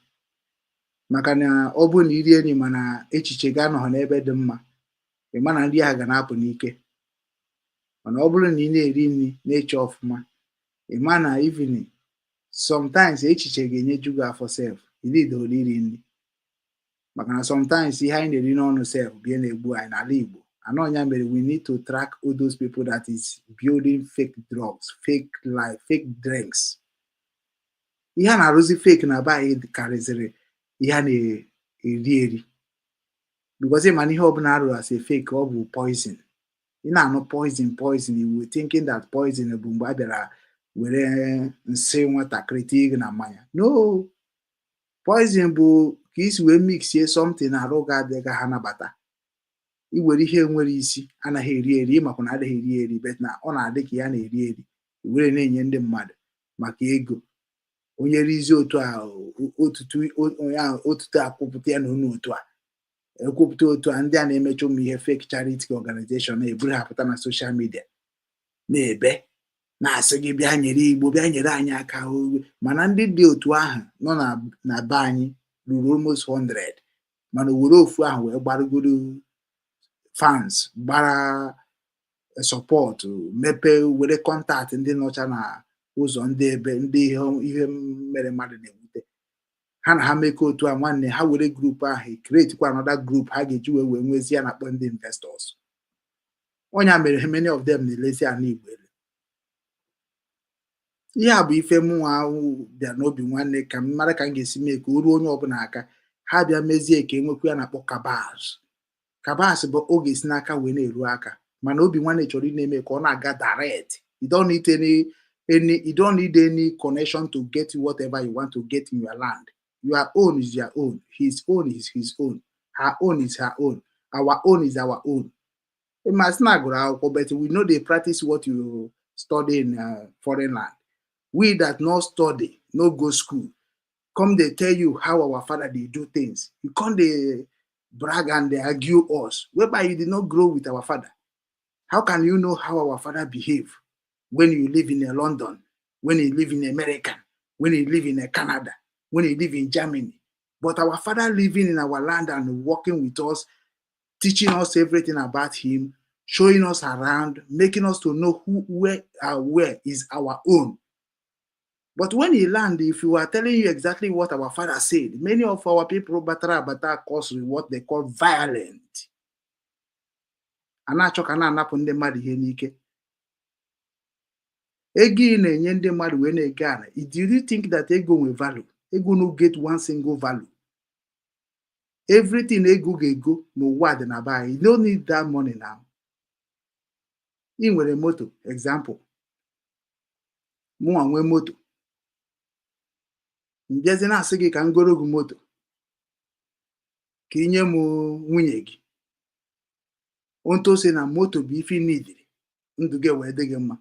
maka na ọ bụrụ na irie nri mana echiche gị anọghị n'ebe dị mma, ị ma na nri ahụ ga na-apụ n'ike. Mana ọ bụrụ na ị na-eri nri na-eche ọfụma, ị ma na even sometimes echiche ga-enyeju gị afọ sef, iridooro iri nri, maka na sometimes ihe anyị na-eri n'ọnụ sef bụ ihe na-egbu anyị n'ala Igbo. Anọ ya mere we need to track all those people that is building fake drugs, fake life, fake drinks. Ihe a na-arụzi fake na be anyị karịzịrị ihe a na-eri eri, because ị ma na ihe ọbụla arụrụ as a fake, ọ bụ poison. Ị na-anụ poison, poison, you will thinking that poison bụ mgbe a bịara were nsị nwatakịrị tinye gị na mmanya. No, poison bụ ka isi wee mixie something arụ ga adịghị ha nabata. Iwere ihe nwere isi anaghị eri eri, ịmakwa na adịghị eri eri, but na ọ na-adị ka ya na-eri eri, were na-enye ndị mmadụ maka ego. Onye rizie otu a, otutu onye ahụ, otutu akwụpụta ya na onu otu a ekwupụta otu a. Ndị a na-emecha ụmụ ihe fake charity organization na-eburu ha pụta na social media na-ebe na-asị gị bịa nyere Igbo, bịa nyere anyị aka. Mana ndị dị otu ahụ nọ na be anyị ruru almost 100, mana were ofu ahụ wee gbarugoro fans, gbara support, mepee, were contact ndị nọcha na ụzọ, ndị ebe ndị ihe mere mmadụ na-ewute ha na ha mekọ otu a. Nwanne ha were group ahụ create kwa another group ha ga-eji wee nwezi ya na-akpọ ndị investors. Ọnya mere many of them na-elezi ana Igbo ele. Ihe a bụ ife mụnwa bịa n'obi nwanne ka m mara ka m ga-esi mee ka o ruo onye ọbụla aka. Ha bịa mezie ka enwekwa ya na-akpọ cabals. Cabals bụ ọ ga-esi n'aka wee na-eru aka, mana obi nwanne chọrọ ị na-eme ka ọ na-aga direct. You don't need any connection to get whatever you want to get in your land. Your own is your own, his own is his own, her own is her own, our own is our own. Masị na agụrụ akwụkwọ, but we no dey practice what you study in foreign land. We that no study, no go school, come dey tell you how our father dey do things. You come dey brag and dey argue us, whereby you did not grow with our father. How can you know how our father behave when you live in a London, when you live in America, when you live in a Canada, when you live in Germany? But our father living in our land and working with us, teaching us everything about him, showing us around, making us to know who, where, where is our own. But when he land, if we are telling you exactly what our father said, many of our people batara abata cause what they call violent. A na-achọ ka na-anapụ ndị mmadụ ihe n'ike. Ego ị na-enye ndị mmadụ wee na-ege ala, do you think that ego nwe value? Ego no get one single value. Everything ego ga-ego n'ụwa dị na be anyị. You don't need that money now. Ị nwere moto, example, mụnwa nwee moto, m bịazie na-asị gị ka m goro gị moto ka ị nye m nwunye gị onto si na moto bụ ife nidiri ndụ gị wee dị gị mma,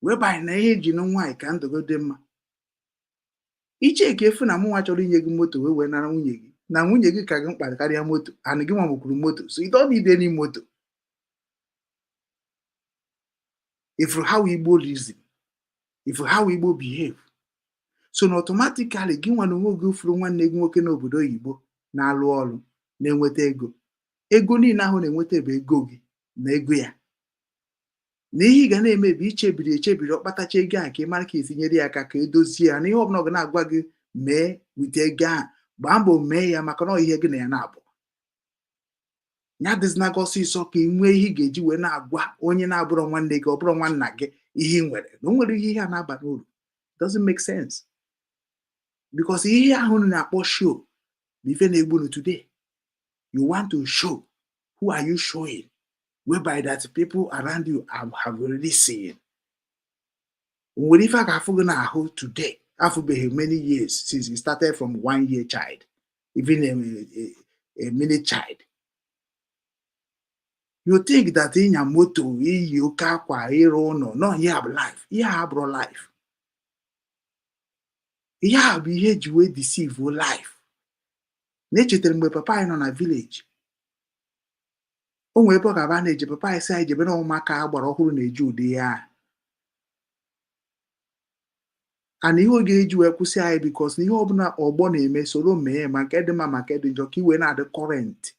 wee banye na ihe eji nụ nwaanyị ka ndụ gị dị mma. Iche ka efu na mụnwa chọrọ inye gị moto wee nara nwunye gị, na nwunye gị ka gị mkpa karịa moto, and gị nwa nwekwuru moto, so you don't need any moto. If how Igbo reason, if how Igbo behave, so na automatically gị nwa na onwe gị furu nwanne gị nwoke n'obodo oyibo na-alụ ọrụ na-enweta ego, ego niile ahụ na-enweta bụ ego gị na ego ya, na ihe ị ga na-eme bụ ichebiri echebiri ọkpatacha ego ahụ ka ị mara ka etinyere ya aka ka edozie ya, na ihe ọbụla ọ ga na-agwa gị mee wite ego ahụ. Gbaa mbọ mee ya, maka na ọ ihe gị na ya na-abụ ya dịzina gị ọsịsọ ka ị nwee ihe ị ga-eji wee na-agwa onye na-abụrọ nwanne gị, ọ bụrụ nwanna gị, ihe ị nwere na o nwere ihe a na-aba n'uru. Doesn't make sense, because ihe ahụ unu na-akpọ show bụ ife na-egbu unu today. You want to show, who are you showing, whereby that people around you have already seen? Nwere ife a ga-afụ gị n'ahụ today afụbeghị many years since you started from 1 year child, even a minute child. You think that ịnya moto, iyi oke akwa, ịrụ ụlọ, no, ihe a bụ life. Ihe a abụrụ life. Ihe a bụ ihe eji wee deceive life. Na-echetara mgbe papa anyị nọ na village, o nwere ebe ọ ga-aba na-eje, papa anyị sị anyị jebe na ụmụaka a gbara ọhụrụ na-eji ụdị ihe a and ihe ọ ga-eji wee kwụsị anyị, because na ihe ọbụla ọgbọ na-eme, soro mee, ma nke dị mma ma nke dị njọ, ka i wee na-adị current,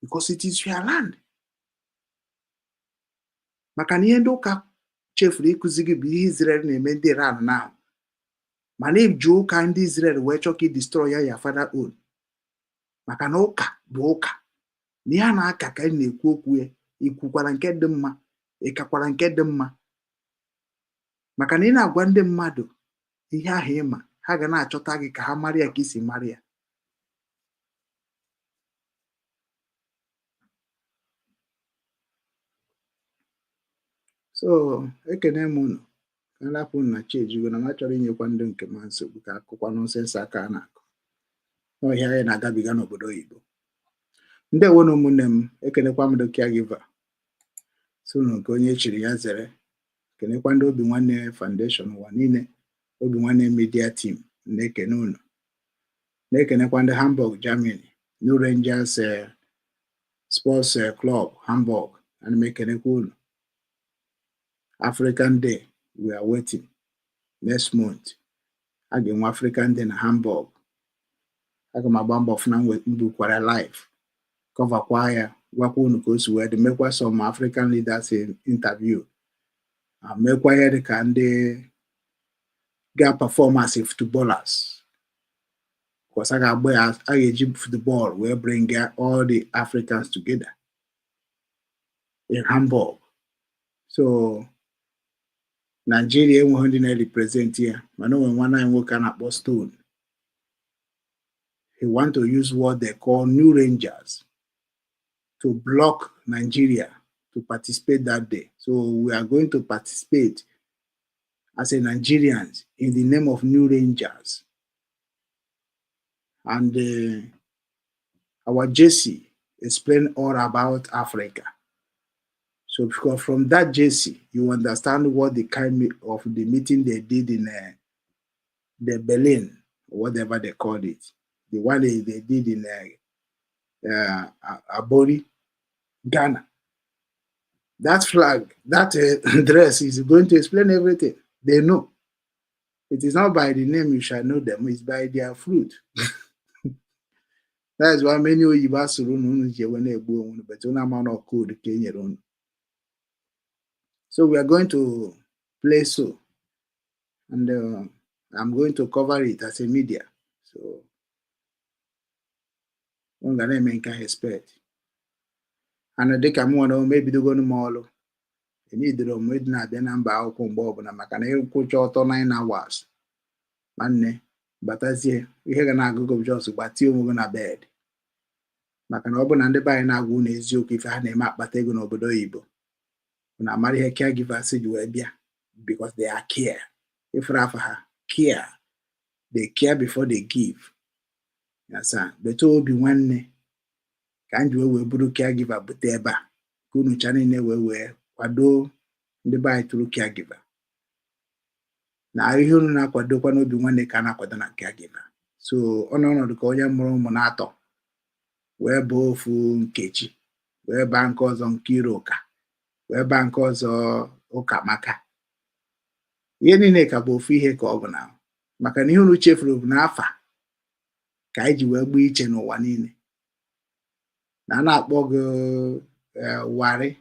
because it is your land. Maka na ihe ndị ụka chefuru ịkụzi gị bụ ihe Israel na-eme ndị Iran now, mana iji ụka ndị Israel wee chọọ ka ị destroy ya, ya father own. Maka na ụka bụ ụka na ihe a na-aka ka anyị na-ekwu okwu ya, ikwukwara nke dị mma, ịkakwara nke dị mma, maka na ị na-agwa ndị mmadụ ihe ahụ ịma, ha ga na-achọta gị ka ha mara ya ka isi mara ya. So ekene m unu ka nrapụ unu na chi ejigo na m achọrọ inyekwa ndị nke m nsogbu ka akụkwa nonsense aka a na-akụ n'ọhịa anyị na-agabiga n'obodo oyibo. Ndewo na ụmụnne m, ekenekwa m ndị caregiver so unu nke onye chiri ya zere, kenekwa ndị Obi Nwanne Foundation ụwa niile, Obi Nwanne Media Team na-ekene unu, na-ekenekwa ndị Hamburg Germany, New Rangers Sports Club Hamburg, ana m ekenekwa unu. African Day, we are waiting next month, a ga-enwe African Day na Hamburg. Aga m agba mbọ fụ na m bukwara live coverkwa ya, gwakwa unu ka o si wee dị, mekwa some African leaders interview, mekwa ihe dị ka ndị ga-perform as footballers, because a ga-agba ya, a ga-eji football wee bring all the Africans together in Hamburg. So Nigeria enweghị ndị na-represent ya, mana o nwere nwanne anyị nwoke a na-akpọ Stone. He want to use what they call New Rangers to block Nigeria to participate that day. So we are going to participate as a Nigerians in the name of New Rangers. And our Jesse explained all about Africa. So because from that Jesse, you understand what the kind of the meeting they did in the Berlin, or whatever they called it, the one they did in Abori, Ghana. That flag, that dress is going to explain everything. They know. It is not by the name you shall know them, it's by their fruit. That is why many oyibo asụrụ unu unu ji ewe na-egbu onwe unu, but unu ama na code ka e nyere unu. So we are going to play so, and I'm going to cover it as a media. So m ga na-eme nke ahụ expect. And dịka m nwere ome ebidogonu m ọrụ, enidoro m ịdị na-abịa na mba akwụkwọ mgbe ọbụla, maka na ịkwụcha ọtọ 9 hours, nwanne, batazie ihe ga na-agụgụ bụ just gbatie onwe gị na bed, maka na ọ bụ na ndị be anyị na-agwa unu eziokwu ife ha na-eme akpata ego n'obodo oyibo na amara ihe caregivers ji wee bịa, because they are care. Ifere afa ha care, they care before they give. Yasa bete obi nwanne ka m ji wee bụrụ caregiver bute ebe a ka unu cha niile wee kwado ndị be anyị tụrụ caregiver na ihe unu na-akwadokwa n'obi nwanne ka a na-akwado na caregiver. So ọ nọ ọnọdụ ka onye mụrụ ụmụ na-atọ wee baa ofu Nkechi, wee baa nke ọzọ Nkiruka, wee baa nke ọzọ Ụkamaka. Ihe niile ka bụ ofu ihe ka ọ bụ na maka na ihe unu chefuru bụ na afa ka anyị ji wee gbaa iche n'ụwa niile, na a na-akpọ gị Warri,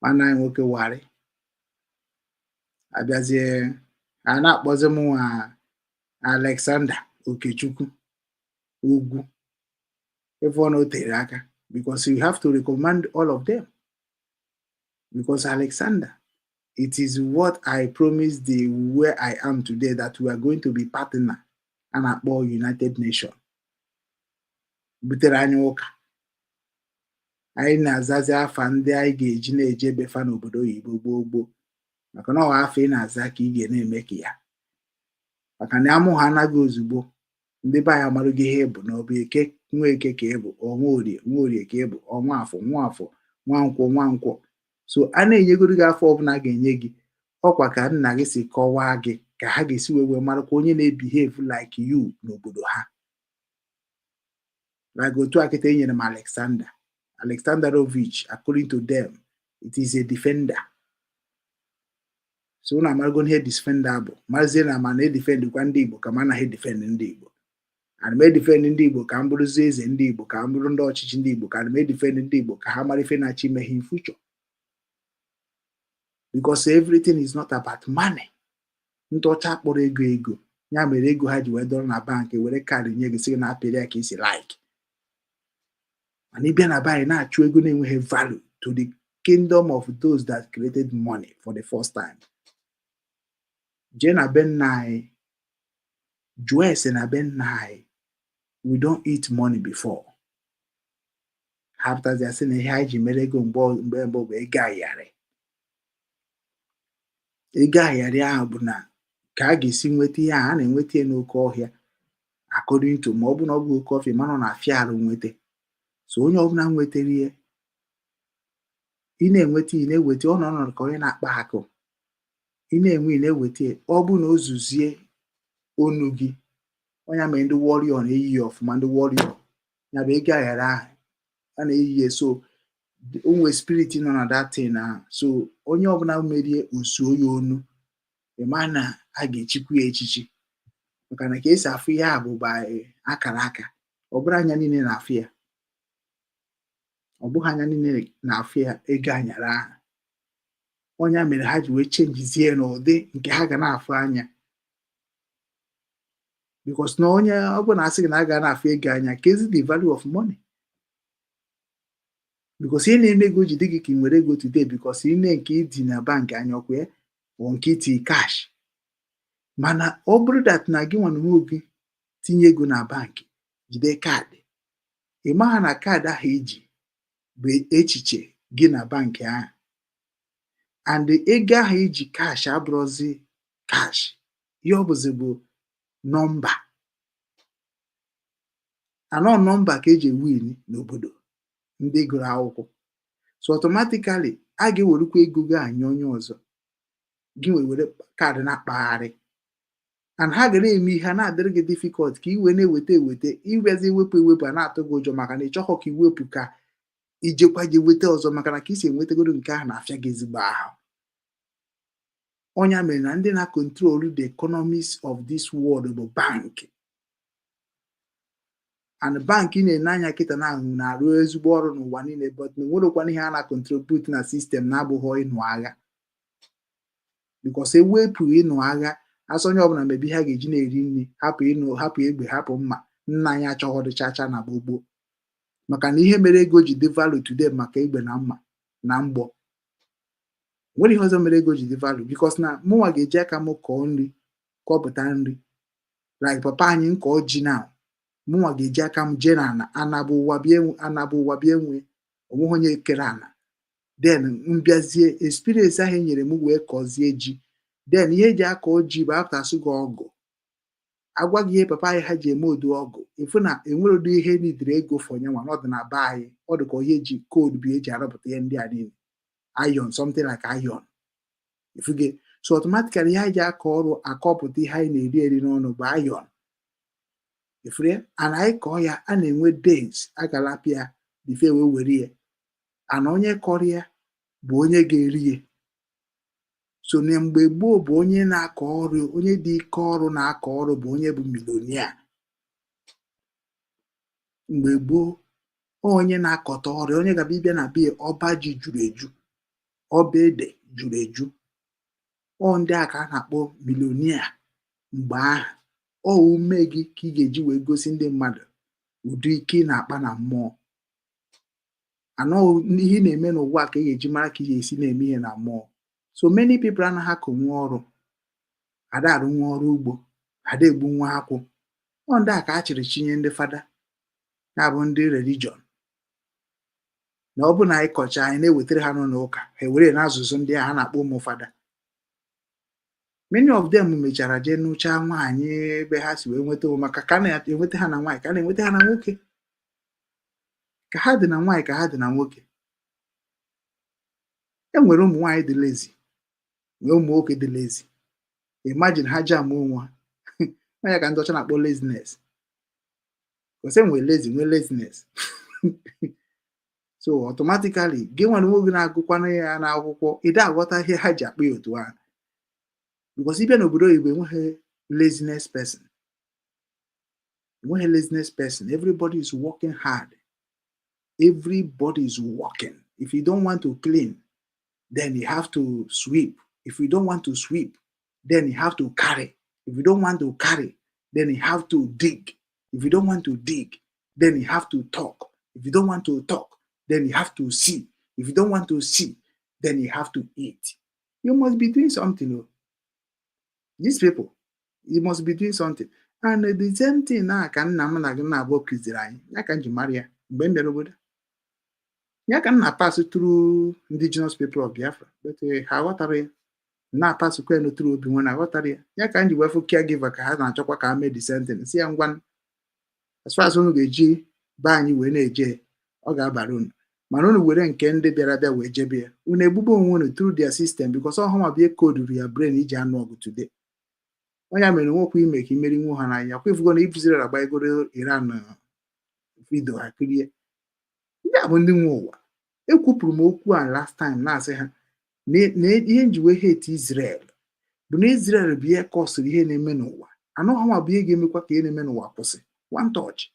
nwanne anyị nwoke Warri abịazie a na-akpọzi m nwa Alexander Okechukwu. Ugwu ebe ọ na o tere aka, because you have to recommend all of them, because Alexander, it is what I promised the where I am today, that we are going to be partner a na-akpọ United Nations butere anyị ụka. Anyị na-azazi afa ndị anyị ga-eji na-eje befa n'obodo oyibo gboo gboo, maka na ọ afọ ị na-aza ka ị ga na-eme ka ya, maka na amụ ha anaghị ozugbo. Ndị be anyị amarụgo ihe bụ na ọ bụ Eke, nwa Eke ka ị bụ, ọnwa Orie, nwa Orie ka ị bụ, ọnwa Afọ, nwa Afọ, nwa Nkwọ, nwa Nkwọ. So a na-enyegoro gị afọ ọbụla a ga-enye gị, ọkwa ka nna gị si kọwaa gị ka ha ga-esi wee marakwa onye na-ebehave like you n'obodo ha. Like otu a kịta enyere m Alexander Alexanderovich, according to them it is a defender. So unu amarago ihe defender bụ, marazie na ma na-edefendkwa ndị Igbo ka m anaghị edefend ndị Igbo. Ana m edefend ndị Igbo ka m bụrụzie eze ndị Igbo, ka m bụrụ ndị ọchịchị ndị Igbo, ka ana m edefend ndị Igbo ka ha mara ife na-achọ ime ha in future, because everything is not about money. Ndị ọcha kpọrọ ego ego, ya mere ego ha ji wee dọrọ na bank, were card nye gị, sị gị na-apịrị ya ka isi like. Mana ịbịa na be anyị na-achụ ego na-enweghị value to the kingdom of those that created money for the first time. Jee na be nna anyị, jụọ ese na be nna anyị, we don't eat money before. Ha pụtazi asị na ihe anyị ji mere ego mgbe mbụ bụ ego ayarị. Ego ayarị ahụ bụ na ka a ga-esi nweta ihe ahụ a na-enweta ya n'oke ọhịa, according to, ma ọ bụ na ọ bụ oke ọfịa, mana ọ na-afịa arụ nweta. So onye ọbụla nwetara ihe ị na-enweta, ị na-eweta, ọ nọ ọnọdụ ka onye na-akpa akụ. Ị na-enwe, ị na-eweta ya. Ọ bụ na o zuzie onu gị, onye mere ndị warrior na-eyi ya ọfụma. Ndị warrior ya bụ ego aghara ahụ a na-eyi ya. So o nwee spirit nọ na that thing ahụ. So onye ọbụla merie osuo ya onu, ị ma na a ga-echikwa ya echichi, maka na ka esi afụ ihe a bụ by akara aka. Ọ bụrụ anya niile na-afụ ya, ọ bụghị anya niile na-afụ ya. Ego anyara ahụ, ọnya mere ha ji wee chenjizie n'ụdị nke ha ga na-afụ anya, because na onye ọ bụrụ na asị gị na a ga na-afụ ego anya, kezi the value of money? Because ihe na-eme ego ji dị gị ka ị nwere ego today, because ị na nke ịdị na bank anya ọkwa ya bụ nke iti cash. Mana ọ bụrụ that na gị nwa na onwe gị tinye ego na bank, jide card, ị maha na card ahụ iji bụ echiche gị na bank ahụ, and ego ahụ iji cash abụrụzi cash. Ihe ọ bụzi bụ nọmba anọ, nọmba ka eji ewin n'obodo ndị gụrụ akwụkwọ. So automatically a ga-ewerukwa ego gị anye onye ọzọ, gị wee were card na-akpagharị, and ha ga na-eme ihe a na-adịrị gị difficult ka i wee na-eweta eweta. Iwezi ewepụ ewepụ, a na-atụ gị ụjọ, maka na ị chọghọ ka iwepụ ka ijekwa je weta ọzọ, maka na ka isi enwetagoro nke ahụ na-afịa gị ezigbo ahụ. Ọnya mere na ndị na-control the economics of this world bụ bank, and bank ị na-ene anya kịta na ahụ na-arụ ezigbo ọrụ n'ụwa niile, but na onwerekwana ihe a na-contribute na system na-abụghị ịnụ agha, because ewepụ ịnụ agha, asọ onye ọbụla mebe ihe a ga-eji na-eri nri, hapụ ịnụ, hapụ egbe, hapụ mma. Nna anyị achọghọ dịchacha na gboo, maka na ihe mere ego ji dị value today maka egbe na mma na mgbọ. Nwere ihe ọzọ mere ego ji dị value, because na mụnwa ga-eji aka m kọọ nri, kọpụta nri, like papa anyị nkọ ji na mụnwa ga-eji aka m jee na ana anabụ ụwa bịa, anabụ ụwa bịa enwe onweghị onye kere ana. Then mbịazie experience ahụ e nyere m wee kọzie ji. Then ihe eji akọ ji bụ after gị ọgụ, agwa gị ihe papa anyị ha ji eme odu ọgụ, ịfụ na enwere ụdị ihe nidiri ego for nyanwa na ọ dị na be anyị. Ọ dị ka ihe eji code bụ eji arụpụta ihe ndị a niile, iron, something like iron, ifuge. So automatically ihe anyị ji akọ ọrụ akọpụta ihe anyị na-eri eri n'ọnụ bụ iron, ifuru ya. And anyị kọọ ya, a na-enwe days a ga-alapịa before wee were ya, and onye kọrọ ya bụ onye ga-eri ya. So na mgbe gboo bụ onye na-akọ ọrụ, onye dị ike ọrụ na-akọ ọrụ bụ onye bụ millionaire mgbe gboo. Onye na-akọta ọrụ, onye gaba ịbịa na bie ọba ji juru eju, ọba ede juru eju, ọ ndị a ka a na-akpọ millionaire mgbe ahụ. Ọ ume gị ka ị ga-eji wee gosi ndị mmadụ. Ụdị ike ị na-akpa na mmụọ anọ, ihe ị na-eme n'ụwa ka ị ga-eji mara ka ị ga-esi na-eme ihe na mmụọ. So many people anaghị akọnwu ọrụ, ada arụnwu ọrụ ugbo, ada egbu nwa akwụ. Ọ ndị a ka a chịrị chinye ndị fada, ya bụ ndị religion, na ọ bụ na anyị kọcha, anyị na-ewetara ha n'ụlọ ụka, ha ewere na-azụzụ ndị a ha na-akpọ ụmụ fada. Many of them mechara jee nụchaa nwaanyị ebe ha si wee nweta onwe, maka ka a na-enweta ha na nwaanyị, ka a na-enweta ha na nwoke, ka ha dị na nwaanyị, ka ha dị na nwoke. E nwere ụmụ nwaanyị dị lazy, nwee ụmụ nwoke dị lazy. Imagine ha ji ama onwe ha. Onye ka ndị ọcha na-akpọ laziness, because e nwere lazy, nwee laziness. So automatically, gị nwere onwe gị na-agụkwana ya n'akwụkwọ, ị da aghọta ihe ha ji akpọ ya otu ahụ, because ịbịa n'obodo oyibo, enweghị laziness person, enweghị laziness person. Everybody is working hard, everybody is working. If you don't want to clean, then you have to sweep. If you don't want to sweep, then you have to carry. If you don't want to carry, then you have to dig. If you don't want to dig, then you have to talk. If you don't want to talk, then you have to see. If you don't want to see, then you have to eat. You must be doing something. Oh. These people, you must be doing something. And the same thing na ka nna m na gị na-abụọ kụziri anyị. Ya ka m ji mara ya mgbe m bịara obodo. Ya ka m na-pass through Indigenous People of Biafra. But ha aghọtara ya. Na-apasịkwa ya through obi nwe na aghọtara ya. Ya ka m ji wee fụ caregiver ka ha na-achọkwa ka ha mee the same thing. Si ya ngwa, as far as unu ga-eji be anyị wee na-eje, ọ ga-abara unu, mana unu were nke ndị bịara bịa wee jebe ya, unu egbube onwe unu through their system, because ọ hụnwa bụ koduru ya brain iji anụ ọgụ today. Onye mere nwekwa ime ka imeri nwu ha n'anya kwa ifugo na Israel agbanyegoro Iran video ha kirie. Ndị a bụ ndị nwe ụwa. Ekwupụrụ m okwu a last time, na-asị ha na ihe nji wee hate Israel bụ na Israel bụ ihe kọsịrị ihe na-eme n'ụwa anụ ha nwa bụ ihe ga-emekwa ka ihe na-eme n'ụwa kwụsị. One touch,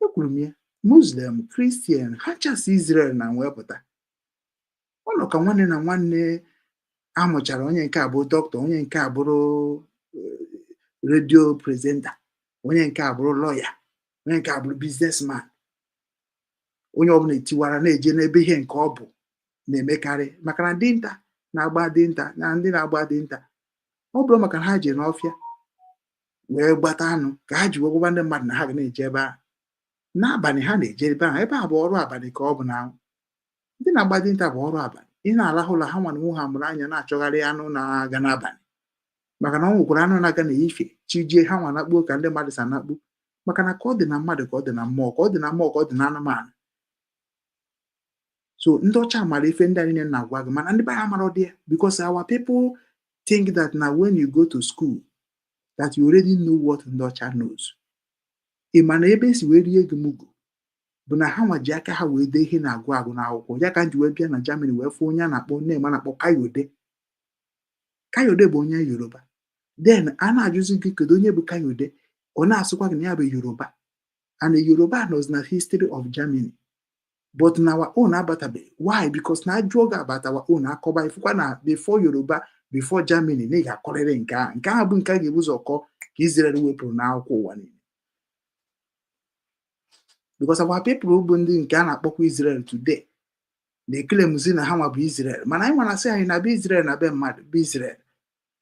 ekwuru m ya, Muslim, Christian, ha chasị Israel na wee pụta. Ọ nọ ka nwanne na nwanne amụchara, onye nke a bụ dọkịta, onye nke a bụrụ radio presenter, onye nke a bụrụ lọya, onye nke a bụrụ businessman. Onye ọbụla etiwara na-eje n'ebe ihe nke ọ bụ na-emekarị, maka na dinta na-agba dinta na ndị na-agba dinta, ọ bụrụ maka na ha jere n'ọfịa wee gbata anụ ka ha ji wee gwaba ndị mmadụ na ha ga na-eje ebe ahụ n'abalị. Ha na-eje ebe ahụ, ebe a bụ ọrụ abalị ka ọ bụ na ndị na-agba dinta bụ ọrụ abalị. Ị na-alahụ ụlọ, ha nwere onwe ha mụrụ anya na-achọgharị anụ na-aga n'abalị, maka na ọ nwekwara anụ na-aga n'ehihie chi jie. Ha nwa nakpuo ka ndị mmadụ si anakpu, maka na ka ọ dị na mmadụ, ka ọ dị na mmụọ, ka ọ dị na mmụọ, ka ọ dị na anụmanụ. So ndị ọcha mara ife ndị a niile na-agwa gị, mana ndị be anyị amara dị ya, because our people think that na when you go to school that you already know what ndị ọcha knows. Ị ma na ebe esi wee rie gị mugu bụ na ha nwa ji aka ha wee dee ihe na-agụ agụ n'akwụkwọ ya. Ka m ji wee bịa na Germany wee fụ onye a na-akpọ name a na-akpọ Kayode. Kayode bụ onye Yoruba. Then a na-ajụzi gị, kedu onye bụ Kayode? Ọ na-asụkwa gị na ya bụ Yoruba, and Yoruba nọzi na history of Germany, but na our own abatabeghị. Why? Because na ajụọ gị about our own, akọba ifụkwa na before Yoruba, before Germany, na ị ga-akọrịrị nke ahụ. Nke ahụ bụ nke a ga-ebu ụzọ kọọ ka Israel wepụrụ n'akwụkwọ ụwa niile, because our people bụ ndị nke a na-akpọkwa Israel today na-ekelemzi na ha nwa bụ Israel. Mana anyị nwara sị anyị na be Israel na be mmadụ bụ Israel,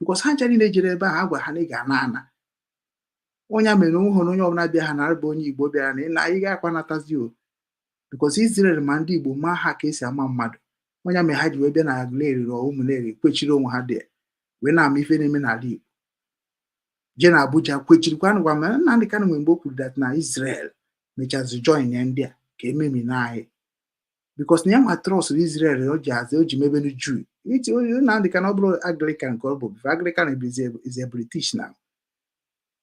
because ha ncha niile jere ebe ahụ, a gwa ha na ị ga-ana ana. Onye mere onwe hụrụ onye ọbụla bịa ha na bụ onye Igbo bịara na ị na anyị ga-akwa natazi o, because Israel ma ndị Igbo ma ha ka esi ama mmadụ. Onye mere ha ji wee bịa na Aguleri rụọ Ụmụleri kwechiri onwe ha dị wee na-ama ife na-eme n'ala Igbo, jee na Abuja kwechirikwa. Gwa m, Nnamdị Kanụ nwere mgbe o kwuru that na Israel mechazi join ya ndị a ka ememina anyị, because na ya nwa trust Israel o ji aza o ji mebenu Jew. Nnamdị Kanụ ọ bụrụ Anglican ka ọ bụ before. Anglican is a British now.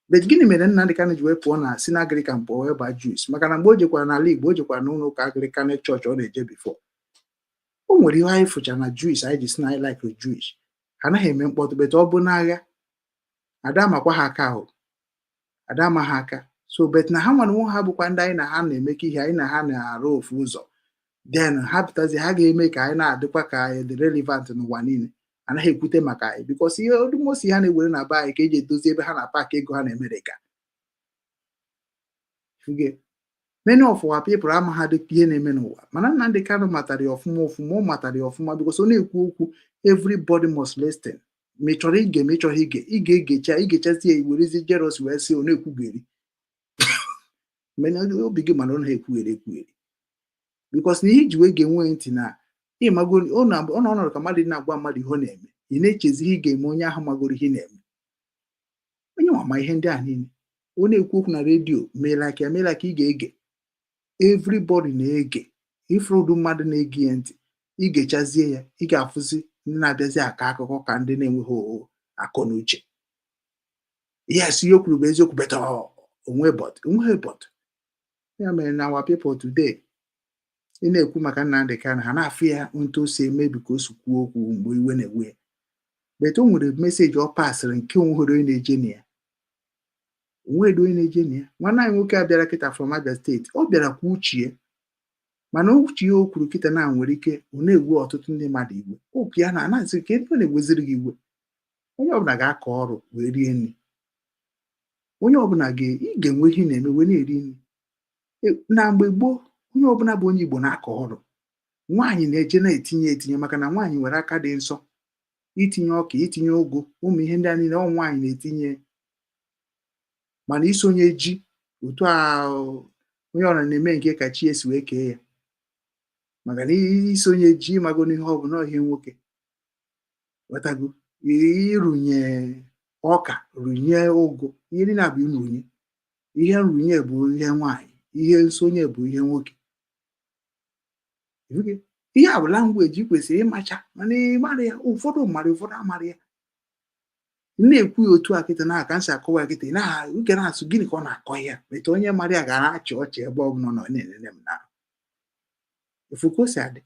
But gịnị mere Nnamdị Kanụ ji wee pụọ na si na Anglican pụọ wee baa Jews? Maka na mgbe o jekwara n'ala Igbo, o jekwara n'ụlọ ụka Anglican church ọ na-eje before. O nwere ihe anyị fụchara na Jewish anyị ji si na anyị like Jewish. Ha anaghị eme mkpọtụ, but ọ bụ n'agha, ada amakwa ha aka ahụ, ada ama ha aka. So but na ha nwere onwe ha bụkwa ndị anyị na ha na-emekọ ihe, anyị na ha na-arụ ofu ụzọ. Then ha pụtazi, ha ga-eme ka anyị na-adịkwa ka anyị dị relevant n'ụwa niile. Anaghị ekwute maka anyị, because ihe almost ha na-ewere na be anyị ka eji edozi ebe ha na-apaki ego ha na Amerịka. Fuge. Many of our people amaghadị ihe na-eme n'ụwa, mana Nnamdi Kanu matara ya ọfụma ọfụma. Ọ matara ya ọfụma because ọ na-ekwu okwu, everybody must listen. Ma ị chọrọ ige, ma ị chọrọ ige, ị ga-egecha. Igechazi ya, iwerezi jealousy wee sị ọ na-ekwugheri mana obi gị, mana ọ na-ekwugheri ekwugheri because na ihe iji wee ga-enwe ntị na ịmago ọ na ọnọdụ ka mmadụ na-agwa mmadụ ihe ọ na-eme, ị na-echezi ihe ị ga-eme onye ahụ magoro ihe ị na-eme. Onye nwa ma ihe ndị a niile ọ na-ekwu okwu na redio meela ka meela ka ị ga-ege. Everybody na-ege. Ifuru ụdị mmadụ na-ege ya ntị, igechazie ya, ị ga-afụzi ndị na-abịazi akọ akụkọ ka ndị na-enweghị akọ na uche. Yes, ihe o kwuru bụ eziokwu, but onwe but onweghị but. Ya mere na our people today, ị na-ekwu maka Nnamdi Kanu, ha na-afụ ya ntu o si emebi ka o si kwuo okwu mgbe iwe na-ewe ya, but o nwere message ọ pasịrị nke onwere onye na-eje na ya, onwere onye na-eje na ya. Nwanne anyị nwoke a bịara kịta from Abia State, ọ bịara kwa uchie, mana uche ya o kwuru kịta na nwere ike ọ na-ewe ọtụtụ ndị mmadụ iwe. Okwu ya na anaghịzi ka ebe ọ na-eweziri gị iwe. Onye ọbụla ga-akọ ọrụ wee rie nri. Onye ọbụla ị ga-enwe ihe ị na-eme wee na-eri nri. Na mgbe gboo, onye ọbụla bụ onye Igbo na-akọ ọrụ. Nwaanyị na-eje na-etinye etinye, maka na nwaanyị nwere aka dị nsọ itinye ọka, itinye ụgụ, ụmụ ihe ndị a niile ọ nwaanyị na-etinye. Mana isonye ji otu a, onye ọra na-eme nke ka chi esi wee kee ya, maka na isonye ji ịmago n'ihe ọ bụ na ihe nwoke ghọtago, ịrụnye ọka, rụnye ụgụ, ihe niile a bụ nrụnye. Ihe nrụnye bụ ihe nwaanyị, ihe nsonye bụ ihe nwoke. Ihe a bụ language ị kwesịrị ịmacha, mana ị mara ya. Ụfọdụ mara, ụfọdụ amara ya. Na-ekwu ya otu a kịta na aka nsị akọwa ya kịta, na ị ga na-asụ gịnị ka ọ na-akọ ya. Etu onye mara ya ga na-achị ọchị ebe ọ bụla ọ nọ na-enene m na efu ka o si adị.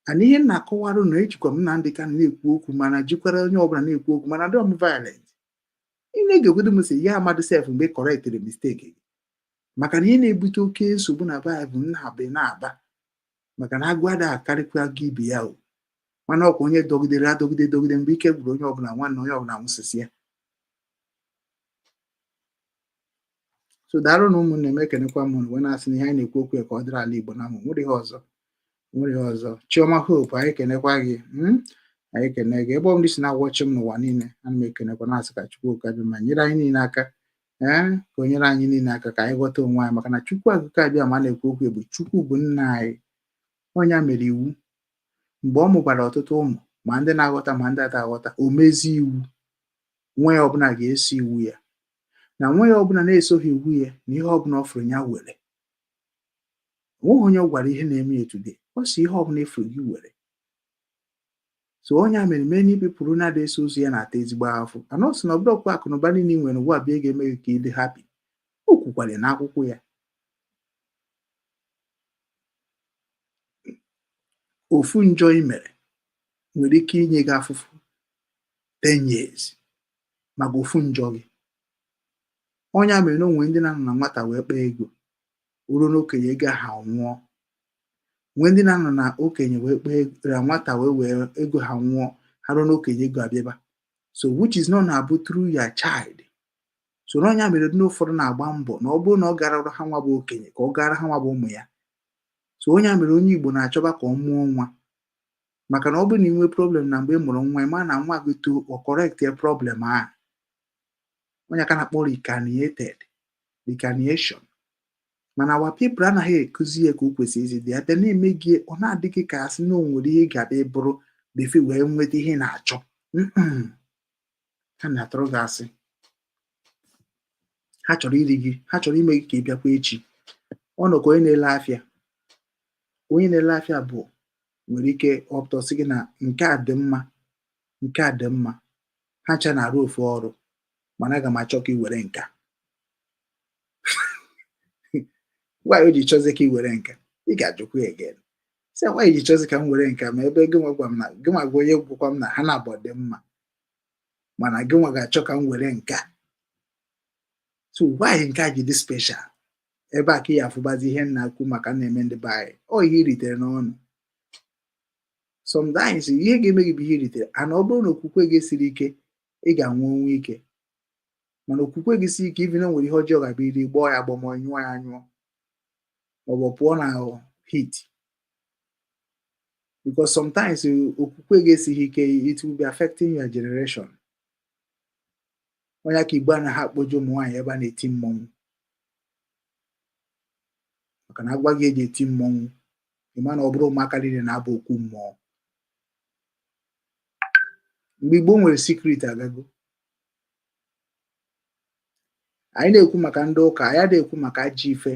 Ana ihe m na-akọwarụ na ejikwa m Nnamdị Kanụ na-ekwu okwu, mana jikwara onye ọbụla na-ekwu okwu, mana adịghị m violent. Ị na-egekwedo m sị ya amadụ sef mgbe correctịrị mistake gị, maka na ihe na-ebute oke nsogbu na Baịbụl m na-aba na-aba, maka na agụ adịghị akarịkwa agụ ibe ya o. Mana ọkwa onye dọgidere adọgide dọgide mgbe ike gwụrụ onye ọbụla, nwanne onye ọbụla nwụsịsị ya. So daalụ na ụmụnne m, ekenekwa m unu wee na-asị na ihe anyị na-ekwu okwu ya ka ọ dịrị ala Igbo na mma. Nwere ihe ọzọ, nwere ihe ọzọ. Chioma Hope, anyị ekenekwa gị. Anyị ekene gị ebe ọ bụla i si na-awọchi m n'ụwa niile. Ana m ekenekwa na-asị ka Chukwu Okike Abịama nyere anyị niile aka, ee, ka o nyere anyị niile aka ka anyị ghọta onwe anyị, maka na Chukwu Okike Abịama na-ekwu okwu bụ Chukwu bụ nna anyị. Onye a mere iwu mgbe ọ mụbara ọtụtụ ụmụ, ma ndị na-aghọta ma ndị ada aghọta, o mezie iwu nwa ya ọbụla ga-eso iwu ya, na nwa ya ọbụla na-esoghị iwu ya, na ihe ọbụla ọ fụrụ ya were. Onweghị onye ọ gwara ihe na-eme ya today. Ọ sị ihe ọbụla efuru gị were. So onye a mere many people na-ada eso ụzọ ya na-ata ezigbo afụ. Ana ọ sị na ọbụrụkwa akụnụba niile ị nwere ugbu a bịa ga-eme gị ka ị dị happy. O kwukwara ya n'akwụkwọ ya. Ofu njọ ị mere nwere ike inye gị afụfụ 10 years maka ofu njọ gị. Onye a mere na o nwere ndị na-anọ na nwata wee kpaa ego, ruo n'okenye ego ha nwụọ. Nwee ndị na-anọ na okenye wee kpaa ego, na nwata wee wee ego ha nwụọ, ha ruo n'okenye ego abịaba. So which is not na-abụ through your child. So na onye a mere ndị ụfọdụ na-agba mbọ na ọ bụrụ na ọ gara ha nwa bụ okenye, ka ọ gara ha nwa bụ ụmụ ya. So onye a mere onye Igbo na-achọba ka ọ mụọ nwa, maka na ọ bụrụ na ị nwee problem na mgbe ị mụrụ nwa, ị ma na nwa gị too, ọ correct ya problem ahụ. Onye aka na-akpọ reincarnated, reincarnation. Mana our people anaghị ekuzi ya ka o kwesịrị isi dị. Abịa na-eme gị, ọ na-adị gị ka asị na o nwere ihe ị ga-abịa bụrụ before wee nweta ihe ị na-achọ. Ha na-atụrụ gị asị, ha chọrọ iri gị, ha chọrọ ime gị ka ị bịakwa echi. Ọ nọ ka onye na-ele afịa. Onye na-ele afịa bụ nwere ike ọpụta sị gị na nke a dị mma, nke a dị mma, ha ncha na-arụ ofu ọrụ, mana aga m achọ ka ị were nka. Why o ji chọzi ka ị were nka? Ị ga-ajụkwa ya again, sị why ji chọzi ka m were nka, ma ebe gị nwa gwa m na gị nwa gwa onye gwụkwa m na ha na-abụ dị mma, mana gị nwa ga-achọ ka m were nka. So why nke a ji dị special? Ebe a ka ị afụbazi ihe m na-akwu maka na-eme ndị be anyị. Ọ ihe i ritere n'ọnụ. Sometimes ihe ga-eme gị bụ ihe i ritere. Ana ọ bụrụ na okwukwe gị siri ike, ị ga-anwụ ọnwụ ike. Mana okwukwe gị siri ike, even o nwere ihe ọjọọ ga-abịa iri, gbọọ ya agbọ ma ọ nyụọ ya anyụọ. Maọbụ pụọ na heat, because sometimes okwukwe gị esighị ike, it will be affecting your generation. Onye aka Igbo anaghị akpọje ụmụ nwaanyị ebe a na-eti mmọnwụ, maka na agwa gị eji eti mmọnwụ, ịma na ọ bụrụ ụmụaka niile na-aba okwu mmụọ. Mgbe Igbo nwere secret agago. Anyị na-ekwu maka ndị ụka, anyị adịghị ekwu maka ajọ ife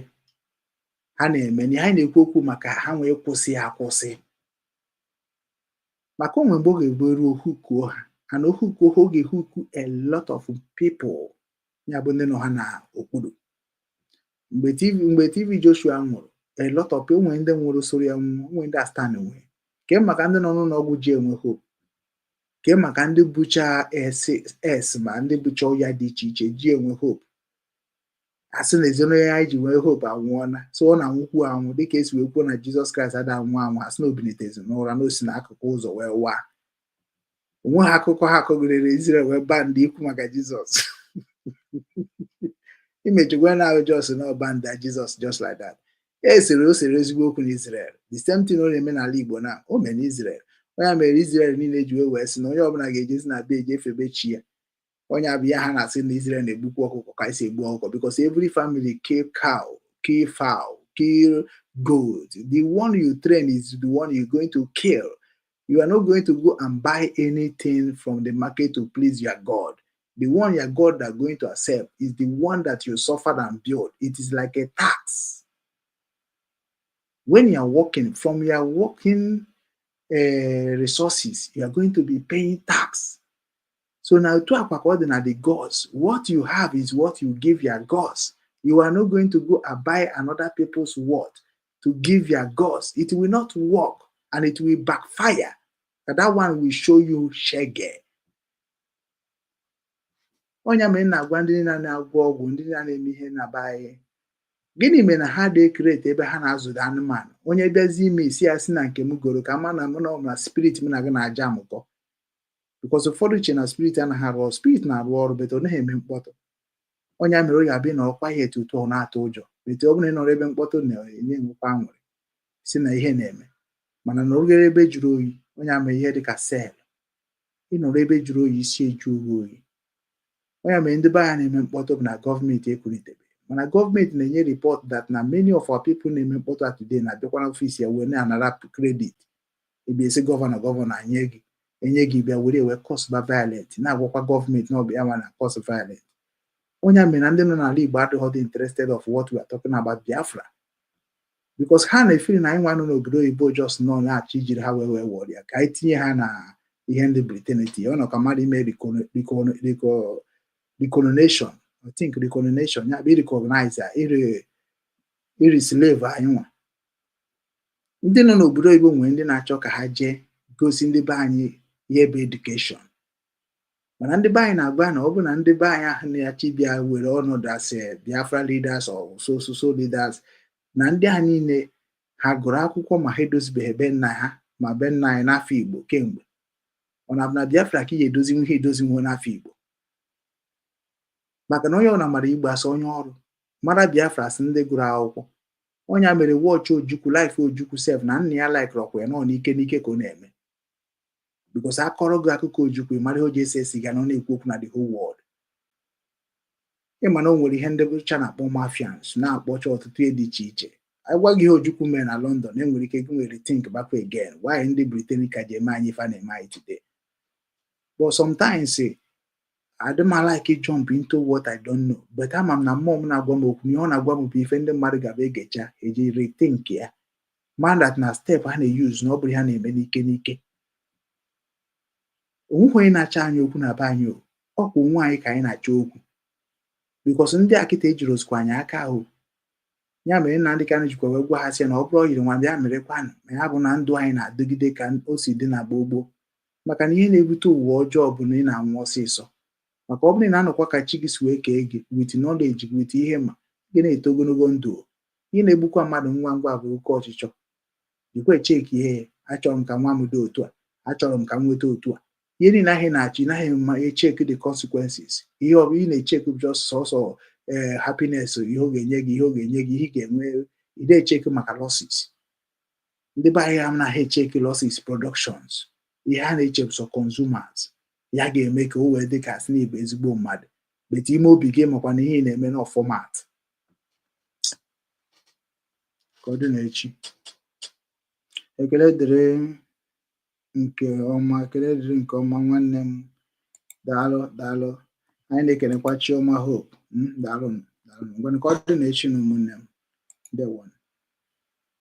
ha na-eme na anyị na-ekwu okwu maka ha nwee kwụsị akwụsị, maka o nwere mgbe ọ ga-egbu eruo hukuo ha, and ohukuo ha, ọ ga-ehuku a lot of people, ya bụ ndị nọ ha n'okpuru. Mgbe TV Joshua nwụrụ, a lot of people, nwere ndị nwụrụ soro ya nwụọ, nwere ndị astan nwee ke maka ndị nọ n'ụlọ ọgwụ ji enwe hope, ke maka ndị bucha S ma ndị bucha ọya dị iche iche ji enwe hope. Asị na ezinụlọ ya anyị ji nwee hope anwụọla, so ọ na-anwụkwu anwụ, dịka esi wee kwuo na Jizọs Kraịst ada anwụ anwụ. Asị na obilitezi n'ụra, na o si n'akụkụ ụzọ wee waa onwe ha. Akụkọ ha akọgidere Israel wee baa ndị ikwu maka Jizọs imechekwa na ahụ jos na ọba nda Jizọs, just like that. E sere o sere ezigbo okwu na Israel. The same thing ọ na-eme n'ala Igbo na o mere na Israel. Onye mere Israel niile ji wee sị na onye ọbụla ga-ejezi na be eje efebe chi ya. Onye abịa ha na-asị na Israel na-egbukwa ọkụkọ ka esi egbu ọkụkọ, because every family kill cow, kill fowl, kill goat. The one you train is the one you're going to kill. You are not going to go and buy anything from the market to please your God. The one your God are going to accept is the one that you suffered and built. It is like a tax. When you are working, from your working resources, you are going to be paying tax. So now to na the gods, what you have is what you give your gods. You are not going to go and buy another people's word to give your gods. It will not work and it will backfire. And that one will show you shege. Onye mere na-agwa ndị niile na-agwọ ọgwụ, ndị niile na-eme ihe na be anyị, gịnị mere na ha dị create ebe ha na-azụdo anụmanụ? Onye bịazi ime isi ya si na nke m goro ka ma na mụ na na spirit m na gị na-aja amụkọ, because ụfọdụ che na spirit anaghị arụ ọrụ. Spirit na-arụ ọrụ, but ọ naghị eme mkpọtụ. Onye mere o ga-abịa na ọkwa ihe etu ọ na-atụ ụjọ, but ọ bụrụ na ị nọrọ ebe mkpọtụ na-enwekwa aṅụrị si na ihe na-eme, mana na ogere ebe jụrụ oyi, onye ama ihe dịka cell, ịnọrọ ebe jụrụ oyi, isi eju oyi oyi. Onye mere ndị be anyị na-eme mkpọtụ bụ na gọọmenti ekwulitebe, mana gọọmenti na-enye report that na many of our people na-eme mkpọtụ a today na-abịakwa n'ọfịs ya wee na-anara credit. Ebe esi governor, governor nye gị, enye gị, bịa were wee cause ba violent, na-agwakwa gọọmenti na ọ bụ ya ma na cause violent. Onye mere na ndị nọ n'ala Igbo adịghị dị interested of what we are talking about, Biafra, because ha na-efiri na anyị nwa nọ n'obodo oyibo just nọ na-achọ ijiri ha wee wọrọ ya ka anyị tinye ha na ihe ndị Britain tinye. Ọ nọ ka mmadụ ime recolonization, I think recolonization, ya bụ recognize iri slave anyị nwa. Ndị nọ n'obodo oyibo nwere ndị na-achọ ka ha jee gosi ndị be anyị ihe bụ education, mana ndị be anyị na-agwa na ọ bụ na ndị be anyị ahụ na-achọ ịbịa were ọnọdụ asị Biafra leaders or so so so leaders, na ndị a niile ha gụrụ akwụkwọ ma ha edozibeghị be nna ha ma be nna anyị n'afọ Igbo kemgbe. Ọ na-abụ na Biafra ka ị ga-edozinwu ihe edozinwu n'afọ Igbo, maka na onye ọbụla mara Igbo asị onye ọrụ mara Biafra asị ndị gụrụ akwụkwọ. Onye a mere watch Ojukwu life, Ojukwu sef na nna ya laikiri ọkwa ya nọ n'ike n'ike ka ọ na-eme, because akọrọ gị akụkọ Ojukwu, ị mara ihe o ji ese siga na ọ na-ekwu okwu na the whole world. Ịma na o nwere ihe ndị bụcha na-akpọ mafians, na-akpọcha ọtụtụ ihe dị iche iche. Agwa gị ihe Ojukwu mere na London, enwere ike gị nwere think back again why ndị Britain ka ji eme anyị ife a na-eme anyị today. But sometimes adị m like jump into what I don't know, but ama m na mmụọ m na-agwa m okwu, na ihe ọ na-agwa m bụ ife ndị mmadụ ga-abịa egecha eji rethink ya, man, that na step ha na-use na ọ bụrụ ha na-eme n'ike n'ike. Onweghị onye na-achọ anyị okwu na be anyị o, ọkwa onwe anyị ka anyị na-achọ okwu, because ndị a kịta ejiri osikwa anyị aka ahụ. Ya mere Nnamdị Kanụ jikwa wee gwa ha sị na ọ bụrụ ọ yiri nwa bịa merekwanụ ma ya bụ na ndụ anyị na-adịgide ka o si dị na gboo gboo, maka na ihe na-ebute ụwa ọjọọ bụ na ị na-anwụ ọsịsọ, maka ọ bụrụ na ị na-anọkwa ka chi gị si wee kee gị with knowledge, with ihe, ma gị na-eto ogologo ndụ. Ihe na-egbukwa mmadụ ngwa ngwa bụ oke ọchịchọ. Jikwa echeki ihe ya, achọrọ m ka nwa m dị otu a, achọrọ m ka m nweta otu a. Ihe niile ahụ ị na-achọ, ị naghị ma echeki the consequences. Ihe ọ bụla ị na-echeki bụ just sọsọ ee happiness, ihe ọ ga-enye gị, ihe ọ ga-enye gị, ihe ị ga-enwe. Ị na-echeki maka losses. Ndị be anyị anaghị echeki losses productions. Ihe a na-eche bụ sọ consumers ya ga-eme ka o wee dị ka asị na ịbụ ezigbo mmadụ, but ime obi gị makwa na ihe ị na-eme na format ka ọ dị n'echi. Ekele dịrị nke ọma, ekele dịrị nke ọma. Nwanne m, daalụ, daalụ. Anyị na-ekenekwa Chioma Hope. Daalụ, daalụ. Ngwanụ, ka ọ dị n'echi na ụmụnne m. Ndewo.